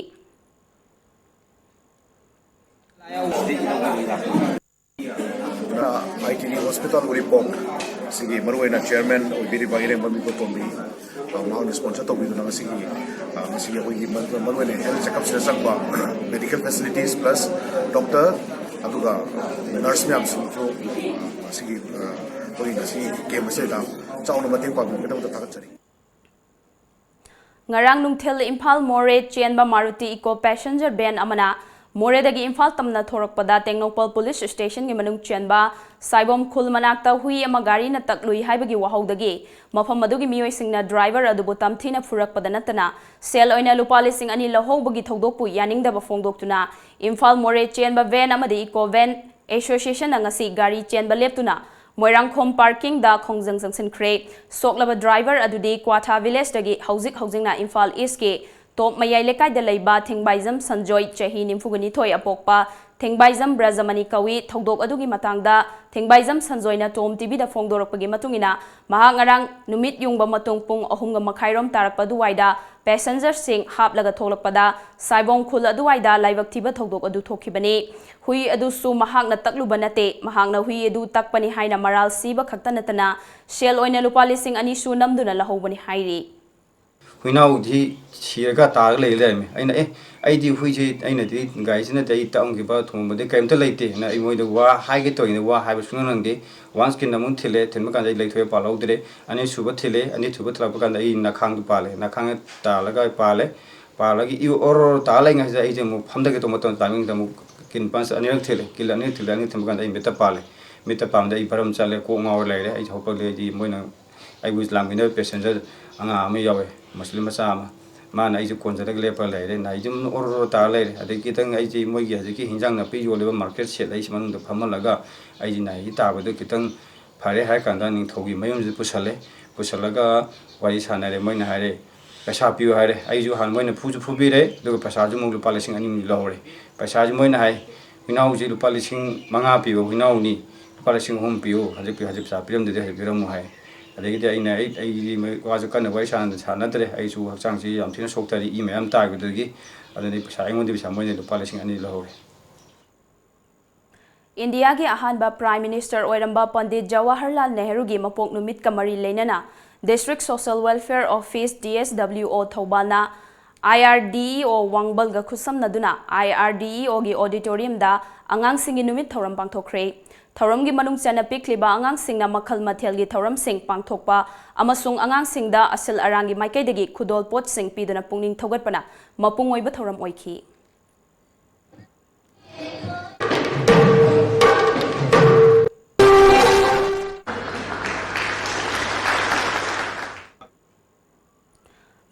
ꯑꯥꯏ ꯇꯤ ꯗꯤ ꯍꯣꯁꯄꯤꯇꯥꯜ ꯎꯔꯤꯄꯣꯛ ꯁꯤꯒꯤ ꯃꯔꯨꯑꯣꯏꯅ ꯆꯤꯌꯔꯃꯦꯟ ꯑꯣꯏꯕꯤꯔꯤꯕ ꯏꯔꯦꯡꯕꯝ ꯏꯕꯣꯇꯣꯝꯕꯤ, ꯑ, ꯃꯍꯥꯛꯅ ꯁ꯭ꯄꯣꯟꯁꯔ ꯇꯧꯕꯤꯗꯨꯅ ꯉꯁꯤꯒꯤ, ꯑ, ꯉꯁꯤꯒꯤ ꯑꯩꯈꯣꯏꯒꯤ ꯃꯔꯨ-, ꯃꯔꯨꯑꯣꯏꯅ ꯍꯦꯜꯊ ꯆꯦꯛꯑꯞꯁꯤꯗ ꯆꯪꯕ ꯃꯦꯗꯤꯀꯦꯜ ꯐꯦꯁꯤꯂꯤꯇꯤꯁ ꯄ꯭ꯂꯁ ꯗꯣꯛꯇꯔ ꯑꯗꯨꯒ ꯅꯔꯁ ꯃꯌꯥꯝꯁꯤꯡꯁꯨ, ꯑ, ꯉꯁꯤꯒꯤ, ꯑ, ꯑꯩꯈꯣꯏꯒꯤ ꯉꯁꯤꯒꯤ ꯀꯦꯝ ꯑꯁꯤꯗ ꯆꯥꯎꯅ ꯃꯇꯦꯡ ꯄꯥꯡꯕꯤꯕꯒꯤꯗꯃꯛꯇ ꯊꯥꯒꯠꯆꯔꯤ꯫ ꯉꯔꯥꯡ ꯅꯨꯡꯊꯤꯜ ꯏꯝꯐꯥꯜ ꯃꯣꯔꯦ ꯆꯦꯟꯕ ꯃꯥꯔꯨꯇꯤ ꯏꯀꯣ ꯄꯦꯁꯦꯟꯖꯔ ꯚꯦꯟ ꯑꯃꯅ ꯃꯣꯔꯦꯗꯒꯤ ꯏꯝꯐꯥꯜ ꯇꯝꯅ ꯊꯣꯔꯛꯄꯗ ꯇꯦꯡꯅꯧꯄꯜ ꯄꯨꯂꯤꯁ ꯁ꯭ꯇꯦꯁꯟꯒꯤ ꯃꯅꯨꯡ ꯆꯦꯟꯕ ꯁꯥꯏꯕꯣꯝ ꯈꯨꯜ ꯃꯅꯥꯛꯇ ꯍꯨꯏ ꯑꯃ ꯒꯥꯔꯤꯅ ꯇꯛꯂꯨꯏ ꯍꯥꯏꯕꯒꯤ ꯋꯥꯍꯧꯗꯒꯤ ꯃꯐꯝ ꯑꯗꯨꯒꯤ ꯃꯤꯑꯣꯏꯁꯤꯡꯅ ꯗ꯭ꯔꯥꯏꯚꯔ ꯑꯗꯨꯕꯨ ꯇꯝꯊꯤꯅ ꯐꯨꯔꯛꯄꯗ ꯅꯠꯇꯅ ꯁꯦꯜ ꯑꯣꯏꯅ ꯂꯨꯄꯥ ꯂꯤꯁꯤꯡ ꯑꯅꯤ ꯂꯧꯍꯧꯕꯒꯤ ꯊꯧꯗꯣꯛꯄꯨ ꯌꯥꯅꯤꯡꯗꯕ ꯐꯣꯡꯗꯣꯛꯇꯨꯅ ꯏꯝꯐꯥꯜ ꯃꯣꯔꯦ ꯆꯦꯟꯕ ꯚꯦꯟ ꯑꯃꯗꯤ ꯏꯀꯣ ꯚꯦꯟ ꯑꯦꯁꯣꯁꯤꯌꯦꯁꯟꯅ ꯉꯁꯤ ꯒꯥꯔꯤ ꯆꯦꯟꯕ ꯂꯦꯞꯇꯨꯅ ꯃꯣꯏꯔꯥꯡꯈꯣꯝ ꯄꯥꯔꯀꯤꯡꯗ ꯈꯣꯡꯖꯪ ꯆꯪꯁꯤꯟꯈ꯭ꯔꯦ꯫ ꯁꯣꯛꯂꯕ ꯗ꯭ꯔꯥꯏꯚꯔ ꯑꯗꯨꯗꯤ ꯀ꯭ꯋꯥꯊꯥ ꯚꯤꯂꯦꯖꯇꯒꯤ ꯍꯧꯖꯤꯛ ꯍꯧꯖꯤꯛꯅ ꯏꯝꯐꯥꯜ ꯏꯁꯀꯤ ꯇꯣꯞ ꯃꯌꯥꯏ ꯂꯩꯀꯥꯏꯗ ꯂꯩꯕ ꯊꯦꯡꯕꯥꯏꯖꯝ ꯁꯟꯖꯣꯏ, ꯆꯍꯤ ꯅꯤꯐꯨꯒ ꯅꯤꯊꯣꯏ ꯑꯄꯣꯛꯄ ꯊꯦꯡꯕꯥꯏꯖꯝ ꯕ꯭ꯔꯖꯃꯅꯤ ꯀꯧꯏ꯫ ꯊꯧꯗꯣꯛ ꯑꯗꯨꯒꯤ ꯃꯇꯥꯡꯗ ꯊꯦꯡꯕꯥꯏꯖꯝ ꯁꯟꯖꯣꯏꯅ ꯇꯣꯝ ꯇꯤꯚꯤꯗ ꯐꯣꯡꯗꯣꯔꯛꯄꯒꯤ ꯃꯇꯨꯡ ꯏꯟꯅ, ꯃꯍꯥꯛ ꯉꯔꯥꯡ ꯅꯨꯃꯤꯠ ꯌꯨꯡꯕ ꯃꯇꯨꯡ ꯄꯨꯡ ꯑꯍꯨꯝꯒ ꯃꯈꯥꯏꯔꯣꯝ ꯇꯥꯔꯛꯄ ꯑꯗꯨꯋꯥꯏꯗ ꯄꯦꯁꯦꯟꯖꯔꯁꯤꯡ ꯍꯥꯞꯂꯒ ꯊꯣꯛꯂꯛꯄꯗ ꯁꯥꯏꯕꯣꯝ ꯈꯨꯜ ꯑꯗꯨꯋꯥꯏꯗ ꯂꯥꯏꯕꯛ ꯊꯤꯕ ꯊꯧꯗꯣꯛ ꯑꯗꯨ ꯊꯣꯛꯈꯤꯕꯅꯤ꯫ ꯍꯨꯏ ꯑꯗꯨꯁꯨ ꯃꯍꯥꯛꯅ ꯇꯛꯂꯨꯕ ꯅꯠꯇꯦ, ꯃꯍꯥꯛꯅ ꯍꯨꯏ ꯑꯗꯨ ꯇꯛꯄꯅꯤ ꯍꯥꯏꯅ ꯃꯔꯥꯜ ꯁꯤꯕ ꯈꯛꯇ ꯅꯠꯇꯅ ꯁꯦꯜ ꯑꯣꯏꯅ ꯂꯨꯄꯥ ꯂꯤꯁꯤꯡ ꯑꯅꯤꯁꯨ ꯅꯝꯗꯨꯅ ꯂꯧꯍꯧꯕꯅꯤ ꯍꯥꯏꯔꯤ꯫ ꯍꯨꯏꯅꯥꯎꯗꯤ ꯁꯤꯔꯒ ꯇꯥꯔꯒ ꯂꯩ ꯂꯩꯔꯝꯃꯦ꯫ ꯑꯩꯅ, "ꯑꯦ, ꯑꯩꯗꯤ ꯍꯨꯏꯁꯦ ꯑꯩꯅꯗꯤ ꯒꯥꯔꯤꯁꯤꯅꯗꯤ ꯑꯩ ꯇꯛꯑꯝꯈꯤꯕ ꯊꯣꯡꯕꯗꯤ ꯀꯔꯤꯝꯇ ꯂꯩꯇꯦꯅ" ꯑꯩ ꯃꯣꯏꯗ ꯋꯥ ꯍꯥꯏꯒꯦ ꯇꯧꯔꯤꯉꯩꯗ ꯋꯥ ꯍꯥꯏꯕ ꯁꯨꯡꯅꯪ ꯅꯪꯗꯦ꯫ ꯋꯥꯟꯁ ꯀꯤꯟ ꯑꯃꯨꯛ ꯊꯤꯜꯂꯦ, ꯊꯤꯟꯕ ꯀꯥꯟꯗ ꯑꯩ ꯂꯩꯊꯣꯛꯑꯦ, ꯄꯥꯜꯍꯧꯗ꯭ꯔꯦ꯫ ꯑꯅꯤꯁꯨꯕ ꯊꯤꯜꯂꯦ, ꯑꯅꯤꯁꯨꯕ ꯊꯤꯜꯂꯛꯄ ꯀꯥꯟꯗ ꯑꯩ ꯅꯈꯥꯡꯗ ꯄꯥꯜꯂꯦ, ꯅꯈꯥꯡꯗ ꯇꯥꯜꯂꯒ ꯄꯥꯜꯂꯦ꯫ ꯄꯥꯜꯂꯒ ꯏ ꯑꯣꯔꯣ ꯑꯣꯔꯣ ꯇꯥ ꯂꯩꯉꯩꯁꯤꯗ ꯑꯩꯁꯦ ꯑꯃꯨꯛ ꯐꯝꯊꯒꯦ ꯇꯧꯕ ꯃꯇꯝ ꯇꯥꯏꯃꯤꯡꯗ ꯑꯃꯨꯛ ꯀꯤꯟ ꯄꯟꯁ ꯑꯅꯤꯔꯛ ꯊꯤꯜꯂꯦ꯫ ꯀꯤꯟ ꯑꯅꯤꯔꯛ ꯊꯤꯜꯂꯦ, ꯑꯅꯤꯔꯛ ꯊꯤꯟꯕ ꯀꯥꯟꯗ ꯑꯩ ꯃꯤꯠꯇ ꯄꯥꯜꯂꯦ꯫ ꯃꯤꯠꯇ ꯄꯥꯟꯕꯗ ꯑꯩ ꯕꯔꯝ ꯆꯠꯂꯦ, ꯀꯣꯛ ꯉꯥꯎꯔ ꯂꯩꯔꯦ꯫ ꯑꯩꯁꯦ ꯍꯧꯒꯠꯂꯦ, ꯑꯩꯗꯤ ꯃꯣꯏꯅ ꯑꯩꯕꯨ ꯂꯥꯛꯃꯤꯟꯅꯕ ꯄꯦꯁꯦꯟꯖꯔ ꯑꯉꯥꯡ ꯑꯃ ꯌꯥꯎꯋꯦ, ꯃꯨꯁꯂꯤꯝ ꯃꯆꯥ ꯑꯃ꯫ ꯃꯥꯅ ꯑꯩꯁꯦ ꯀꯣꯟꯖꯔꯒ ꯂꯦꯞꯄꯒ ꯂꯩꯔꯦ꯫ ꯅꯥꯏꯁꯦ ꯑꯗꯨꯝ ꯑꯣꯔꯣ ꯑꯣꯔꯣ ꯇꯥꯔ ꯂꯩꯔꯦ꯫ ꯑꯗꯩ ꯈꯤꯇꯪ ꯑꯩꯁꯦ ꯃꯣꯏꯒꯤ ꯍꯧꯖꯤꯛꯀꯤ ꯍꯤꯟꯖꯥꯡ ꯅꯥꯄꯤ ꯌꯣꯜꯂꯤꯕ ꯃꯥꯔꯀꯦꯠ ꯁꯦꯠ ꯑꯩꯁꯤ ꯃꯅꯨꯡꯗ ꯐꯝꯍꯜꯂꯒ ꯑꯩꯁꯦ ꯅꯥꯏꯁꯦ ꯇꯥꯕꯗꯣ ꯈꯤꯇꯪ ꯐꯔꯦ ꯍꯥꯏꯔ ꯀꯥꯟꯗ ꯅꯤꯡꯊꯧꯒꯤ ꯃꯌꯨꯝꯁꯤꯗ ꯄꯨꯁꯜꯂꯦ꯫ ꯄꯨꯁꯜꯂꯒ ꯋꯥꯔꯤ ꯁꯥꯟꯅꯔꯦ꯫ ꯃꯣꯏꯅ ꯍꯥꯏꯔꯦ, "ꯄꯩꯁꯥ ꯄꯤꯌꯨ" ꯍꯥꯏꯔꯦ꯫ ꯑꯩꯁꯨ ꯍꯥꯟꯅ ꯃꯣꯏꯅ ꯐꯨꯁꯨ ꯐꯨꯕꯤꯔꯦ, ꯑꯗꯨꯒ ꯄꯩꯁꯥꯁꯨ ꯑꯃꯨꯛ ꯂꯨꯄꯥ ꯂꯤꯁꯤꯡ ꯑꯅꯤ ꯑꯃꯨꯛ ꯂꯧꯍꯧꯔꯦ꯫ ꯄꯩꯁꯥꯁꯤ ꯃꯣꯏꯅ ꯍꯥꯏ, "ꯍꯨꯏꯅꯥꯎꯁꯤ ꯂꯨꯄꯥ ꯂꯤꯁꯤꯡ ꯃꯉꯥ ꯄꯤꯕ ꯍꯨꯏꯅꯥꯎꯅꯤ, ꯂꯨꯄꯥ ꯂꯤꯁꯤꯡ ꯑꯍꯨꯝ ꯄꯤꯌꯨ, ꯍꯧꯖꯤꯛ ꯄꯤ-, ꯍꯧꯖꯤꯛ ꯄꯩꯁꯥ ꯄꯤꯔꯝꯗ꯭ꯔꯗꯤ ꯍꯧꯖꯤꯛ ꯄꯤꯔꯝꯃꯨ" ꯍꯥꯏ꯫ ꯑꯗꯒꯤꯗꯤ ꯑꯩꯅ, "ꯑꯩ, ꯑꯩꯗꯤ ꯃꯣꯏ ꯋꯥꯁꯨ ꯀꯟꯅ ꯋꯥꯔꯤ ꯁꯥꯟꯅ-, ꯁꯥꯟꯅꯗ꯭ꯔꯦ, ꯑꯩꯁꯨ ꯍꯛꯆꯥꯡꯁꯤ ꯌꯥꯝ ꯊꯤꯅ ꯁꯣꯛꯊꯔꯤ, ꯏ ꯃꯌꯥꯝ ꯇꯥꯈꯤꯕꯗꯒꯤ", ꯑꯗꯨꯗꯤ ꯄꯩꯁꯥ, ꯑꯩꯉꯣꯟꯗ ꯄꯩꯁꯥ ꯃꯣꯏꯅ ꯂꯨꯄꯥ ꯂꯤꯁꯤꯡ ꯑꯅꯤ ꯂꯧꯍꯧꯔꯦ꯫ ꯏꯟꯗꯤꯌꯥꯒꯤ ꯑꯍꯥꯟꯕ Prime Minister ꯑꯣꯏꯔꯝꯕ ꯄꯟꯗꯤꯠ ꯖꯋꯥꯍꯔꯂꯥꯜ ꯅꯦꯍꯔꯨꯒꯤ ꯃꯄꯣꯛ ꯅꯨꯃꯤꯠꯀ ꯃꯔꯤ ꯂꯩꯅꯅ District Social Welfare Office, D S W O, ꯊꯧꯕꯥꯜꯅ IRDEO ꯋꯥꯡꯕꯜꯒ ꯈꯨꯠꯁꯝꯅꯗꯨꯅ IRDEO ꯒꯤ auditorium ꯗ ꯑꯉꯥꯡꯁꯤꯡꯒꯤ ꯅꯨꯃꯤꯠ ꯊꯧꯔꯝ ꯄꯥꯡꯊꯣꯛꯈ꯭ꯔꯦ꯫ ꯊꯧꯔꯝꯒꯤ ꯃꯅꯨꯡ ꯆꯟꯅ ꯄꯤꯛꯂꯤꯕ ꯑꯉꯥꯡꯁꯤꯡꯅ ꯃꯈꯜ ꯃꯊꯦꯜꯒꯤ ꯊꯧꯔꯝꯁꯤꯡ ꯄꯥꯡꯊꯣꯛꯄ ꯑꯃꯁꯨꯡ ꯑꯉꯥꯡꯁꯤꯡꯗ ꯑꯁꯤꯜ ꯑꯔꯥꯡꯒꯤ ꯃꯥꯏꯀꯩꯗꯒꯤ ꯈꯨꯗꯣꯜ ꯄꯣꯠꯁꯤꯡ ꯄꯤꯗꯨꯅ ꯄꯨꯛꯅꯤꯡ ꯊꯧꯒꯠꯄꯅ ꯃꯄꯨꯡ ꯑꯣꯏꯕ ꯊꯧꯔꯝ ꯑꯣꯏꯈꯤ꯫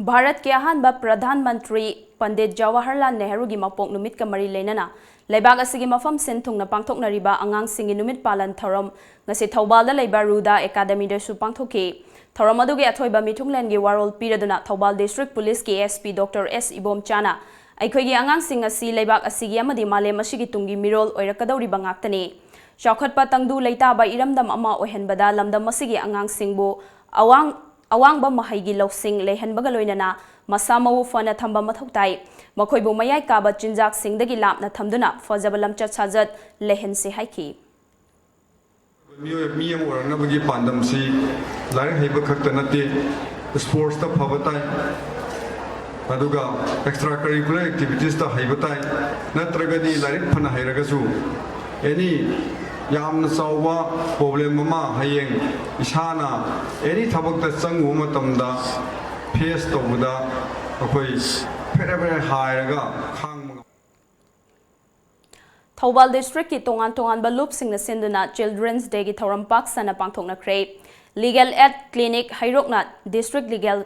ꯚꯥꯔꯠꯀꯤ ꯑꯍꯥꯟꯕ ꯄ꯭ꯔꯙꯥꯟ ꯃꯟꯇ꯭ꯔꯤ ꯄꯟꯗꯤꯠ ꯖꯋꯥꯍꯔꯂꯥꯜ ꯅꯦꯍꯔꯨꯒꯤ ꯃꯄꯣꯛ ꯅꯨꯃꯤꯠꯀ ꯃꯔꯤ ꯂꯩꯅꯅ ꯂꯩꯕꯥꯛ ꯑꯁꯤꯒꯤ ꯃꯐꯝ ꯁꯤꯟ ꯊꯨꯡꯅ ꯄꯥꯡꯊꯣꯛꯅꯔꯤꯕ ꯑꯉꯥꯡꯁꯤꯡꯒꯤ ꯅꯨꯃꯤꯠ ꯄꯥꯂꯟ ꯊꯧꯔꯝ ꯉꯁꯤ ꯊꯧꯕꯥꯜꯗ ꯂꯩꯕ ꯔꯨꯗꯥ ꯑꯦꯀꯥꯗꯃꯤꯗꯁꯨ ꯄꯥꯡꯊꯣꯛꯈꯤ꯫ ꯊꯧꯔꯝ ꯑꯗꯨꯒꯤ ꯑꯊꯣꯏꯕ ꯃꯤꯊꯨꯡꯂꯦꯟꯒꯤ ꯋꯥꯔꯣꯜ ꯄꯤꯔꯗꯨꯅ ꯊꯧꯕꯥꯜ District Police ꯀꯤ S P Doctor S ꯏꯕꯣꯝꯆꯥꯅ ꯑꯩꯈꯣꯏꯒꯤ ꯑꯉꯥꯡꯁꯤꯡ ꯑꯁꯤ ꯂꯩꯕꯥꯛ ꯑꯁꯤꯒꯤ ꯑꯃꯗꯤ ꯃꯥꯂꯦꯝ ꯑꯁꯤꯒꯤ ꯇꯨꯡꯒꯤ ꯃꯤꯔꯣꯜ ꯑꯣꯏꯔꯛꯀꯗꯧꯔꯤꯕ ꯉꯥꯛꯇꯅꯤ꯫ ꯆꯥꯎꯈꯠꯄ ꯇꯪꯗꯨ ꯂꯩꯇꯥꯕ ꯏꯔꯝꯗꯝ ꯑꯃ ꯑꯣꯏꯍꯟꯕꯗ ꯂꯝꯗꯝ ꯑꯁꯤꯒꯤ ꯑꯉꯥꯡꯁꯤꯡꯕꯨ ꯑꯋꯥꯡ-, ꯑꯋꯥꯡꯕ ꯃꯍꯩꯒꯤ ꯂꯧꯁꯤꯡ ꯂꯩꯍꯟꯕꯒ ꯂꯣꯏꯅꯅ ꯃꯁꯥ ꯃꯎ ꯐꯅ ꯊꯝꯕ ꯃꯊꯧ ꯇꯥꯏ꯫ ꯃꯈꯣꯏꯕꯨ ꯃꯌꯥꯏ ꯀꯥꯕ ꯆꯤꯟꯖꯥꯛꯁꯤꯡꯗꯒꯤ ꯂꯥꯞꯅ ꯊꯝꯗꯨꯅ ꯐꯖꯕ ꯂꯝꯆꯠ ꯁꯥꯖꯠ ꯂꯩꯍꯟꯁꯤ ꯍꯥꯏꯈꯤ꯫ ꯃꯤꯑꯣꯏ, ꯃꯤ ꯑꯃ ꯑꯣꯏꯔꯛꯅꯕꯒꯤ ꯄꯥꯟꯗꯝꯁꯤ ꯂꯥꯏꯔꯤꯛ ꯍꯩꯕ ꯈꯛꯇ ꯅꯠꯇꯦ, sports ꯇ ꯐꯕ ꯇꯥꯏ, ꯑꯗꯨꯒ extra curricular activities ꯇ ꯍꯩꯕ ꯇꯥꯏ, ꯅꯠꯇ꯭ꯔꯒꯗꯤ ꯂꯥꯏꯔꯤꯛ ꯐꯅ ꯍꯩꯔꯒꯁꯨ any ꯌꯥꯝꯅ ꯆꯥꯎꯕ problem ꯑꯃ ꯍꯌꯦꯡ ꯏꯁꯥꯅ any ꯊꯕꯛꯇ ꯆꯪꯉꯨꯕ ꯃꯇꯝꯗ face ꯇꯧꯕꯗ ꯑꯩꯈꯣꯏ ꯐꯦꯔꯦ ꯐꯦꯔꯦ ꯍꯥꯏꯔꯒ ꯈꯥꯡꯕ ꯉꯝ- ꯊꯧꯕꯥꯜ District ꯀꯤ ꯇꯣꯉꯥꯟ ꯇꯣꯉꯥꯟꯕ ꯂꯨꯞꯁꯤꯡꯅ ꯁꯤꯟꯗꯨꯅ Children's Day ꯒꯤ ꯊꯧꯔꯝ ꯄꯥꯛ ꯁꯟꯅ ꯄꯥꯡꯊꯣꯛꯅꯈ꯭ꯔꯦ꯫ Legal Aid Clinic ꯍꯩꯔꯣꯛꯅ District Legal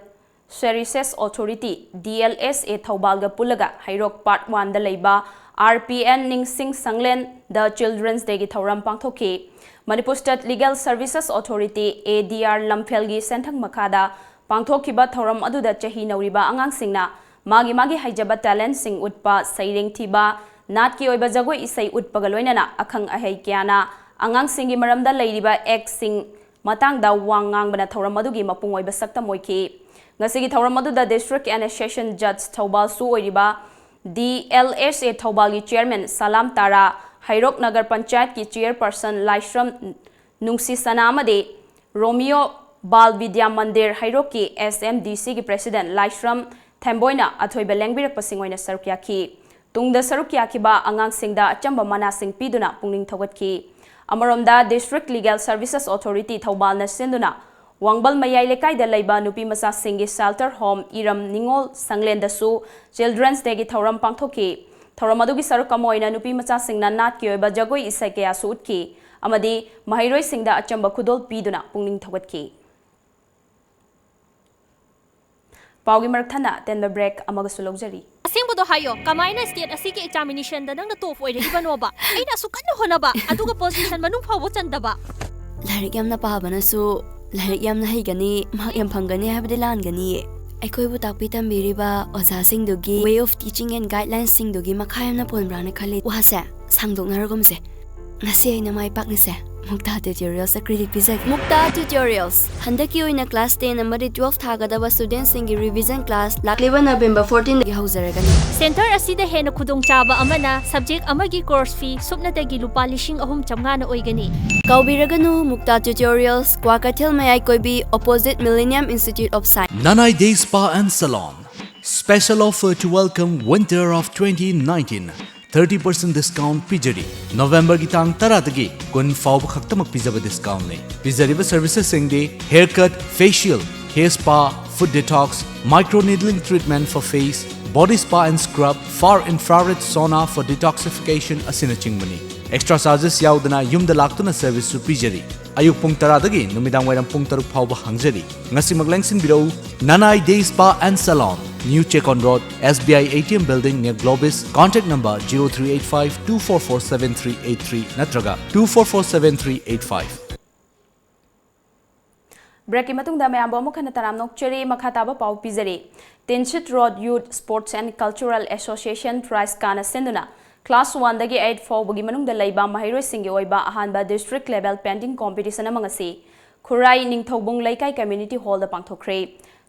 Services Authority, D L S A, ꯊꯧꯕꯥꯜꯒ ꯄꯨꯜꯂꯒ ꯍꯩꯔꯣꯛ Part one ꯗ ꯂꯩꯕ R P N ꯅꯤꯡꯁꯤꯡ ꯁꯪꯂꯦꯟꯗ Children's Day ꯒꯤ ꯊꯧꯔꯝ ꯄꯥꯡꯊꯣꯛꯈꯤ꯫ Manipur State Legal Services Authority, A D R, ꯂꯝꯐꯦꯜꯒꯤ ꯁꯦꯟꯊꯪ ꯃꯈꯥꯗ ꯄꯥꯡꯊꯣꯛꯈꯤꯕ ꯊꯧꯔꯝ ꯑꯗꯨꯗ ꯆꯍꯤ ꯅꯧꯔꯤꯕ ꯑꯉꯥꯡꯁꯤꯡꯅ ꯃꯥꯒꯤ ꯃꯥꯒꯤ ꯍꯩꯖꯕ talent ꯁꯤꯡ ꯎꯠꯄ, ꯁꯩꯔꯦꯡ ꯊꯤꯕ, ꯅꯥꯠꯀꯤ ꯑꯣꯏꯕ ꯖꯒꯣꯏ ꯏꯁꯩ ꯎꯠꯄꯒ ꯂꯣꯏꯅꯅ ꯑꯈꯪ ꯑꯍꯩ ꯀꯌꯥꯅ ꯑꯉꯥꯡꯁꯤꯡꯒꯤ ꯃꯔꯝꯗ ꯂꯩꯔꯤꯕ act ꯁꯤꯡ ꯃꯇꯥꯡꯗ ꯋꯥ ꯉꯥꯡꯕꯅ ꯊꯧꯔꯝ ꯑꯗꯨꯒꯤ ꯃꯄꯨꯡ ꯑꯣꯏꯕ ꯁꯛꯇꯝ ꯑꯣꯏꯈꯤ꯫ ꯉꯁꯤꯒꯤ ꯊꯧꯔꯝ ꯑꯗꯨꯗ District and Session Judge ꯊꯧꯕꯥꯜꯁꯨ ꯑꯣꯏꯔꯤꯕ D L S A ꯊꯧꯕꯥꯜꯒꯤ Chairman ꯁꯂꯥꯝ ꯇꯥꯔꯥ, ꯍꯩꯔꯣꯛ ꯅꯒꯔ ꯄꯟꯆꯥꯌꯠꯀꯤ ꯆꯤꯌꯔꯄꯔꯁꯟ ꯂꯥꯏꯁ꯭ꯔꯝ ꯅꯨꯡꯁꯤꯁꯅꯥ ꯑꯃꯗꯤ ꯔꯣꯃꯤꯌꯣ ꯕꯥꯜ ꯕꯤꯗ꯭ꯌꯥ ꯃꯟꯗꯤꯔ ꯍꯩꯔꯣꯛꯀꯤ ꯑꯦꯁ ꯑꯦꯝ ꯗꯤ ꯁꯤꯒꯤ ꯄ꯭ꯔꯦꯁꯤꯗꯦꯟꯠ ꯂꯥꯏꯁ꯭ꯔꯝ ꯊꯦꯝꯕꯣꯏꯅ ꯑꯊꯣꯏꯕ ꯂꯦꯡꯕꯤꯔꯛꯄꯁꯤꯡ ꯑꯣꯏꯅ ꯁꯔꯨꯛ ꯌꯥꯈꯤ꯫ ꯇꯨꯡꯗ ꯁꯔꯨꯛ ꯌꯥꯈꯤꯕ ꯑꯉꯥꯡꯁꯤꯡꯗ ꯑꯆꯝꯕ ꯃꯅꯥꯁꯤꯡ ꯄꯤꯗꯨꯅ ꯄꯨꯛꯅꯤꯡ ꯊꯧꯒꯠꯈꯤ꯫ ꯑꯃꯔꯣꯝꯗ, District Legal Services Authority ꯊꯧꯕꯥꯜꯅ ꯁꯤꯟꯗꯨꯅ ꯋꯥꯡꯕꯜ ꯃꯌꯥꯏ ꯂꯩꯀꯥꯏꯗ ꯂꯩꯕ ꯅꯨꯄꯤ ꯃꯆꯥꯁꯤꯡꯒꯤ shelter home ꯏꯔꯝ ꯅꯤꯉꯣꯜ ꯁꯪꯂꯦꯟꯗꯁꯨ Children's Dayꯒꯤ ꯊꯧꯔꯝ ꯄꯥꯡꯊꯣꯛꯈꯤ꯫ ꯊꯧꯔꯝ ꯑꯗꯨꯒꯤ ꯁꯔꯨꯛ ꯑꯃ ꯑꯣꯏꯅ ꯅꯨꯄꯤ ꯃꯆꯥꯁꯤꯡꯅ ꯅꯥꯠꯀꯤ ꯑꯣꯏꯕ ꯖꯒꯣꯏ ꯏꯁꯩ ꯀꯌꯥꯁꯨ ꯎꯠꯈꯤ ꯑꯃꯗꯤ ꯃꯍꯩꯔꯣꯏꯁꯤꯡꯗ ꯑꯆꯝꯕ ꯈꯨꯗꯣꯜ ꯄꯤꯗꯨꯅ ꯄꯨꯛꯅꯤꯡ ꯊꯧꯒꯠꯈꯤ꯫ ꯄꯥꯎꯒꯤ ꯃꯔꯛ ꯊꯠꯅ ꯑꯇꯦꯟꯕ break ꯑꯃꯒꯁꯨ ꯂꯧꯖꯔꯤ꯫ ꯑꯁꯦꯡꯕꯗꯣ ꯍꯥꯏꯌꯣ, ꯀꯃꯥꯏꯅ state ꯑꯁꯤꯒꯤ examinationꯗ ꯅꯪꯅ top ꯑꯣꯏꯔꯛꯏꯕꯅꯣꯕ? ꯑꯩꯅ ꯑꯁꯨꯛ ꯀꯟꯅ ꯍꯣꯠꯅꯕ, ꯑꯗꯨꯒ position ꯃꯅꯨꯡ ꯐꯥꯎꯕ ꯆꯟꯗꯕ꯫ ꯂꯥꯏꯔꯤꯛ ꯌꯥꯝꯅ ꯄꯥꯕꯅꯁꯨ ꯂꯥꯏꯔꯤꯛ ꯌꯥꯝꯅ ꯍꯩꯒꯅꯤ, mark ꯌꯥꯝ ꯐꯪꯒꯅꯤ ꯍꯥꯏꯕꯗꯤ ꯂꯥꯟꯒꯅꯤꯌꯦ꯫ ꯑꯩꯈꯣꯏꯕꯨ ꯇꯥꯛꯄꯤ ꯇꯝꯕꯤꯔꯤꯕ ꯑꯣꯖꯥꯁꯤꯡꯗꯨꯒꯤ way of teaching and guidelinesꯁꯤꯡꯗꯨꯒꯤ ꯃꯈꯥ ꯌꯥꯝꯅ ꯄꯣꯟꯕ꯭ꯔꯥꯅ ꯈꯜꯂꯤ꯫ ꯋꯥꯁꯦ ꯁꯥꯡꯗꯣꯛꯅꯔꯒꯨꯝꯁꯦ꯫ ꯉꯁꯤ ꯑꯩꯅ ꯃꯥꯏ ꯄꯥꯛꯂꯤꯁꯦ ꯃꯨꯛꯇꯥ Tutorialsꯇ credit ꯄꯤꯖꯒꯦ꯫ ꯃꯨꯛꯇꯥ Tutorials, ꯍꯟꯗꯛꯀꯤ ꯑꯣꯏꯅ class ten ꯑꯃꯗꯤ twelve ꯊꯥꯒꯗꯕ studentꯁꯤꯡꯒꯤ revision class ꯂꯥꯛꯂꯤꯕ November fourteenꯗꯒꯤ ꯍꯧꯖꯔꯒꯅꯤ꯫ Center ꯑꯁꯤꯗ ꯍꯦꯟꯅ ꯈꯨꯗꯣꯡꯆꯥꯕ ꯑꯃꯅ subject ꯑꯃꯒꯤ course fee ꯁꯨꯞꯅꯇꯒꯤ ꯂꯨꯄꯥ ꯂꯤꯁꯤꯡ ꯑꯍꯨꯝ ꯆꯥꯝꯃꯉꯥꯅ ꯑꯣꯏꯒꯅꯤ꯫ ꯀꯥꯎꯕꯤꯔꯒꯅꯨ, ꯃꯨꯛꯇꯥ Tutorials, ꯀ꯭ꯋꯥꯀꯩꯊꯦꯜ ꯃꯌꯥꯏ ꯀꯣꯏꯕꯤ, opposite Millennium Institute of Science꯫ Nanai Day Spa and Salon, special offer to welcome winter of twenty nineteen, thirty percent discount ꯄꯤꯖꯔꯤ꯫ Novemberꯒꯤ ꯇꯥꯡ ꯇꯔꯥꯗꯒꯤ ꯀꯨꯟ ꯐꯥꯎꯕ ꯈꯛꯇꯃꯛ ꯄꯤꯖꯕ discountꯅꯤ꯫ ꯄꯤꯖꯔꯤꯕ servicesꯁꯤꯡꯗꯤ haircut, facial, hair spa, foot detox, microneedling treatment for face, body spa and scrub, far infrared sauna for detoxification ꯑꯁꯤꯅꯆꯤꯡꯕꯅꯤ꯫ Extra charges ꯌꯥꯎꯗꯅ ꯌꯨꯝꯗ ꯂꯥꯛꯇꯨꯅ serviceꯁꯨ ꯄꯤꯖꯔꯤ꯫ ꯑꯌꯨꯛ ꯄꯨꯡ ꯇꯔꯥꯗꯒꯤ ꯅꯨꯃꯤꯗꯥꯡ ꯋꯥꯏꯔꯝ ꯄꯨꯡ ꯇꯔꯨꯛ ꯐꯥꯎꯕ ꯍꯥꯡꯖꯔꯤ꯫ ꯉꯁꯤꯃꯛ ꯂꯦꯡꯁꯤꯟꯕꯤꯔꯛꯎ, Nanai Day Spa and Salon, New Check on Road, S B I A T M Building near Globis, contact number zero three eight five two four four seven three eight three ꯅꯠꯇ꯭ꯔꯒ two four four seven three eight five꯫ Breakꯀꯤ ꯃꯇꯨꯡꯗ ꯃꯌꯥꯝꯕꯨ ꯑꯃꯨꯛ ꯍꯟꯅ ꯇꯔꯥꯝꯅ ꯑꯣꯛꯆꯔꯤ꯫ ꯃꯈꯥ ꯇꯥꯕ ꯄꯥꯎ ꯄꯤꯖꯔꯤ꯫ Tinsit Road Youth Sports and Cultural Association, TRYSCAꯅ ꯁꯤꯟꯗꯨꯅ class oneꯗꯒꯤ eight ꯐꯥꯎꯕꯒꯤ ꯃꯅꯨꯡꯗ ꯂꯩꯕ ꯃꯍꯩꯔꯣꯏꯁꯤꯡꯒꯤ ꯑꯣꯏꯕ ꯑꯍꯥꯟꯕ district level painting competition ꯑꯃ ꯉꯁꯤ ꯈꯨꯔꯥꯏ ꯅꯤꯡꯊꯧꯕꯨꯡ ꯂꯩꯀꯥꯏ community hallꯗ ꯄꯥꯡꯊꯣꯛꯈ꯭ꯔꯦ꯫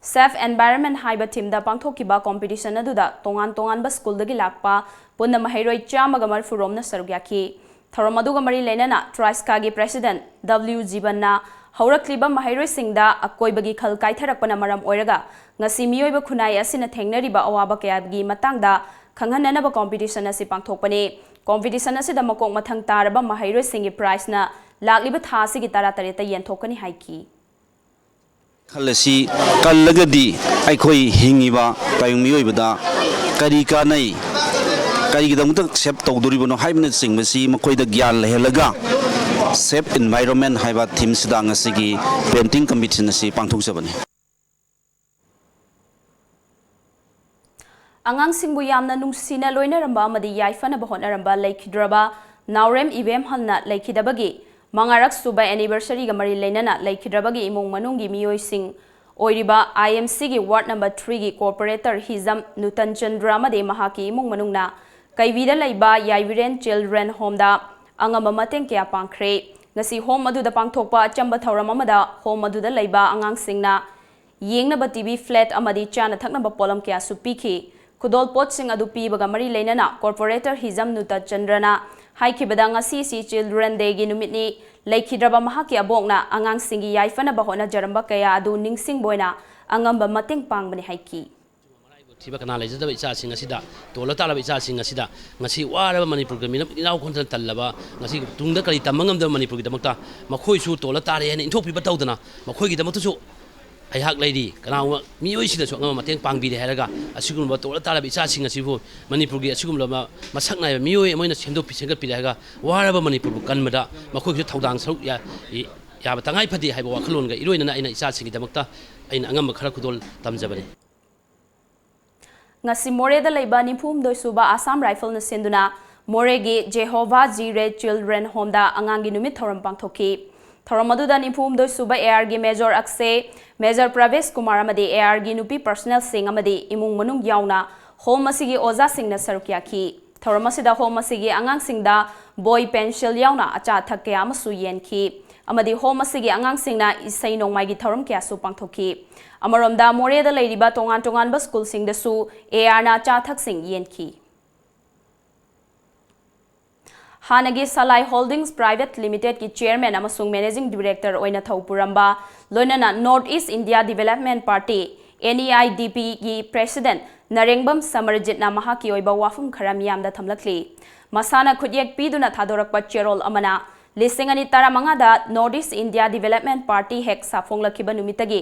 Safe Environment ꯍꯥꯏꯕ ꯊꯤꯝꯗ ꯄꯥꯡꯊꯣꯛꯈꯤꯕ ꯀꯣꯝꯄꯤꯇꯤꯁꯟ ꯑꯗꯨꯗ ꯇꯣꯉꯥꯟ ꯇꯣꯉꯥꯟꯕ ꯁ꯭ꯀꯨꯜꯗꯒꯤ ꯂꯥꯛꯄ ꯄꯨꯟꯅ ꯃꯍꯩꯔꯣꯏ ꯆꯥꯝꯃꯒ ꯃꯔꯤꯐꯨ ꯔꯣꯝꯅ ꯁꯔꯨꯛ ꯌꯥꯈꯤ꯫ ꯊꯧꯔꯝ ꯑꯗꯨꯒ ꯃꯔꯤ ꯂꯩꯅꯅ ꯇ꯭ꯔꯥꯏꯁꯀꯥꯒꯤ ꯄ꯭ꯔꯦꯁꯤꯗꯦꯟꯠ ꯗꯕ꯭ꯂꯤꯎ ꯖꯤꯕꯟꯅ ꯍꯧꯔꯛꯂꯤꯕ ꯃꯍꯩꯔꯣꯏꯁꯤꯡꯗ ꯑꯀꯣꯏꯕꯒꯤ ꯈꯜ ꯀꯥꯏꯊꯔꯛꯄꯅ ꯃꯔꯝ ꯑꯣꯏꯔꯒ ꯉꯁꯤ ꯃꯤꯑꯣꯏꯕ ꯈꯨꯟꯅꯥꯏ ꯑꯁꯤꯅ ꯊꯦꯡꯅꯔꯤꯕ ꯑꯋꯥꯕ ꯀꯌꯥꯒꯤ ꯃꯇꯥꯡꯗ ꯈꯪꯍꯟꯅꯅꯕ ꯀꯣꯝꯄꯤꯇꯤꯁꯟ ꯑꯁꯤ ꯄꯥꯡꯊꯣꯛꯄꯅꯤ꯫ ꯀꯣꯝꯄꯤꯇꯤꯁꯟ ꯑꯁꯤꯗ ꯃꯀꯣꯛ ꯃꯊꯪ ꯇꯥꯔꯕ ꯃꯍꯩꯔꯣꯏꯁꯤꯡꯒꯤ ꯄ꯭ꯔꯥꯏꯖꯅ ꯂꯥꯛꯂꯤꯕ ꯊꯥ ꯑꯁꯤꯒꯤ ꯇꯔꯥꯇꯔꯦꯠꯇ ꯌꯦꯟꯊꯣꯛꯀꯅꯤ ꯍꯥꯏꯈꯤ꯫ ꯈꯜ ꯑꯁꯤ ꯀꯜꯂꯒꯗꯤ ꯑꯩꯈꯣꯏ ꯍꯤꯡꯉꯤꯕ ꯇꯥꯏꯕꯪ ꯃꯤꯑꯣꯏꯕꯗ ꯀꯔꯤ ꯀꯥꯟꯅꯩ, ꯀꯔꯤꯒꯤꯗꯃꯛꯇ ꯁꯦꯞ ꯇꯧꯗꯣꯔꯤꯕꯅꯣ ꯍꯥꯏꯕꯅꯆꯤꯡꯕꯁꯤ ꯃꯈꯣꯏꯗ ꯒ꯭ꯌꯥꯟ ꯂꯩꯍꯜꯂꯒ Safe Environment ꯍꯥꯏꯕ ꯊꯤꯝꯁꯤꯗ ꯉꯁꯤꯒꯤ ꯄꯦꯟꯇꯤꯡ ꯀꯝꯄꯤꯇꯤꯁꯟ ꯑꯁꯤ ꯄꯥꯡꯊꯣꯛꯆꯕꯅꯤ꯫ ꯑꯉꯥꯡꯁꯤꯡꯕꯨ ꯌꯥꯝꯅ ꯅꯨꯡꯁꯤꯅ ꯂꯣꯏꯅꯔꯝꯕ ꯑꯃꯗꯤ ꯌꯥꯏꯐꯅꯕ ꯍꯣꯠꯅꯔꯝꯕ ꯂꯩꯈꯤꯗ꯭ꯔꯕ ꯅꯥꯎꯔꯦꯝ ꯏꯕꯦꯝꯍꯜꯅ ꯂꯩꯈꯤꯗꯕꯒꯤ ꯃꯉꯥꯔꯛ ꯁꯨꯕ anniversary ꯒ ꯃꯔꯤ ꯂꯩꯅꯅ ꯂꯩꯈꯤꯗ꯭ꯔꯕꯒꯤ ꯏꯃꯨꯡ ꯃꯅꯨꯡꯒꯤ ꯃꯤꯑꯣꯏꯁꯤꯡ ꯑꯣꯏꯔꯤꯕ I M C ꯒꯤ ward number three ꯒꯤ corporator ꯍꯤꯖꯝ ꯅꯨꯇꯟ ꯆꯟꯗ꯭ꯔ ꯑꯃꯗꯤ ꯃꯍꯥꯛꯀꯤ ꯏꯃꯨꯡ ꯃꯅꯨꯡꯅ ꯀꯩꯕꯤꯗ ꯂꯩꯕ ꯌꯥꯏꯕꯤꯔꯦꯟ Children Home ꯗ ꯑꯉꯝꯕ ꯃꯇꯦꯡ ꯀꯌꯥ ꯄꯥꯡꯈ꯭ꯔꯦ꯫ ꯉꯁꯤ home ꯑꯗꯨꯗ ꯄꯥꯡꯊꯣꯛꯄ ꯑꯆꯝꯕ ꯊꯧꯔꯝ ꯑꯃꯗ home ꯑꯗꯨꯗ ꯂꯩꯕ ꯑꯉꯥꯡꯁꯤꯡꯅ ꯌꯦꯡꯅꯕ T V, flat ꯑꯃꯗꯤ ꯆꯥꯅ ꯊꯛꯅꯕ ꯄꯣꯠꯂꯝ ꯀꯌꯥꯁꯨ ꯄꯤꯈꯤ꯫ ꯈꯨꯗꯣꯜꯄꯣꯠꯁꯤꯡ ꯑꯗꯨ ꯄꯤꯕꯒ ꯃꯔꯤ ꯂꯩꯅꯅ corporator ꯍꯤꯖꯝ ꯅꯨꯇ ꯆꯟꯗ꯭ꯔꯅ ꯍꯥꯏꯈꯤꯕꯗ, ꯉꯁꯤꯁꯤ Children Day ꯒꯤ ꯅꯨꯃꯤꯠꯅꯤ, ꯂꯩꯈꯤꯗ꯭ꯔꯕ ꯃꯍꯥꯛꯀꯤ ꯑꯕꯣꯛꯅ ꯑꯉꯥꯡꯁꯤꯡꯒꯤ ꯌꯥꯏꯐꯅꯕ ꯍꯣꯠꯅꯖꯔꯝꯕ ꯀꯌꯥ ꯑꯗꯨ ꯅꯤꯡꯁꯤꯡꯕ ꯑꯣꯏꯅ ꯑꯉꯝꯕ ꯃꯇꯦꯡ ꯄꯥꯡꯕꯅꯤ ꯍꯥꯏꯈꯤ꯫ ꯊꯤꯕ ꯀꯅꯥ ꯂꯩꯖꯗꯕ ꯏꯆꯥꯁꯤꯡ ꯑꯁꯤꯗ, ꯇꯣꯜꯂ ꯇꯥꯔꯕ ꯏꯆꯥꯁꯤꯡ ꯑꯁꯤꯗ ꯉꯁꯤ ꯋꯥꯔꯕ ꯃꯅꯤꯄꯨꯔꯒꯤ ꯃꯤꯅꯝ ꯏꯅꯥꯎ ꯈꯣꯟꯊꯅ ꯇꯜꯂꯕ, ꯉꯁꯤ ꯇꯨꯡꯗ ꯀꯔꯤ ꯇꯝꯕ ꯉꯝꯗꯕ ꯃꯅꯤꯄꯨꯔꯒꯤꯗꯃꯛꯇ ꯃꯈꯣꯏꯁꯨ ꯇꯣꯜꯂ ꯇꯥꯔꯦ ꯍꯥꯏꯅ ꯏꯟꯊꯣꯛꯄꯤꯕ ꯇꯧꯗꯅ ꯃꯈꯣꯏꯒꯤꯗꯃꯛꯇꯁꯨ ꯑꯩꯍꯥꯛ ꯂꯩꯔꯤ, ꯀꯅꯥꯒꯨꯝꯕ ꯃꯤꯑꯣꯏꯁꯤꯡꯅꯁꯨ ꯑꯉꯝꯕ ꯃꯇꯦꯡ ꯄꯥꯡꯕꯤꯔꯦ ꯍꯥꯏꯔꯒ ꯑꯁꯤꯒꯨꯝꯂꯕ ꯇꯣꯜꯂ ꯇꯥꯔꯕ ꯏꯆꯥꯁꯤꯡ ꯑꯁꯤꯕꯨ ꯃꯅꯤꯄꯨꯔꯒꯤ ꯑꯁꯤꯒꯨꯝꯂꯕ ꯃꯁꯛ ꯅꯥꯏꯕ ꯃꯤꯑꯣꯏ ꯑꯃ ꯑꯣꯏꯅ ꯁꯦꯝꯗꯣꯛꯄꯤ ꯁꯦꯝꯒꯠꯄꯤꯔꯦ ꯍꯥꯏꯔꯒ ꯋꯥꯔꯕ ꯃꯅꯤꯄꯨꯔꯕꯨ ꯀꯟꯕꯗ ꯃꯈꯣꯏꯒꯤꯁꯨ ꯊꯧꯗꯥꯡ ꯁꯔꯨꯛ ꯌꯥ-, ꯌꯥꯕ ꯇꯉꯥꯏ ꯐꯗꯦ ꯍꯥꯏꯕ ꯋꯥꯈꯜꯂꯣꯟꯒ ꯏꯔꯣꯏꯅꯅ ꯑꯩꯅ ꯏꯆꯥꯁꯤꯡꯒꯤꯗꯃꯛꯇ ꯑꯩꯅ ꯑꯉꯝꯕ ꯈꯔ ꯈꯨꯗꯣꯜ ꯇꯝꯖꯕꯅꯤ꯫ ꯉꯁꯤ ꯃꯣꯔꯦꯗ ꯂꯩꯕ ꯅꯤꯐꯨ ꯍꯨꯝꯗꯣꯏ ꯁꯨꯕ Assam Rifle ꯅ ꯁꯤꯟꯗꯨꯅ ꯃꯣꯔꯦꯒꯤ Jehovah Jireh Children Home ꯗ ꯑꯉꯥꯡꯒꯤ ꯅꯨꯃꯤꯠ ꯊꯧꯔꯝ ꯄꯥꯡꯊꯣꯛꯈꯤ꯫ ꯊꯧꯔꯝ ꯑꯗꯨꯗ ꯅꯤꯐꯨ ꯍꯨꯝꯗꯣꯏ ꯁꯨꯕ A R ꯒꯤ Major ꯑꯛꯁꯦ, Major ꯄ꯭ꯔꯚꯦꯁ ꯀꯨꯃꯥꯔ ꯑꯃꯗꯤ A R ꯒꯤ ꯅꯨꯄꯤ personnel ꯁꯤꯡ ꯑꯃꯗꯤ ꯏꯃꯨꯡ ꯃꯅꯨꯡ ꯌꯥꯎꯅ home ꯑꯁꯤꯒꯤ ꯑꯣꯖꯥꯁꯤꯡꯅ ꯁꯔꯨꯛ ꯌꯥꯈꯤ꯫ ꯊꯧꯔꯝ ꯑꯁꯤꯗ home ꯑꯁꯤꯒꯤ ꯑꯉꯥꯡꯁꯤꯡꯗ ꯕꯣꯏ, ꯄꯦꯟꯁꯤꯜ ꯌꯥꯎꯅ ꯑꯆꯥ ꯑꯊꯛ ꯀꯌꯥ ꯑꯃꯁꯨ ꯌꯦꯟꯈꯤ꯫ ꯑꯃꯗꯤ ꯍꯣꯝ ꯑꯁꯤꯒꯤ ꯑꯉꯥꯡꯁꯤꯡꯅ ꯏꯁꯩ ꯅꯣꯡꯃꯥꯏꯒꯤ ꯊꯧꯔꯝ ꯀꯌꯥꯁꯨ ꯄꯥꯡꯊꯣꯛꯈꯤ꯫ ꯑꯃꯔꯣꯝꯗ, ꯃꯣꯔꯦꯗ ꯂꯩꯔꯤꯕ ꯇꯣꯉꯥꯟ ꯇꯣꯉꯥꯟꯕ ꯁ꯭ꯀꯨꯜꯁꯤꯡꯗꯁꯨ ꯑꯦ ꯑꯥꯔꯅ ꯑꯆꯥ ꯑꯊꯛꯁꯤꯡ ꯌꯦꯟꯈꯤ꯫ ꯍꯥꯟꯅꯒꯤ ꯁꯂꯥꯏ ꯍꯣꯜꯗꯤꯡꯁ ꯄ꯭ꯔꯥꯏꯚꯦꯠ ꯂꯤꯃꯤꯇꯦꯗꯀꯤ ꯆꯤꯌꯔꯃꯦꯟ ꯑꯃꯁꯨꯡ ꯃꯦꯅꯦꯖꯤꯡ ꯗꯤꯔꯦꯛꯇꯔ ꯑꯣꯏꯅ ꯊꯧ ꯄꯨꯔꯝꯕ, ꯂꯣꯏꯅꯅ north east India development party, N E I D ꯄꯤꯒꯤ ꯄ꯭ꯔꯦꯁꯤꯗꯦꯟꯠ ꯅꯔꯦꯡꯕꯝ ꯁꯃꯔꯖꯤꯠꯅ ꯃꯍꯥꯛꯀꯤ ꯑꯣꯏꯕ ꯋꯥꯐꯝ ꯈꯔ ꯃꯤꯌꯥꯝꯗ ꯊꯝꯂꯛꯂꯤ꯫ ꯃꯁꯥꯅ ꯈꯨꯠꯌꯦꯛ ꯄꯤꯗꯨꯅ ꯊꯥꯗꯣꯔꯛꯄ ꯆꯦꯔꯣꯜ ꯑꯃꯅ, ꯂꯤꯁꯤꯡ ꯑꯅꯤ ꯇꯔꯥꯃꯉꯥꯗ north east India development party ꯍꯦꯛ ꯁꯥꯐꯣꯡꯂꯛꯈꯤꯕ ꯅꯨꯃꯤꯠꯇꯒꯤ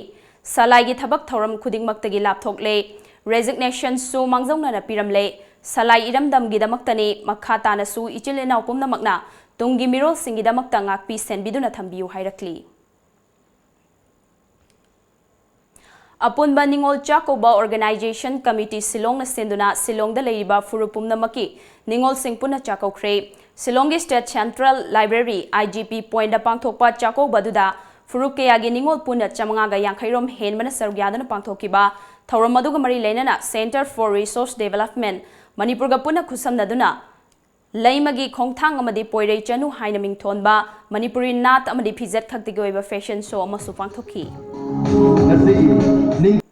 ꯁꯂꯥꯏꯒꯤ ꯊꯕꯛ ꯊꯧꯔꯝ ꯈꯨꯗꯤꯡꯃꯛꯇꯒꯤ ꯂꯥꯞꯊꯣꯛꯂꯦ꯫ ꯔꯦꯖꯤꯒꯅꯦꯁꯟꯁꯨ ꯃꯥꯡꯖꯧꯅꯅ ꯄꯤꯔꯝꯂꯦ꯫ ꯁꯂꯥꯏ ꯏꯔꯝꯗꯝꯒꯤꯗꯃꯛꯇꯅꯤ, ꯃꯈꯥ ꯇꯥꯅꯁꯨ ꯏꯆꯤꯜ ꯏꯅꯥꯎ ꯄꯨꯝꯅꯃꯛꯅ ꯇꯨꯡꯒꯤ ꯃꯤꯔꯣꯜꯁꯤꯡꯒꯤꯗꯃꯛꯇ ꯉꯥꯛꯄꯤ ꯁꯦꯟꯕꯤꯗꯨꯅ ꯊꯝꯕꯤꯌꯨ ꯍꯥꯏꯔꯛꯂꯤ꯫ ꯑꯄꯨꯟꯕ ꯅꯤꯉꯣꯜ ꯆꯥꯛꯀꯧꯕ ꯑꯣꯔꯒꯅꯥꯏꯖꯦꯁꯟ ꯀꯃꯤꯇꯤ ꯁꯤꯂꯣꯡꯅ ꯁꯤꯟꯗꯨꯅ ꯁꯤꯂꯣꯡꯗ ꯂꯩꯔꯤꯕ ꯐꯨꯔꯨꯞ ꯄꯨꯝꯅꯃꯛꯀꯤ ꯅꯤꯉꯣꯜꯁꯤꯡ ꯄꯨꯟꯅ ꯆꯥꯛꯀꯧꯈ꯭ꯔꯦ꯫ ꯁꯤꯂꯣꯡꯒꯤ ꯁ꯭ꯇꯦꯠ ꯁꯦꯟꯇ꯭ꯔꯦꯜ ꯂꯥꯏꯕ꯭ꯔꯦꯔꯤ, ꯑꯥꯏ ꯖꯤ ꯄꯤ ꯄꯣꯏꯟꯠꯇ ꯄꯥꯡꯊꯣꯛꯄ ꯆꯥꯛꯀꯧꯕ ꯑꯗꯨꯗ ꯐꯨꯔꯨꯞ ꯀꯌꯥꯒꯤ ꯅꯤꯉꯣꯜ ꯄꯨꯟꯅ ꯆꯥꯃꯉꯥꯒ ꯌꯥꯡꯈꯩ ꯔꯣꯝ ꯍꯦꯟꯕꯅ ꯁꯔꯨꯛ ꯌꯥꯗꯨꯅ ꯄꯥꯡꯊꯣꯛꯈꯤꯕ ꯊꯧꯔꯝ ꯑꯗꯨꯒ ꯃꯔꯤ ꯂꯩꯅꯅ Centre for Resource Development ꯃꯅꯤꯄꯨꯔꯒ ꯄꯨꯟꯅ ꯈꯨꯠꯁꯝꯅꯗꯨꯅ ꯂꯩꯃꯒꯤ ꯈꯣꯡꯊꯥꯡ ꯑꯃꯗꯤ ꯄꯣꯏꯔꯩ ꯆꯅꯨ ꯍꯥꯏꯅ ꯃꯤꯡꯊꯣꯟꯕ ꯃꯅꯤꯄꯨꯔꯤ ꯅꯥꯠ ꯑꯃꯗꯤ ꯐꯤꯖꯦꯠ ꯈꯛꯇꯒꯤ ꯑꯣꯏꯕ ꯐꯦꯁꯟ ꯁꯣ ꯑꯃꯁꯨ ꯄꯥꯡꯊꯣꯛꯈꯤ꯫ ꯉꯁꯤꯒꯤ ꯅꯤꯡ-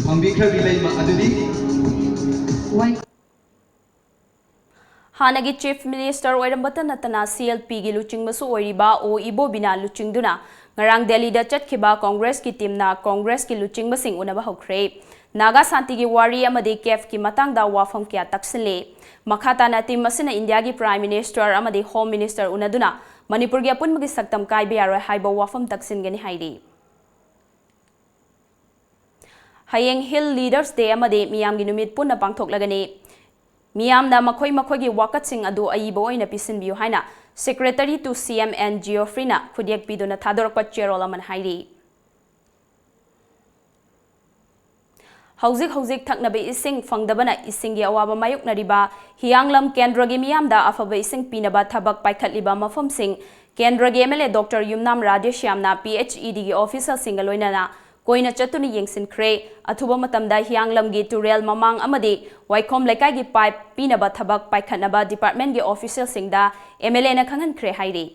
ꯐꯪꯕꯤꯈ꯭ꯔꯕꯤ ꯂꯩꯃ ꯑꯗꯨꯗꯤ ꯍꯥꯟꯅꯒꯤ ꯆꯤꯐ ꯃꯤꯅꯤꯁꯇꯔ ꯑꯣꯏꯔꯝꯕꯇ ꯅꯠꯇꯅ ꯁꯤ ꯑꯦꯜ ꯄꯤꯒꯤ ꯂꯨꯆꯤꯡꯕꯁꯨ ꯑꯣꯏꯔꯤꯕ ꯑꯣ ꯏꯕꯣꯕꯤꯅ ꯂꯨꯆꯤꯡꯗꯨꯅ ꯉꯔꯥꯡ ꯗꯦꯜꯂꯤꯗ ꯆꯠꯈꯤꯕ ꯀꯣꯡꯒ꯭ꯔꯦꯁꯀꯤ ꯇꯤꯝꯅ ꯀꯣꯡꯒ꯭ꯔꯦꯁꯀꯤ ꯂꯨꯆꯤꯡꯕꯁꯤꯡ ꯎꯅꯕ ꯍꯧꯈ꯭ꯔꯦ꯫ ꯅꯥꯒꯥ ꯁꯥꯟꯇꯤꯒꯤ ꯋꯥꯔꯤ ꯑꯃꯗꯤ ꯀꯦꯐꯀꯤ ꯃꯇꯥꯡꯗ ꯋꯥꯐꯝ ꯀꯌꯥ ꯇꯛꯁꯤꯜꯂꯤ꯫ ꯃꯈꯥ ꯇꯥꯅ ꯇꯤꯝ ꯑꯁꯤꯅ ꯏꯟꯗꯤꯌꯥꯒꯤ ꯄ꯭ꯔꯥꯏꯝ ꯃꯤꯅꯤꯁꯇꯔ ꯑꯃꯗꯤ ꯍꯣꯝ ꯃꯤꯅꯤꯁꯇꯔ ꯎꯅꯗꯨꯅ ꯃꯅꯤꯄꯨꯔꯒꯤ ꯑꯄꯨꯟꯕꯒꯤ ꯁꯛꯇꯝ ꯀꯥꯏꯕ ꯌꯥꯔꯣꯏ ꯍꯥꯏꯕ ꯋꯥꯐꯝ ꯇꯛꯁꯤꯟꯒꯅꯤ ꯍꯥꯏꯔꯤ꯫ ꯍꯌꯦꯡ ꯍꯤꯜ ꯂꯤꯗꯔꯁ ꯗꯦ ꯑꯃꯗꯤ ꯃꯤꯌꯥꯝꯒꯤ ꯅꯨꯃꯤꯠ ꯄꯨꯟꯅ ꯄꯥꯡꯊꯣꯛꯂꯒꯅꯤ꯫ ꯃꯤꯌꯥꯝꯅ ꯃꯈꯣꯏ ꯃꯈꯣꯏꯒꯤ ꯋꯥꯀꯠꯁꯤꯡ ꯑꯗꯨ ꯑꯏꯕ ꯑꯣꯏꯅ ꯄꯤꯁꯤꯟꯕꯤꯌꯨ ꯍꯥꯏꯅ Secretary to C M N Geoffrey ꯅ ꯈꯨꯠꯌꯦꯛ ꯄꯤꯗꯨꯅ ꯊꯥꯗꯣꯔꯛꯄ ꯆꯦꯔꯣꯜ ꯑꯃꯅ ꯍꯥꯏꯔꯤ꯫ ꯍꯧꯖꯤꯛ ꯍꯧꯖꯤꯛ ꯊꯛꯅꯕ ꯏꯁꯤꯡ ꯐꯪꯗꯕꯅ ꯏꯁꯤꯡꯒꯤ ꯑꯋꯥꯕ ꯃꯥꯌꯣꯛꯅꯔꯤꯕ ꯍꯤꯌꯥꯡꯂꯝ ꯀꯦꯟꯗ꯭ꯔꯒꯤ ꯃꯤꯌꯥꯝꯗ ꯑꯐꯕ ꯏꯁꯤꯡ ꯄꯤꯅꯕ ꯊꯕꯛ ꯄꯥꯏꯈꯠꯂꯤꯕ ꯃꯐꯝꯁꯤꯡ ꯀꯦꯟꯗ꯭ꯔꯒꯤ M L A Doctor Yumnam ꯔꯥꯙꯦꯁ꯭ꯌꯥꯝꯅ P H E D ꯒꯤ ꯑꯣꯐꯤꯁꯔꯁꯤꯡꯒ ꯂꯣꯏꯅꯅ ꯀꯣꯏꯅ ꯆꯠꯇꯨꯅ ꯌꯦꯡꯁꯤꯟꯈ꯭ꯔꯦ꯫ ꯑꯊꯨꯕ ꯃꯇꯝꯗ ꯍꯤꯌꯥꯡꯂꯝꯒꯤ ꯇꯨꯔꯦꯜ ꯃꯃꯥꯡ ꯑꯃꯗꯤ ꯋꯥꯏꯈꯣꯝ ꯂꯩꯀꯥꯏꯒꯤ ꯄꯥꯏꯞ ꯄꯤꯅꯕ ꯊꯕꯛ ꯄꯥꯏꯈꯠꯅꯕ ꯗꯤꯄꯥꯔꯠꯃꯦꯟꯒꯤ ꯑꯣꯐꯤꯁꯤꯌꯦꯜꯁꯤꯡꯗ ꯑꯦꯝ ꯑꯦꯜ ꯑꯦꯅ ꯈꯪꯍꯟꯈ꯭ꯔꯦ ꯍꯥꯏꯔꯤ꯫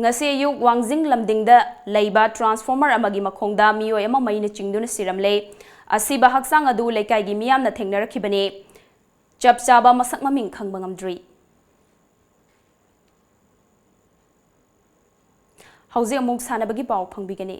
ꯉꯁꯤ ꯑꯌꯨꯛ ꯋꯥꯡꯖꯤꯡ ꯂꯝꯗꯤꯡꯗ ꯂꯩꯕ ꯇ꯭ꯔꯥꯟꯁꯐꯣꯔꯃꯔ ꯑꯃꯒꯤ ꯃꯈꯣꯡꯗ ꯃꯤꯑꯣꯏ ꯑꯃ ꯃꯩꯅ ꯆꯤꯡꯗꯨꯅ ꯁꯤꯔꯝꯂꯦ꯫ ꯑꯁꯤꯕ ꯍꯛꯆꯥꯡ ꯑꯗꯨ ꯂꯩꯀꯥꯏꯒꯤ ꯃꯤꯌꯥꯝꯅ ꯊꯦꯡꯅꯔꯛꯈꯤꯕꯅꯤ꯫ ꯆꯞ ꯆꯥꯕ ꯃꯁꯛ ꯃꯃꯤꯡ ꯈꯪꯕ ꯉꯝꯗ꯭ꯔꯤ꯫ ꯍꯧꯖꯤꯛ ꯑꯃꯨꯛ ꯁꯥꯟꯅꯕꯒꯤ ꯄꯥꯎ ꯐꯪꯕꯤꯒꯅꯤ꯫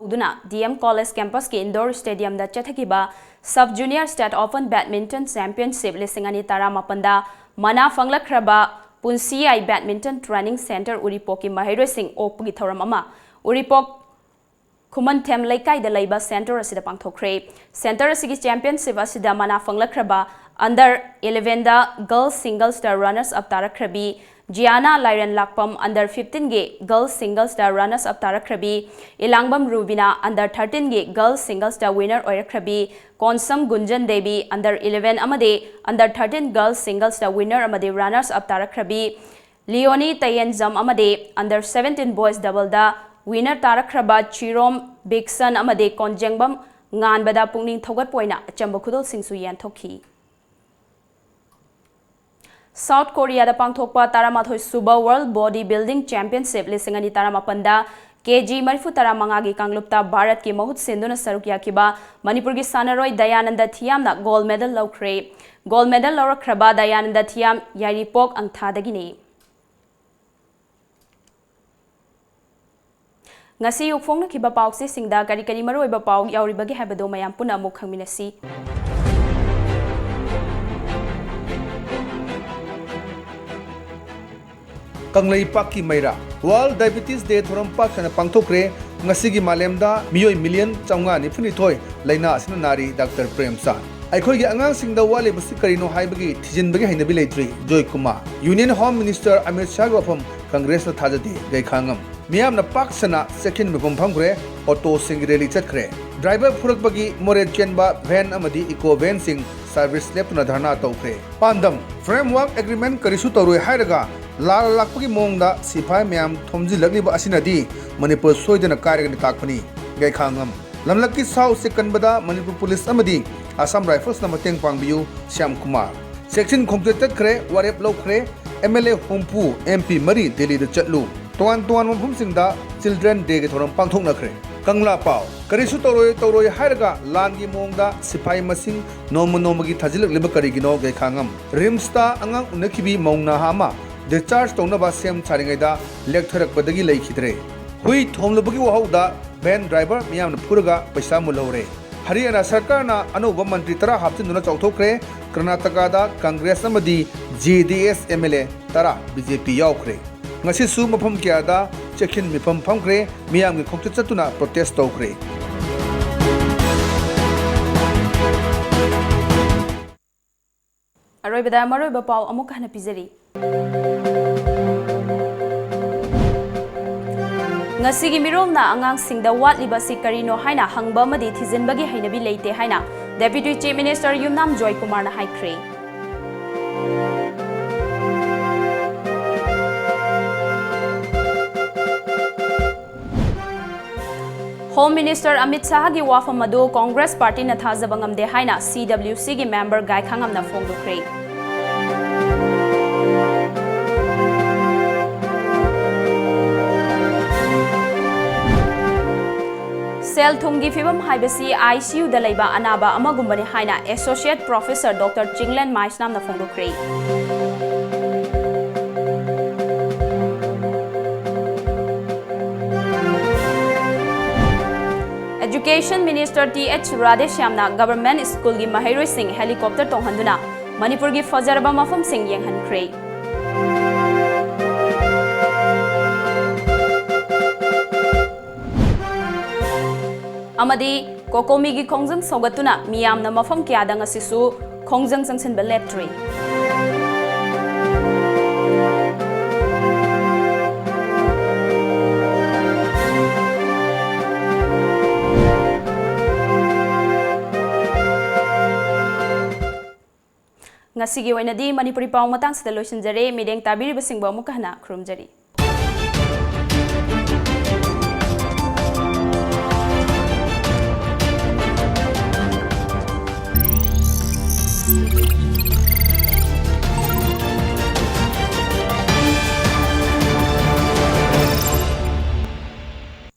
ꯇꯧꯗꯨꯅ ꯗꯤ ꯑꯦꯝ ꯀꯣꯂꯦꯖ ꯀꯦꯝꯄꯁꯀꯤ ꯏꯟꯗꯣꯔ ꯁ꯭ꯇꯦꯗꯤꯌꯝꯗ ꯆꯠꯊꯈꯤꯕ sub junior state open badminton championship ꯂꯤꯁꯤꯡ ꯑꯅꯤ ꯇꯔꯥꯃꯥꯄꯟꯗ ꯃꯅꯥ ꯐꯪꯂꯛꯈ꯭ꯔꯕ ꯄꯨꯟꯁꯤꯌꯥꯏ ꯕꯦꯗꯃꯤꯟꯇꯟ ꯇ꯭ꯔꯦꯅꯤꯡ ꯁꯦꯟꯇꯔ ꯎꯔꯤꯄꯣꯛꯀꯤ ꯃꯍꯩꯔꯣꯏꯁꯤꯡ ꯑꯣꯛꯄꯒꯤ ꯊꯧꯔꯝ ꯑꯃ ꯎꯔꯤꯄꯣꯛ ꯈꯨꯃꯟꯊꯦꯝ ꯂꯩꯀꯥꯏꯗ ꯂꯩꯕ ꯁꯦꯟꯇꯔ ꯑꯁꯤꯗ ꯄꯥꯡꯊꯣꯛꯈ꯭ꯔꯦ꯫ ꯁꯦꯟꯇꯔ ꯑꯁꯤꯒꯤ ꯆꯦꯝꯄꯤꯌꯟꯁꯤꯞ ꯑꯁꯤꯗ ꯃꯅꯥ ꯐꯪꯂꯛꯈ꯭ꯔꯕ ꯑꯟꯗꯔ ꯏꯂꯦꯚꯦꯟꯗ ꯒꯔꯜꯁ ꯁꯤꯡꯒꯜꯁꯇ ꯔꯅꯔꯁ ꯑꯞ ꯇꯥꯔꯛꯈ꯭ꯔꯕꯤ ꯖꯤꯌꯥꯅꯥ ꯂꯥꯏꯔꯦꯟ ꯂꯥꯛꯄꯝ, ꯑꯟꯗꯔ ꯐꯤꯐꯇꯤꯟꯒꯤ ꯒꯔꯜꯁ ꯁꯤꯡꯒꯜꯁꯇ ꯔꯅꯔꯁ ꯑꯞ ꯇꯥꯔꯛꯈ꯭ꯔꯕꯤ ꯏꯂꯥꯡꯕꯝ ꯔꯨꯕꯤꯅꯥ, ꯑꯟꯗꯔ ꯊꯥꯔꯇꯤꯟꯒꯤ ꯒꯔꯜꯁ ꯁꯤꯡꯒꯜꯁꯇ ꯋꯤꯅꯔ ꯑꯣꯏꯔꯛꯈ꯭ꯔꯕꯤ ꯀꯣꯟꯁꯝ ꯒꯨꯟꯖꯟ ꯗꯦꯕꯤ, ꯑꯟꯗꯔ ꯏꯂꯦꯚꯦꯟ ꯑꯃꯗꯤ ꯑꯟꯗꯔ ꯊꯥꯔꯇꯤꯟ ꯒꯔꯜꯁ ꯁꯤꯡꯒꯜꯁꯇ ꯋꯤꯅꯔ ꯑꯃꯗꯤ ꯔꯅꯔꯁ ꯑꯞ ꯇꯥꯔꯛꯈ꯭ꯔꯕꯤ ꯂꯤꯌꯣꯅꯤ ꯇꯌꯦꯟꯖꯝ ꯑꯃꯗꯤ ꯑꯟꯗꯔ ꯁꯚꯦꯟꯇꯤꯟ ꯕꯣꯏꯁ ꯗꯕꯜꯗ ꯋꯤꯅꯔ ꯇꯥꯔꯛꯈ꯭ꯔꯕ ꯆꯤꯔꯣꯝ ꯕꯤꯛꯁꯟ ꯑꯃꯗꯤ ꯀꯣꯟꯖꯦꯡꯕꯝ ꯉꯥꯟꯕꯗ ꯄꯨꯛꯅꯤꯡ ꯊꯧꯒꯠꯄ ꯑꯣꯏꯅ ꯑꯆꯝꯕ ꯈꯨꯗꯣꯜꯁꯤꯡꯁꯨ ꯌꯦꯟꯊꯣꯛꯈꯤ꯫ ꯁꯥꯎꯠ ꯀꯣꯔꯤꯌꯥꯗ ꯄꯥꯡꯊꯣꯛꯄ ꯇꯔꯥꯃꯥꯊꯣꯏ ꯁꯨꯕ ꯋꯥꯔꯜꯗ ꯕꯣꯗꯤ ꯕꯤꯜꯗꯤꯡ ꯆꯦꯝꯄꯤꯌꯟꯁꯤꯞ ꯂꯤꯁꯤꯡ ꯑꯅꯤ ꯇꯔꯥꯃꯥꯄꯟꯗ ꯀꯦ ꯖꯤ ꯃꯔꯤꯐꯨ ꯇꯔꯥ ꯃꯉꯥꯒꯤ ꯀꯥꯡꯂꯨꯞꯇ ꯚꯥꯔꯠꯀꯤ ꯃꯍꯨꯠ ꯁꯤꯟꯗꯨꯅ ꯁꯔꯨꯛ ꯌꯥꯈꯤꯕ ꯃꯅꯤꯄꯨꯔꯒꯤ ꯁꯥꯟꯅꯔꯣꯏ ꯗꯌꯥꯅꯟꯗ ꯊꯤꯌꯥꯝꯅ ꯒꯣꯜꯗ ꯃꯦꯗꯜ ꯂꯧꯈ꯭ꯔꯦ꯫ ꯒꯣꯜꯗ ꯃꯦꯗꯜ ꯂꯧꯔꯛꯈ꯭ꯔꯕ ꯗꯌꯥꯅꯟꯗ ꯊꯤꯌꯥꯝ ꯌꯥꯏꯔꯤꯄꯣꯛ ꯑꯪꯊꯥꯗꯒꯤꯅꯤ꯫ ꯉꯁꯤ ꯑꯌꯨꯛ ꯐꯣꯡꯅꯈꯤꯕ ꯄꯥꯎꯆꯦꯁꯤꯡꯗ ꯀꯔꯤ ꯀꯔꯤ ꯃꯔꯨꯑꯣꯏꯕ ꯄꯥꯎ ꯌꯥꯎꯔꯤꯕꯒꯦ ꯍꯥꯏꯕꯗꯨ ꯃꯌꯥꯝ ꯄꯨꯟꯅ ꯑꯃꯨꯛ ꯈꯪꯃꯤꯟꯅꯁꯤ꯫ ꯀꯪꯂꯩꯄꯥꯛꯀꯤ ꯃꯩꯔꯥ꯫ ꯋꯥꯔꯜꯗ ꯗꯥꯏꯕꯦꯇꯤꯁ ꯗꯦ ꯊꯧꯔꯝ ꯄꯥꯛ ꯁꯟꯅ ꯄꯥꯡꯊꯣꯛꯈ꯭ꯔꯦ꯫ ꯉꯁꯤꯒꯤ ꯃꯥꯂꯦꯝꯗ ꯃꯤꯑꯣꯏ ꯃꯤꯂꯤꯌꯟ ꯆꯥꯝꯃꯉꯥ ꯅꯤꯐꯨ ꯅꯤꯊꯣꯏ ꯂꯥꯏꯅꯥ ꯑꯁꯤꯅ ꯅꯥꯔꯤ, ꯗꯥꯛꯇꯔ ꯄ꯭ꯔꯦꯝꯆꯥꯟ꯫ ꯑꯩꯈꯣꯏꯒꯤ ꯑꯉꯥꯡꯁꯤꯡꯗ ꯋꯥꯠꯂꯤꯕꯁꯤ ꯀꯔꯤꯅꯣ ꯍꯥꯏꯕꯒꯤ ꯊꯤꯖꯤꯟꯕꯒꯤ ꯍꯩꯅꯕꯤ ꯂꯩꯇ꯭ꯔꯤ, Joy Kumar. Union home minister Amit ꯁꯥꯍꯒꯤ ꯋꯥꯐꯝ ꯀꯪꯒ꯭ꯔꯦꯁꯅ ꯊꯥꯖꯗꯦ, ꯒꯩꯈꯥꯉꯝ꯫ ꯃꯤꯌꯥꯝꯅ ꯄꯥꯛ ꯁꯟꯅ ꯆꯦꯛꯁꯤꯟ ꯃꯤꯐꯝ ꯐꯝꯈ꯭ꯔꯦ, ꯑꯣꯇꯣꯁꯤꯡꯒꯤ ꯔꯦꯂꯤ ꯆꯠꯈ꯭ꯔꯦ꯫ ꯗ꯭ꯔꯥꯏꯚꯔ ꯐꯨꯔꯛꯄꯒꯤ ꯃꯣꯔꯦ ꯆꯦꯟꯕ ꯚꯦꯟ ꯑꯃꯗꯤ ꯏꯀꯣ ꯚꯦꯟꯁꯤꯡ ꯁꯔꯚꯤꯁ ꯂꯦꯞꯇꯨꯅ ꯙꯔꯅꯥ ꯇꯧꯈ꯭ꯔꯦ꯫ ꯄꯥꯟꯗꯝ, ꯐ꯭ꯔꯦꯝꯋꯥꯔꯛ ꯑꯦꯒ꯭ꯔꯤꯃꯦꯟ ꯀꯔꯤꯁꯨ ꯇꯧꯔꯣꯏ ꯍꯥꯏꯔꯒ ꯂꯥꯜ ꯂꯥꯛꯄꯒꯤ ꯃꯑꯣꯡꯗ ꯁꯤꯐꯥꯏ ꯃꯌꯥꯝ ꯊꯣꯝꯖꯤꯜꯂꯛꯂꯤꯕ ꯑꯁꯤꯅꯗꯤ ꯃꯅꯤꯄꯨꯔ ꯁꯣꯏꯗꯅ ꯀꯥꯏꯔꯒꯅꯤ ꯇꯥꯛꯄꯅꯤ꯫ ꯒꯩꯈꯥꯉꯝ꯫ ꯂꯝꯂꯛꯀꯤ ꯁꯥ ꯎꯆꯦꯛ ꯀꯟꯕꯗ ꯃꯅꯤꯄꯨꯔ ꯄꯨꯂꯤꯁ ꯑꯃꯗꯤ ꯑꯁꯥꯝ ꯔꯥꯏꯐꯜꯁꯅ ꯃꯇꯦꯡ ꯄꯥꯡꯕꯤꯌꯨ, ꯁ꯭ꯌꯥꯝ ꯀꯨꯃꯥꯔ꯫ ꯆꯦꯛꯁꯤꯟ ꯈꯣꯡꯆꯠ ꯆꯠꯈ꯭ꯔꯦ, ꯋꯥꯔꯦꯞ ꯂꯧꯈ꯭ꯔꯦ, ꯑꯦꯝ ꯑꯦꯜ ꯑꯦ ꯍꯨꯝꯐꯨ, ꯑꯦꯝ ꯄꯤ ꯃꯔꯤ ꯗꯤꯜꯂꯤꯗ ꯆꯠꯂꯨ꯫ ꯇꯣꯉꯥꯟ ꯇꯣꯉꯥꯟꯕ ꯃꯐꯝꯁꯤꯡꯗ ꯆꯤꯜꯗ꯭ꯔꯦꯟ ꯗꯦꯒꯤ ꯊꯧꯔꯝ ꯄꯥꯡꯊꯣꯛꯅꯈ꯭ꯔꯦ꯫ ꯀꯪꯂꯥ ꯄꯥꯎ, ꯀꯔꯤꯁꯨ ꯇꯧꯔꯣꯏ ꯇꯧꯔꯣꯏ ꯍꯥꯏꯔꯒ ꯂꯥꯟꯒꯤ ꯃꯑꯣꯡꯗ ꯁꯤꯐꯥꯏ ꯃꯁꯤꯡ ꯅꯣꯡꯃ ꯅꯣꯡꯃꯒꯤ ꯊꯥꯖꯤꯜꯂꯛꯂꯤꯕ ꯀꯔꯤꯒꯤꯅꯣ? ꯒꯩꯈꯥꯉꯝ꯫ ꯔꯤꯝꯁꯇ ꯑꯉꯥꯡ ꯎꯅꯈꯤꯕꯤ ꯃꯧ ꯅꯍꯥ ꯑꯃ ꯗꯤꯁꯆꯥꯔꯖ ꯇꯧꯅꯕ ꯁꯦꯝ ꯁꯥꯔꯤꯉꯩꯗ ꯂꯦꯛꯊꯔꯛꯄꯗꯒꯤ ꯂꯩꯈꯤꯗ꯭ꯔꯦ꯫ ꯍꯨꯏ ꯊꯣꯝꯂꯨꯕꯒꯤ ꯋꯥꯍꯧꯗ ꯚꯦꯟ ꯗ꯭ꯔꯥꯏꯚꯔ ꯃꯤꯌꯥꯝꯅ ꯐꯨꯔꯒ ꯄꯩꯁꯥ ꯃꯨꯜꯍꯧꯔꯦ꯫ ꯍꯔꯤꯌꯥꯅꯥ ꯁꯔꯀꯥꯔꯅ ꯑꯅꯧꯕ ꯃꯟꯇ꯭ꯔꯤ ꯇꯔꯥ ꯍꯥꯞꯆꯤꯟꯗꯨꯅ ꯆꯥꯎꯊꯣꯛꯈ꯭ꯔꯦ꯫ ꯀꯔꯅꯥꯇꯀꯥꯗ ꯀꯪꯒ꯭ꯔꯦꯁ ꯑꯃꯗꯤ J D S M L A ꯇꯔꯥ ꯕꯤ ꯖꯦ ꯄꯤ ꯌꯥꯎꯈ꯭ꯔꯦ꯫ ꯉꯁꯤꯁꯨ ꯃꯐꯝ ꯀꯌꯥꯗ ꯆꯦꯛꯁꯤꯟ ꯃꯤꯐꯝ ꯐꯝꯈ꯭ꯔꯦ꯫ ꯃꯤꯌꯥꯝꯒꯤ ꯈꯣꯡꯆꯠ ꯆꯠꯇꯨꯅ ꯄ꯭ꯔꯣꯇꯦꯁ ꯇꯧꯈ꯭ꯔꯦ꯫ ꯑꯔꯣꯏꯕꯗ ꯃꯔꯨꯑꯣꯏꯕ ꯄꯥꯎ ꯑꯃꯨꯛ ꯍꯟꯅ ꯄꯤꯖꯔꯤ꯫ ꯉꯁꯤꯒꯤ ꯃꯤꯔꯣꯜꯅ ꯑꯉꯥꯡꯁꯤꯡꯗ ꯋꯥꯠꯂꯤꯕ ꯑꯁꯤ ꯀꯔꯤꯅꯣ ꯍꯥꯏꯅ ꯍꯪꯕ ꯑꯃꯗꯤ ꯊꯤꯖꯤꯟꯕꯒꯤ ꯍꯩꯅꯕꯤ ꯂꯩꯇꯦ ꯍꯥꯏꯅ Deputy Chief Minister ꯌꯨꯝꯅꯥꯝ ꯖꯣꯏꯀꯨꯃꯥꯔꯅ ꯍꯥꯏꯈ꯭ꯔꯦ꯫ Home Minister ꯑꯃꯤꯠ ꯁꯥꯍꯒꯤ ꯋꯥꯐꯝ ꯑꯗꯨ ꯀꯣꯡꯒ꯭ꯔꯦꯁ ꯄꯥꯔꯇꯤꯅ ꯊꯥꯖꯕ ꯉꯝꯗꯦ ꯍꯥꯏꯅ C W C ꯒꯤ member ꯒꯥꯏꯈꯥꯉꯝꯅ ꯐꯣꯡꯗꯣꯛꯈ꯭ꯔꯦ꯫ ꯁꯦꯜ ꯊꯨꯝꯒꯤ ꯐꯤꯕꯝ ꯍꯥꯏꯕꯁꯤ I C U ꯗ ꯂꯩꯕ ꯑꯅꯥꯕ ꯑꯃꯒꯨꯝꯕꯅꯤ ꯍꯥꯏꯅ Associate Professor Doctor Chinglen ꯃꯥꯏꯁꯅꯥꯝꯅ ꯐꯣꯡꯗꯣꯛꯈ꯭ꯔꯦ꯫ Education Minister T H ꯔꯥꯙꯦꯁ꯭ꯌꯥꯝꯅ government school ꯒꯤ ꯃꯍꯩꯔꯣꯏꯁꯤꯡ helicopter ꯇꯣꯡꯍꯟꯗꯨꯅ ꯃꯅꯤꯄꯨꯔꯒꯤ ꯐꯖꯔꯕ ꯃꯐꯝꯁꯤꯡ ꯌꯦꯡꯍꯟꯈ꯭ꯔꯦ꯫ ꯑꯃꯗꯤ ꯀꯣꯀꯣꯃꯤꯒꯤ ꯈꯣꯡꯖꯪ ꯁꯧꯒꯠꯇꯨꯅ ꯃꯤꯌꯥꯝꯅ ꯃꯐꯝ ꯀꯌꯥꯗ ꯉꯁꯤꯁꯨ ꯈꯣꯡꯖꯪ ꯆꯪꯁꯤꯟꯕ ꯂꯦꯞꯇ꯭ꯔꯤ꯫ ꯉꯁꯤꯒꯤ ꯑꯣꯏꯅꯗꯤ ꯃꯅꯤꯄꯨꯔꯤ ꯄꯥꯎ ꯃꯇꯥꯡꯁꯤꯗ ꯂꯣꯏꯁꯤꯟꯖꯔꯦ꯫ ꯃꯤꯠꯌꯦꯡ ꯇꯥꯕꯤꯔꯤꯕꯁꯤꯡꯕꯨ ꯑꯃꯨꯛꯀ ꯍꯟꯅ ꯈꯨꯔꯨꯝꯖꯔꯤ꯫